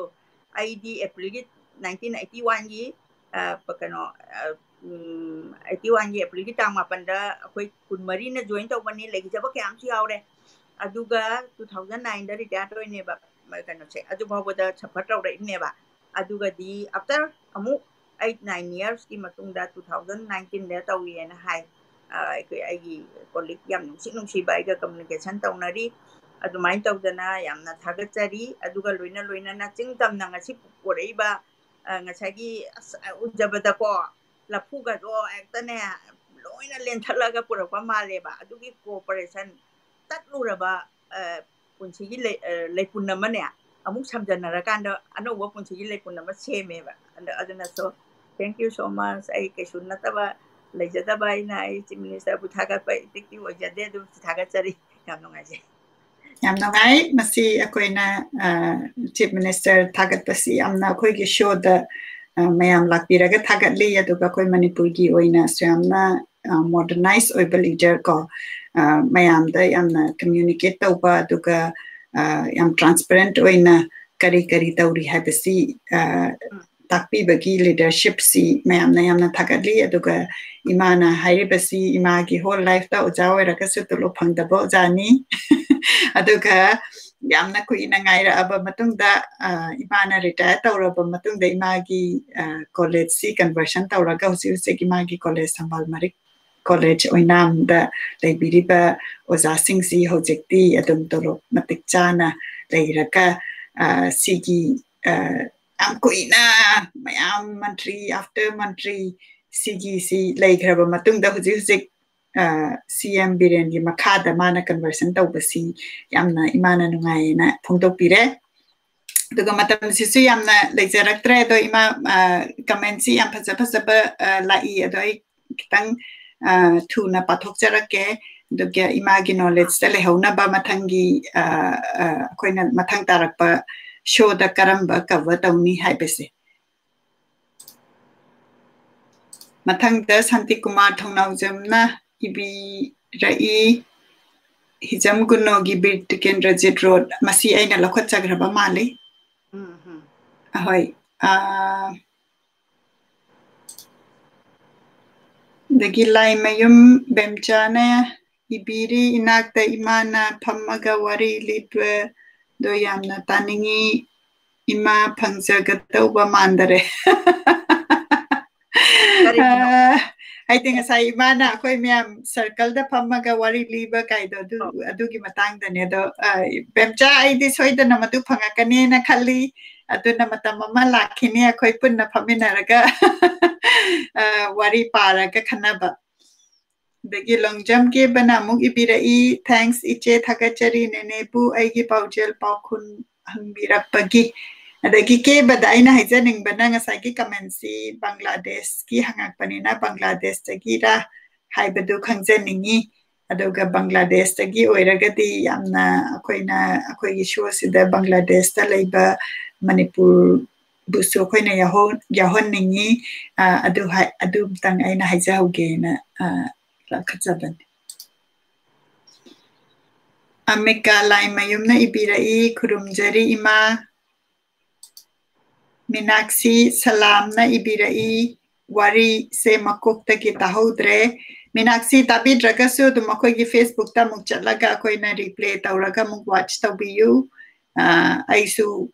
ꯑꯩꯗꯤ April ꯒꯤ nineteen eighty one ꯒꯤ, ꯑ, ꯄ-, ꯀꯩꯅꯣ, ꯑ, ꯎꯝ, eighty one ꯒꯤ April ꯒꯤ ꯇꯥꯡ ꯃꯥꯄꯟꯗ ꯑꯩꯈꯣꯏ ꯀꯨꯟꯃꯔꯤꯅ join ꯇꯧꯕꯅꯤ, ꯂꯩꯈꯤꯗꯕ ꯀꯌꯥ ꯑꯃꯁꯨ ꯌꯥꯎꯔꯦ꯫ ꯑꯗꯨꯒ two thousand nine ꯗ retire ꯑꯣꯏꯅꯦꯕ, ꯃ-, ꯀꯩꯅꯣꯁꯦ, ꯑꯗꯨ ꯐꯥꯎꯕꯗ suffer ꯇꯧꯔꯛꯏꯕꯅꯦꯕ꯫ ꯑꯗꯨꯒꯗꯤ after ꯑꯃꯨꯛ eight nine yearsꯀꯤ ꯃꯇꯨꯡꯗ two thousand nineteenꯗ ꯇꯧꯏꯅ ꯍꯥꯏ꯫ ꯑ, ꯑꯩꯈꯣꯏ, ꯑꯩꯒꯤ colleague ꯌꯥꯝ ꯅꯨꯡꯁꯤ ꯅꯨꯡꯁꯤꯕ ꯑꯩꯒ communication ꯇꯧꯅꯔꯤ꯫ ꯑꯗꯨꯃꯥꯏꯅ ꯇꯧꯗꯅ ꯌꯥꯝꯅ ꯊꯥꯒꯠꯆꯔꯤ꯫ ꯑꯗꯨꯒ ꯂꯣꯏꯅ ꯂꯣꯏꯅꯅ ꯆꯤꯡ ꯇꯝꯅ ꯉꯁꯤ ꯄꯨꯔꯛꯏꯕ, ꯑ, ꯉꯁꯥꯏꯒꯤ, ꯑꯁ, ꯎꯖꯕꯗꯀꯣ, ꯂꯐꯨꯒꯗꯣ ꯍꯦꯛꯇꯅꯦ ꯂꯣꯏꯅ ꯂꯦꯟꯊꯠꯂꯒ ꯄꯨꯔꯛꯄ ꯃꯥꯜꯂꯦꯕ꯫ ꯑꯗꯨꯒꯤ cooperation ꯇꯠꯂꯨꯔꯕ, ꯑ, ꯄꯨꯟꯁꯤꯒꯤ ꯂꯩ-, ꯑ, ꯂꯩꯄꯨꯟ ꯑꯃꯅꯦ ꯑꯃꯨꯛ ꯁꯝꯖꯟꯅꯔꯀꯥꯟꯗ ꯑꯅꯧꯕ ꯄꯨꯟꯁꯤꯒꯤ ꯂꯩꯄꯨꯟ ꯑꯃ ꯁꯦꯝꯃꯦꯕ꯫ ꯑꯗ-, ꯑꯗꯨꯅ so, thank you so much꯫ ꯑꯩ ꯀꯩꯁꯨ ꯅꯠꯇꯕ, ꯂꯩꯖꯗꯕ ꯑꯩꯅ ꯑꯩ Chief Ministerꯕꯨ ꯊꯥꯒꯠꯄ ꯏꯇꯤꯛꯇꯤ ꯑꯣꯏꯖꯗꯦ, ꯑꯗꯨꯝ ꯊꯥꯒꯠꯆꯔꯤ꯫ ꯌꯥꯝ ꯅꯨꯡꯉꯥꯏꯖꯩ꯫ ꯌꯥꯝ ꯅꯨꯡꯉꯥꯏ꯫ ꯃꯁꯤ ꯑꯩꯈꯣꯏꯅ, ꯑ, Chief Minister ꯊꯥꯒꯠꯄꯁꯤ ꯌꯥꯝꯅ ꯑꯩꯈꯣꯏꯒꯤ showꯗ, ꯑ, ꯃꯌꯥꯝ ꯂꯥꯛꯄꯤꯔꯒ ꯊꯥꯒꯠꯂꯤ꯫ ꯑꯗꯨꯒ ꯑꯩꯈꯣꯏ ꯃꯅꯤꯄꯨꯔꯒꯤ ꯑꯣꯏꯅꯁꯨ ꯌꯥꯝꯅ, ꯑ, modernize ꯑꯣꯏꯕ leader ꯀꯣ, ꯑ, ꯃꯌꯥꯝꯗ ꯌꯥꯝꯅ communicate ꯇꯧꯕ, ꯑꯗꯨꯒ, ꯑ, ꯌꯥꯝ transparent ꯑꯣꯏꯅ ꯀꯔꯤ ꯀꯔꯤ ꯇꯧꯔꯤ ꯍꯥꯏꯕꯁꯤ, ꯑ, ꯎꯝ꯫ ꯇꯥꯛꯄꯤꯕꯒꯤ leadershipꯁꯤ ꯃꯌꯥꯝꯅ ꯌꯥꯝꯅ ꯊꯥꯒꯠꯂꯤ꯫ ꯑꯗꯨꯒ ꯏꯃꯥꯅ ꯍꯥꯏꯔꯤꯕꯁꯤ, ꯏꯃꯥꯒꯤ whole lifeꯇ ꯑꯣꯖꯥ ꯑꯣꯏꯔꯒꯁꯨ ꯇꯣꯂꯣꯞ ꯐꯪꯗꯕ ꯑꯣꯖꯥꯅꯤ꯫ ꯑꯗꯨꯒ ꯌꯥꯝꯅ ꯀꯨꯏꯅ ꯉꯥꯏꯔꯛꯑꯕ ꯃꯇꯨꯡꯗ, ꯑ, ꯏꯃꯥꯅ retire ꯇꯧꯔꯕ ꯃꯇꯨꯡꯗ ꯏꯃꯥꯒꯤ, ꯑ, collegeꯁꯤ conversion ꯇꯧꯔꯒ ꯍꯧꯖꯤꯛ ꯍꯧꯖꯤꯛ ꯏꯃꯥꯒꯤ college, ꯊꯝꯕꯥꯜ ꯃꯔꯤꯛ college ꯑꯣꯏꯅꯥꯝꯗ ꯂꯩꯕꯤꯔꯤꯕ ꯑꯣꯖꯥꯁꯤꯡꯁꯤ ꯍꯧꯖꯤꯛꯇꯤ ꯑꯗꯨꯝ ꯇꯣꯂꯣꯞ ꯃꯇꯤꯛ ꯆꯥꯅ ꯂꯩꯔꯒ, ꯑ, ꯁꯤꯒꯤ, ꯑ, ꯌꯥꯝ ꯀꯨꯏꯅ ꯃꯌꯥꯝ ꯃꯟꯇ꯭ꯔꯤ after ꯃꯟꯇ꯭ꯔꯤ ꯁꯤꯒꯤꯁꯤ ꯂꯩꯈ꯭ꯔꯕ ꯃꯇꯨꯡꯗ ꯍꯧꯖꯤꯛ ꯍꯧꯖꯤꯛ, ꯑ, CM ꯕꯤꯔꯦꯟꯒꯤ ꯃꯈꯥꯗ ꯃꯥꯅ conversion ꯇꯧꯕꯁꯤ ꯌꯥꯝꯅ ꯏꯃꯥꯅ ꯅꯨꯡꯉꯥꯏꯌꯦꯅ ꯐꯣꯡꯗꯣꯛꯄꯤꯔꯦ꯫ ꯑꯗꯨꯒ ꯃꯇꯝꯁꯤꯁꯨ ꯌꯥꯝꯅ ꯂꯩꯖꯔꯛꯇ꯭ꯔꯦ꯫ ꯑꯗꯣ ꯏꯃꯥ, ꯑ, commentꯁꯤ ꯌꯥꯝ ꯐꯖ ꯐꯖꯕ, ꯑ, ꯂꯥꯛꯏ꯫ ꯑꯗꯣ ꯑꯩ ꯈꯤꯇꯪ, ꯑ, ꯊꯨꯅ ꯄꯥꯊꯣꯛꯆꯔꯛꯀꯦ꯫ ꯑꯗꯨꯒ ꯏꯃꯥꯒꯤ knowledgeꯇ ꯂꯩꯍꯧꯅꯕ ꯃꯊꯪꯒꯤ, ꯑ, ꯑ, ꯑꯩꯈꯣꯏꯅ ꯃꯊꯪ ꯇꯥꯔꯛꯄ showꯗ ꯀꯔꯝꯕ cover ꯇꯧꯅꯤ ꯍꯥꯏꯕꯁꯦ꯫ ꯃꯊꯪꯗ ꯁꯥꯟꯇꯤꯀꯨꯃꯥꯔ ꯊꯧꯅꯥꯎꯖꯝꯅ ꯏꯕꯤꯔꯛꯏ, ꯍꯤꯖꯝ ꯒꯨꯅꯣꯒꯤ ꯕꯤꯔ ꯇꯤꯀꯦꯟꯗ꯭ꯔꯖꯤꯠ road꯫ ꯃꯁꯤ ꯑꯩꯅ ꯂꯧꯈꯠꯆꯈ꯭ꯔꯕ ꯃꯥꯜꯂꯤ꯫ ꯎꯝ, ꯎꯝ꯫ ꯑꯍꯣꯏ꯫ ꯑꯥ, ꯑꯗꯒꯤ ꯂꯥꯏꯃꯌꯨꯝ ꯕꯦꯝꯆꯥꯅ ꯏꯕꯤꯔꯤ, ꯏꯅꯥꯛꯇ ꯏꯃꯥꯅ ꯐꯝꯃꯒ ꯋꯥꯔꯤ ꯂꯤꯕꯗꯣ ꯌꯥꯝꯅ ꯇꯥꯅꯤꯡꯉꯤ꯫ ꯏꯃꯥ ꯐꯪꯖꯒꯗꯧꯕ ꯃꯥꯟꯗꯔꯦ꯫ ꯑ, ꯑꯩꯗꯤ ꯉꯁꯥꯏ ꯏꯃꯥꯅ ꯑꯩꯈꯣꯏ ꯃꯌꯥꯝ circleꯗ ꯐꯝꯃꯒ ꯋꯥꯔꯤ ꯂꯤꯕ ꯀꯥꯏꯗꯣ ꯑꯗꯨ, ꯑꯗꯨꯒꯤ ꯃꯇꯥꯡꯗꯅꯦ꯫ ꯑꯗꯣ, ꯑ, ꯕꯦꯝꯆꯥ, ꯑꯩꯗꯤ ꯁꯣꯏꯗꯅ ꯃꯗꯨ ꯐꯪꯉꯛꯀꯅꯤꯅ ꯈꯜꯂꯤ꯫ ꯑꯗꯨꯅ ꯃꯇꯝ ꯑꯃ ꯂꯥꯛꯈꯤꯅꯤ ꯑꯩꯈꯣꯏ ꯄꯨꯟꯅ ꯐꯝꯃꯤꯟꯅꯔꯒ, ꯑ, ꯋꯥꯔꯤ ꯄꯥꯔꯒ ꯈꯟꯅꯕ꯫ ꯑꯗꯒꯤ ꯂꯣꯡꯖꯝ ꯀꯦꯕꯅ ꯑꯃꯨꯛ ꯏꯕꯤꯔꯛꯏ, "Thanks ꯏꯆꯦ, ꯊꯥꯒꯠꯆꯔꯤ ꯅꯦꯅꯦꯕꯨ ꯑꯩꯒꯤ ꯄꯥꯎꯖꯦꯜ ꯄꯥꯎꯈꯨꯝ ꯍꯪꯕꯤꯔꯛꯄꯒꯤ"꯫ ꯑꯗꯒꯤ ꯀꯦꯕꯗ ꯑꯩꯅ ꯍꯥꯏꯖꯅꯤꯡꯕꯅ ꯉꯁꯥꯏꯒꯤ commentꯁꯤ ꯕꯪꯒ꯭ꯂꯥꯗꯦꯁꯀꯤ ꯍꯪꯉꯛꯄꯅꯤꯅ ꯕꯪꯒ꯭ꯂꯥꯗꯦꯁꯇꯒꯤꯔ ꯍꯥꯏꯕꯗꯨ ꯈꯪꯖꯅꯤꯡꯉꯤ꯫ ꯑꯗꯨꯒ ꯕꯪꯒ꯭ꯂꯥꯗꯦꯁꯇꯒꯤ ꯑꯣꯏꯔꯒꯗꯤ ꯌꯥꯝꯅ ꯑꯩꯈꯣꯏꯅ, ꯑꯩꯈꯣꯏꯒꯤ showꯁꯤꯗ ꯕꯪꯒ꯭ꯂꯥꯗꯦꯁꯇ ꯂꯩꯕ ꯃꯅꯤꯄꯨꯔꯕꯨꯁꯨ ꯑꯩꯈꯣꯏꯅ ꯌꯥꯎꯍꯧ-, ꯌꯥꯎꯍꯟꯅꯤꯡꯉꯤ꯫ ꯑ, ꯑꯗꯨ ꯍꯥꯏ-, ꯑꯗꯨꯝꯇꯪ ꯑꯩꯅ ꯍꯥꯏꯖꯍꯧꯒꯦꯅ, ꯑ, ꯂꯧꯈꯠꯆꯕꯅꯤ꯫ ꯑꯃꯤꯀꯥ ꯂꯥꯏꯃꯌꯨꯝꯅ ꯏꯕꯤꯔꯛꯏ, "ꯈꯨꯔꯨꯝꯖꯔꯤ ꯏꯃꯥ"꯫ ꯃꯤꯅꯥꯛꯁꯤ ꯁꯂꯥꯝꯅ ꯏꯕꯤꯔꯛꯏ, "ꯋꯥꯔꯤꯁꯦ ꯃꯀꯣꯛꯇꯒꯤ ꯇꯥꯍꯧꯗ꯭ꯔꯦ"꯫ ꯃꯤꯅꯥꯛꯁꯤ ꯇꯥꯕꯤꯗ꯭ꯔꯒꯁꯨ ꯑꯗꯨꯝ ꯑꯩꯈꯣꯏꯒꯤ Facebookꯇ ꯑꯃꯨꯛ ꯆꯠꯂꯒ ꯑꯩꯈꯣꯏꯅ replay ꯇꯧꯔꯒ ꯑꯃꯨꯛ watch ꯇꯧꯕꯤꯌꯨ꯫ ꯑ, ꯑꯩꯁꯨ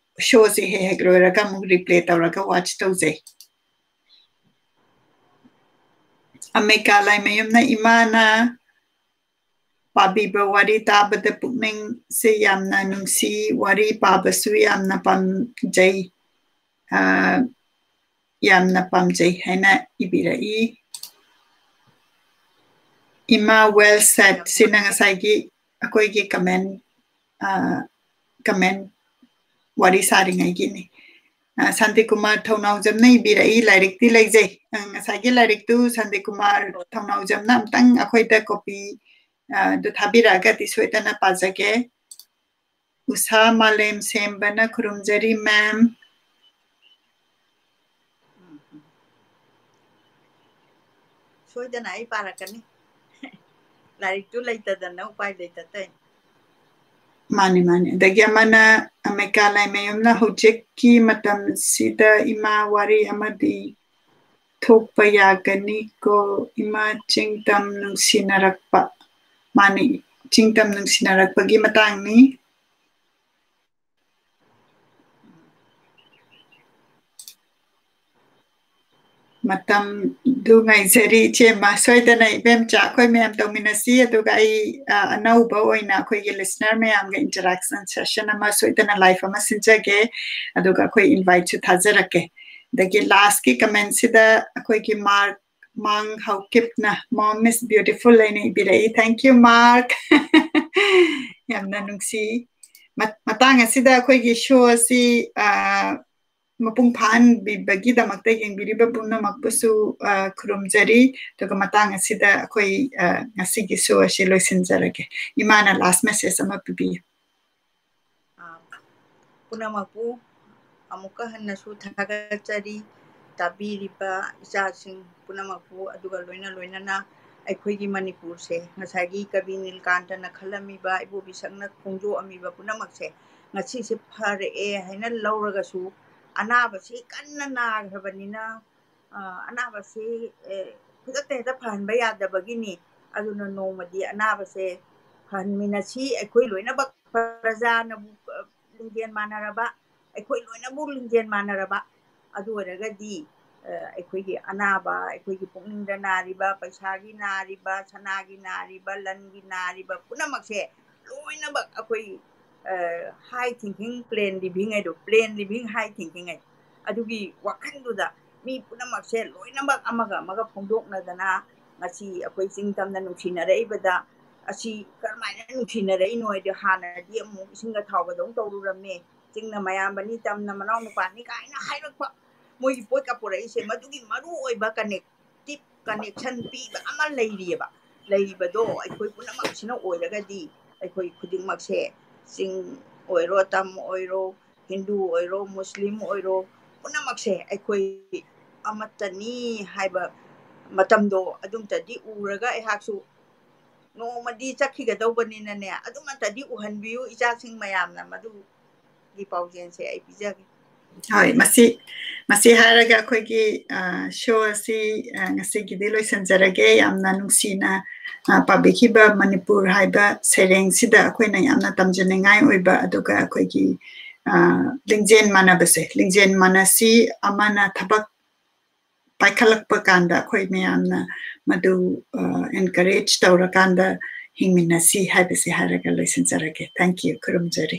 showꯁꯦ ꯍꯦꯛ ꯍꯦꯛ ꯂꯣꯏꯔꯒ ꯑꯃꯨꯛ replay ꯇꯧꯔꯒ watch ꯇꯧꯖꯩ꯫ ꯑꯃꯦꯀꯥ ꯂꯥꯏꯃꯌꯨꯝꯅ ꯏꯃꯥꯅ ꯄꯥꯕꯤꯕ ꯋꯥꯔꯤ ꯇꯥꯕꯗ ꯄꯨꯛꯅꯤꯡꯁꯦ ꯌꯥꯝꯅ ꯅꯨꯡꯁꯤ, ꯋꯥꯔꯤ ꯄꯥꯕꯁꯨ ꯌꯥꯝꯅ ꯄꯥꯝꯖꯩ, ꯑ, ꯌꯥꯝꯅ ꯄꯥꯝꯖꯩ ꯍꯥꯏꯅ ꯏꯕꯤꯔꯛꯏ꯫ ꯏꯃꯥ well said, ꯁꯤꯅ ꯉꯁꯥꯏꯒꯤ ꯑꯩꯈꯣꯏꯒꯤ comment, ꯑ, comment ꯋꯥꯔꯤ ꯁꯥꯔꯤꯉꯩꯒꯤꯅꯤ꯫ ꯑ, ꯁꯥꯟꯇꯤꯀꯨꯃꯥꯔ ꯊꯧꯅꯥꯎꯖꯝꯅ ꯏꯕꯤꯔꯛꯏ, "ꯂꯥꯏꯔꯤꯛꯇꯤ ꯂꯩꯖꯩ"꯫ ꯑ, ꯉꯁꯥꯏꯒꯤ ꯂꯥꯏꯔꯤꯛꯇꯨ ꯁꯥꯟꯇꯤꯀꯨꯃꯥꯔ ꯊꯧꯅꯥꯎꯖꯝꯅ ꯑꯝꯇꯪ ꯑꯩꯈꯣꯏꯗ copy, ꯑ, ꯑꯗꯨ ꯊꯥꯕꯤꯔꯛꯑꯒꯗꯤ ꯁꯣꯏꯗꯅ ꯄꯥꯖꯒꯦ꯫ ꯎꯁꯥ ꯃꯥꯂꯦꯝ ꯁꯦꯝꯕꯅ ꯈꯨꯔꯨꯝꯖꯔꯤ, ma'am꯫ ꯁꯣꯏꯗꯅ ꯑꯩ ꯄꯥꯔꯛꯀꯅꯤ꯫ ꯂꯥꯏꯔꯤꯛꯇꯨ ꯂꯩꯇꯗꯅ ꯎꯄꯥꯏ ꯂꯩꯇ ꯇꯧꯔꯤꯅꯤ꯫ ꯃꯥꯅꯤ, ꯃꯥꯅꯤ꯫ ꯑꯗꯒꯤ ꯑꯃꯅ, ꯑꯃꯦꯀꯥ ꯂꯥꯏꯃꯌꯨꯝꯅ, "ꯍꯧꯖꯤꯛꯀꯤ ꯃꯇꯝꯁꯤꯗ ꯏꯃꯥ ꯋꯥꯔꯤ ꯑꯃꯗꯤ ꯊꯣꯛꯄ ꯌꯥꯒꯅꯤꯀꯣ, ꯏꯃꯥ ꯆꯤꯡ ꯇꯝ ꯅꯨꯡꯁꯤꯅꯔꯛꯄ"꯫ ꯃꯥꯅꯤ, ꯆꯤꯡ ꯇꯝ ꯅꯨꯡꯁꯤꯅꯔꯛꯄꯒꯤ ꯃꯇꯥꯡꯅꯤ꯫ ꯃꯇꯝꯗꯨ ꯉꯥꯏꯖꯔꯤ, ꯏꯆꯦꯃ꯫ ꯁꯣꯏꯗꯅ ꯏꯕꯦꯝꯆꯥ ꯑꯩꯈꯣꯏ ꯃꯌꯥꯝ ꯇꯧꯃꯤꯟꯅꯁꯤ, ꯑꯗꯨꯒ ꯑꯩ, ꯑ, ꯑꯅꯧꯕ ꯑꯣꯏꯅ ꯑꯩꯈꯣꯏꯒꯤ listener ꯃꯌꯥꯝꯒ interaction session ꯑꯃ ꯁꯣꯏꯗꯅ live ꯑꯃ ꯁꯤꯟꯖꯒꯦ, ꯑꯗꯨꯒ ꯑꯩꯈꯣꯏ invite ꯁꯨ ꯊꯥꯖꯔꯛꯀꯦ꯫ ꯑꯗꯒꯤ last ꯀꯤ comment ꯁꯤꯗ ꯑꯩꯈꯣꯏꯒꯤ ꯃꯥꯔꯛ ꯃꯥꯡ ꯍꯥꯎꯀꯤꯞꯅ "Mom is beautiful" ꯍꯥꯏꯅ ꯏꯕꯤꯔꯛꯏ꯫ Thank you, mark. ꯌꯥꯝꯅ ꯅꯨꯡꯁꯤ꯫ ꯃ-, ꯃꯇꯥꯡ ꯑꯁꯤꯗ ꯑꯩꯈꯣꯏꯒꯤ show ꯑꯁꯤ, ꯑ, ꯃꯄꯨꯡ ꯐꯥꯍꯟꯕꯤꯕꯒꯤꯗꯃꯛꯇ ꯌꯦꯡꯕꯤꯔꯤꯕ ꯄꯨꯝꯅꯃꯛꯄꯨꯁꯨ, ꯑ, ꯈꯨꯔꯨꯝꯖꯔꯤ꯫ ꯑꯗꯨꯒ ꯃꯇꯥꯡ ꯑꯁꯤꯗ ꯑꯩꯈꯣꯏ, ꯑ, ꯉꯁꯤꯒꯤ show ꯑꯁꯤ ꯂꯣꯏꯁꯤꯟꯖꯔꯒꯦ꯫ ꯏꯃꯥꯅ last message ꯑꯃ ꯄꯤꯕꯤꯌꯨ꯫ ꯑ, ꯄꯨꯝꯅꯃꯛꯄꯨ ꯑꯃꯨꯛꯀ ꯍꯟꯅꯁꯨ ꯊꯥꯒꯠꯆꯔꯤ꯫ ꯇꯥꯕꯤꯔꯤꯕ ꯏꯆꯥꯁꯤꯡ ꯄꯨꯝꯅꯃꯛꯄꯨ, ꯑꯗꯨꯒ ꯂꯣꯏꯅ ꯂꯣꯏꯅꯅ ꯑꯩꯈꯣꯏꯒꯤ ꯃꯅꯤꯄꯨꯔꯁꯦ ꯉꯁꯥꯏꯒꯤ ꯀꯕꯤ ꯅꯤꯜꯀꯥꯟꯇꯅ ꯈꯜꯂꯝꯃꯤꯕ, ꯏꯕꯣꯕꯤ ꯁꯛꯅ ꯐꯣꯡꯗꯣꯛꯑꯝꯃꯤꯕ ꯄꯨꯝꯅꯃꯛꯁꯦ ꯉꯁꯤꯁꯦ ꯐꯔꯛꯑꯦ ꯍꯥꯏꯅ ꯂꯧꯔꯒꯁꯨ, ꯑꯅꯥꯕꯁꯤ ꯀꯟꯅ ꯅꯥꯈ꯭ꯔꯕꯅꯤꯅ, ꯑ, ꯑꯅꯥꯕꯁꯤ, ꯑꯦ, ꯈꯨꯗꯛꯇ ꯍꯦꯛꯇ ꯐꯍꯟꯕ ꯌꯥꯗꯕꯒꯤꯅꯤ꯫ ꯑꯗꯨꯅ ꯅꯣꯡꯃꯗꯤ ꯑꯅꯥꯕꯁꯦ ꯐꯍꯟꯃꯤꯟꯅꯁꯤ꯫ ꯑꯩꯈꯣꯏ ꯂꯣꯏꯅꯃꯛ ꯄ꯭ꯔꯖꯥꯅꯕꯨ, ꯑ, ꯂꯤꯡꯖꯦꯜ ꯃꯥꯟꯅꯔꯕ, ꯑꯩꯈꯣꯏ ꯂꯣꯏꯅꯃꯛ ꯂꯤꯡꯖꯦꯜ ꯃꯥꯟꯅꯔꯕ, ꯑꯗꯨ ꯑꯣꯏꯔꯒꯗꯤ, ꯑ, ꯑꯩꯈꯣꯏꯒꯤ ꯑꯅꯥꯕ, ꯑꯩꯈꯣꯏꯒꯤ ꯄꯨꯛꯅꯤꯡꯗ ꯅꯥꯔꯤꯕ, ꯄꯩꯁꯥꯒꯤ ꯅꯥꯔꯤꯕ, ꯁꯅꯥꯒꯤ ꯅꯥꯔꯤꯕ, ꯂꯟꯒꯤ ꯅꯥꯔꯤꯕ ꯄꯨꯝꯅꯃꯛꯁꯦ ꯂꯣꯏꯅꯃꯛ ꯑꯩꯈꯣꯏ, ꯑ, high thinking, plain living ꯍꯥꯏꯗꯣ, plain living, high thinking ꯍꯥꯏꯗꯣ, ꯑꯗꯨꯒꯤ ꯋꯥꯈꯜꯗꯨꯗ ꯃꯤ ꯄꯨꯝꯅꯃꯛꯁꯦ ꯂꯣꯏꯅꯃꯛ ꯑꯃꯒ ꯑꯃꯒ ꯐꯣꯡꯗꯣꯛꯅꯗꯅ ꯉꯁꯤ ꯑꯩꯈꯣꯏ ꯆꯤꯡ ꯇꯝꯅ ꯅꯨꯡꯁꯤꯅꯔꯛꯏꯕꯗ, ꯑꯁꯤ ꯀꯔꯝꯍꯥꯏꯅ ꯅꯨꯡꯁꯤꯅꯔꯛꯏꯅꯣ ꯍꯥꯏꯗꯤ, ꯍꯥꯟꯅꯗꯤ ꯑꯃꯨꯛ ꯏꯁꯤꯡꯒ ꯊꯥꯎꯒꯗꯧ ꯇꯧꯔꯨꯔꯝꯃꯦ, ꯆꯤꯡꯅ ꯃꯌꯥꯝꯕꯅꯤ, ꯇꯝꯅ ꯃꯅꯥꯎ ꯅꯨꯄꯥꯅꯤ ꯀꯥꯏꯅ ꯍꯥꯏꯔꯛꯄ, ꯃꯣꯏꯒꯤ ꯄꯣꯠꯀ ꯄꯨꯔꯛꯏꯁꯦ, ꯃꯗꯨꯒꯤ ꯃꯔꯨ ꯑꯣꯏꯕ connect-, deep connection ꯄꯤꯕ ꯑꯃ ꯂꯩꯔꯤꯑꯕ꯫ ꯂꯩꯔꯤꯕꯗꯣ ꯑꯩꯈꯣꯏ ꯄꯨꯝꯅꯃꯛꯁꯤꯅ ꯑꯣꯏꯔꯒꯗꯤ, ꯑꯩꯈꯣꯏ ꯈꯨꯗꯤꯡꯃꯛꯁꯦ, ꯆꯤꯡ ꯑꯣꯏꯔꯣ, ꯇꯝ ꯑꯣꯏꯔꯣ, ꯍꯤꯟꯗꯨ ꯑꯣꯏꯔꯣ, ꯃꯨꯁꯂꯤꯝ ꯑꯣꯏꯔꯣ, ꯄꯨꯝꯅꯃꯛꯁꯦ ꯑꯩꯈꯣꯏ ꯑꯃꯠꯇꯅꯤ ꯍꯥꯏꯕ ꯃꯇꯝꯗꯣ ꯑꯗꯨꯝꯇꯗꯤ ꯎꯔꯒ ꯑꯩꯍꯥꯛꯁꯨ ꯅꯣꯡꯃꯗꯤ ꯆꯠꯈꯤꯒꯗꯧꯕꯅꯤꯅꯅꯦ, ꯑꯗꯨꯃꯇꯗꯤ ꯎꯍꯟꯕꯤꯌꯨ ꯏꯆꯥꯁꯤꯡ ꯃꯌꯥꯝꯅ, ꯃꯗꯨꯒꯤ ꯄꯥꯎꯖꯦꯜꯁꯦ ꯑꯩ ꯄꯤꯖꯒꯦ꯫ ꯍꯣꯏ, ꯃꯁꯤ, ꯃꯁꯤ ꯍꯥꯏꯔꯒ ꯑꯩꯈꯣꯏꯒꯤ, ꯑ, show ꯑꯁꯤ, ꯑ, ꯉꯁꯤꯒꯤꯗꯤ ꯂꯣꯏꯁꯤꯟꯖꯔꯒꯦ꯫ ꯌꯥꯝꯅ ꯅꯨꯡꯁꯤꯅ, ꯑ, ꯄꯥꯕꯤꯈꯤꯕ ꯃꯅꯤꯄꯨꯔ ꯍꯥꯏꯕ ꯁꯩꯔꯦꯡꯁꯤꯗ ꯑꯩꯈꯣꯏꯅ ꯌꯥꯝꯅ ꯇꯝꯖꯅꯤꯡꯉꯥꯏ ꯑꯣꯏꯕ, ꯑꯗꯨꯒ ꯑꯩꯈꯣꯏꯒꯤ, ꯑ, ꯂꯤꯡꯖꯦꯜ ꯃꯥꯟꯅꯕꯁꯦ, ꯂꯤꯡꯖꯦꯜ ꯃꯥꯟꯅꯁꯤ, ꯑꯃꯅ ꯊꯕꯛ ꯄꯥꯏꯈꯠꯂꯛꯄ ꯀꯥꯟꯗ ꯑꯩꯈꯣꯏ ꯃꯌꯥꯝꯅ ꯃꯗꯨ ꯑꯦꯟꯀꯔꯦꯖ ꯇꯧꯔꯀꯥꯟꯗ ꯍꯤꯡꯃꯤꯟꯅꯁꯤ ꯍꯥꯏꯕꯁꯤ ꯍꯥꯏꯔꯒ ꯂꯣꯏꯁꯤꯟꯖꯔꯒꯦ꯫ Thank you꯫ ꯈꯨꯔꯨꯝꯖꯔꯤ꯫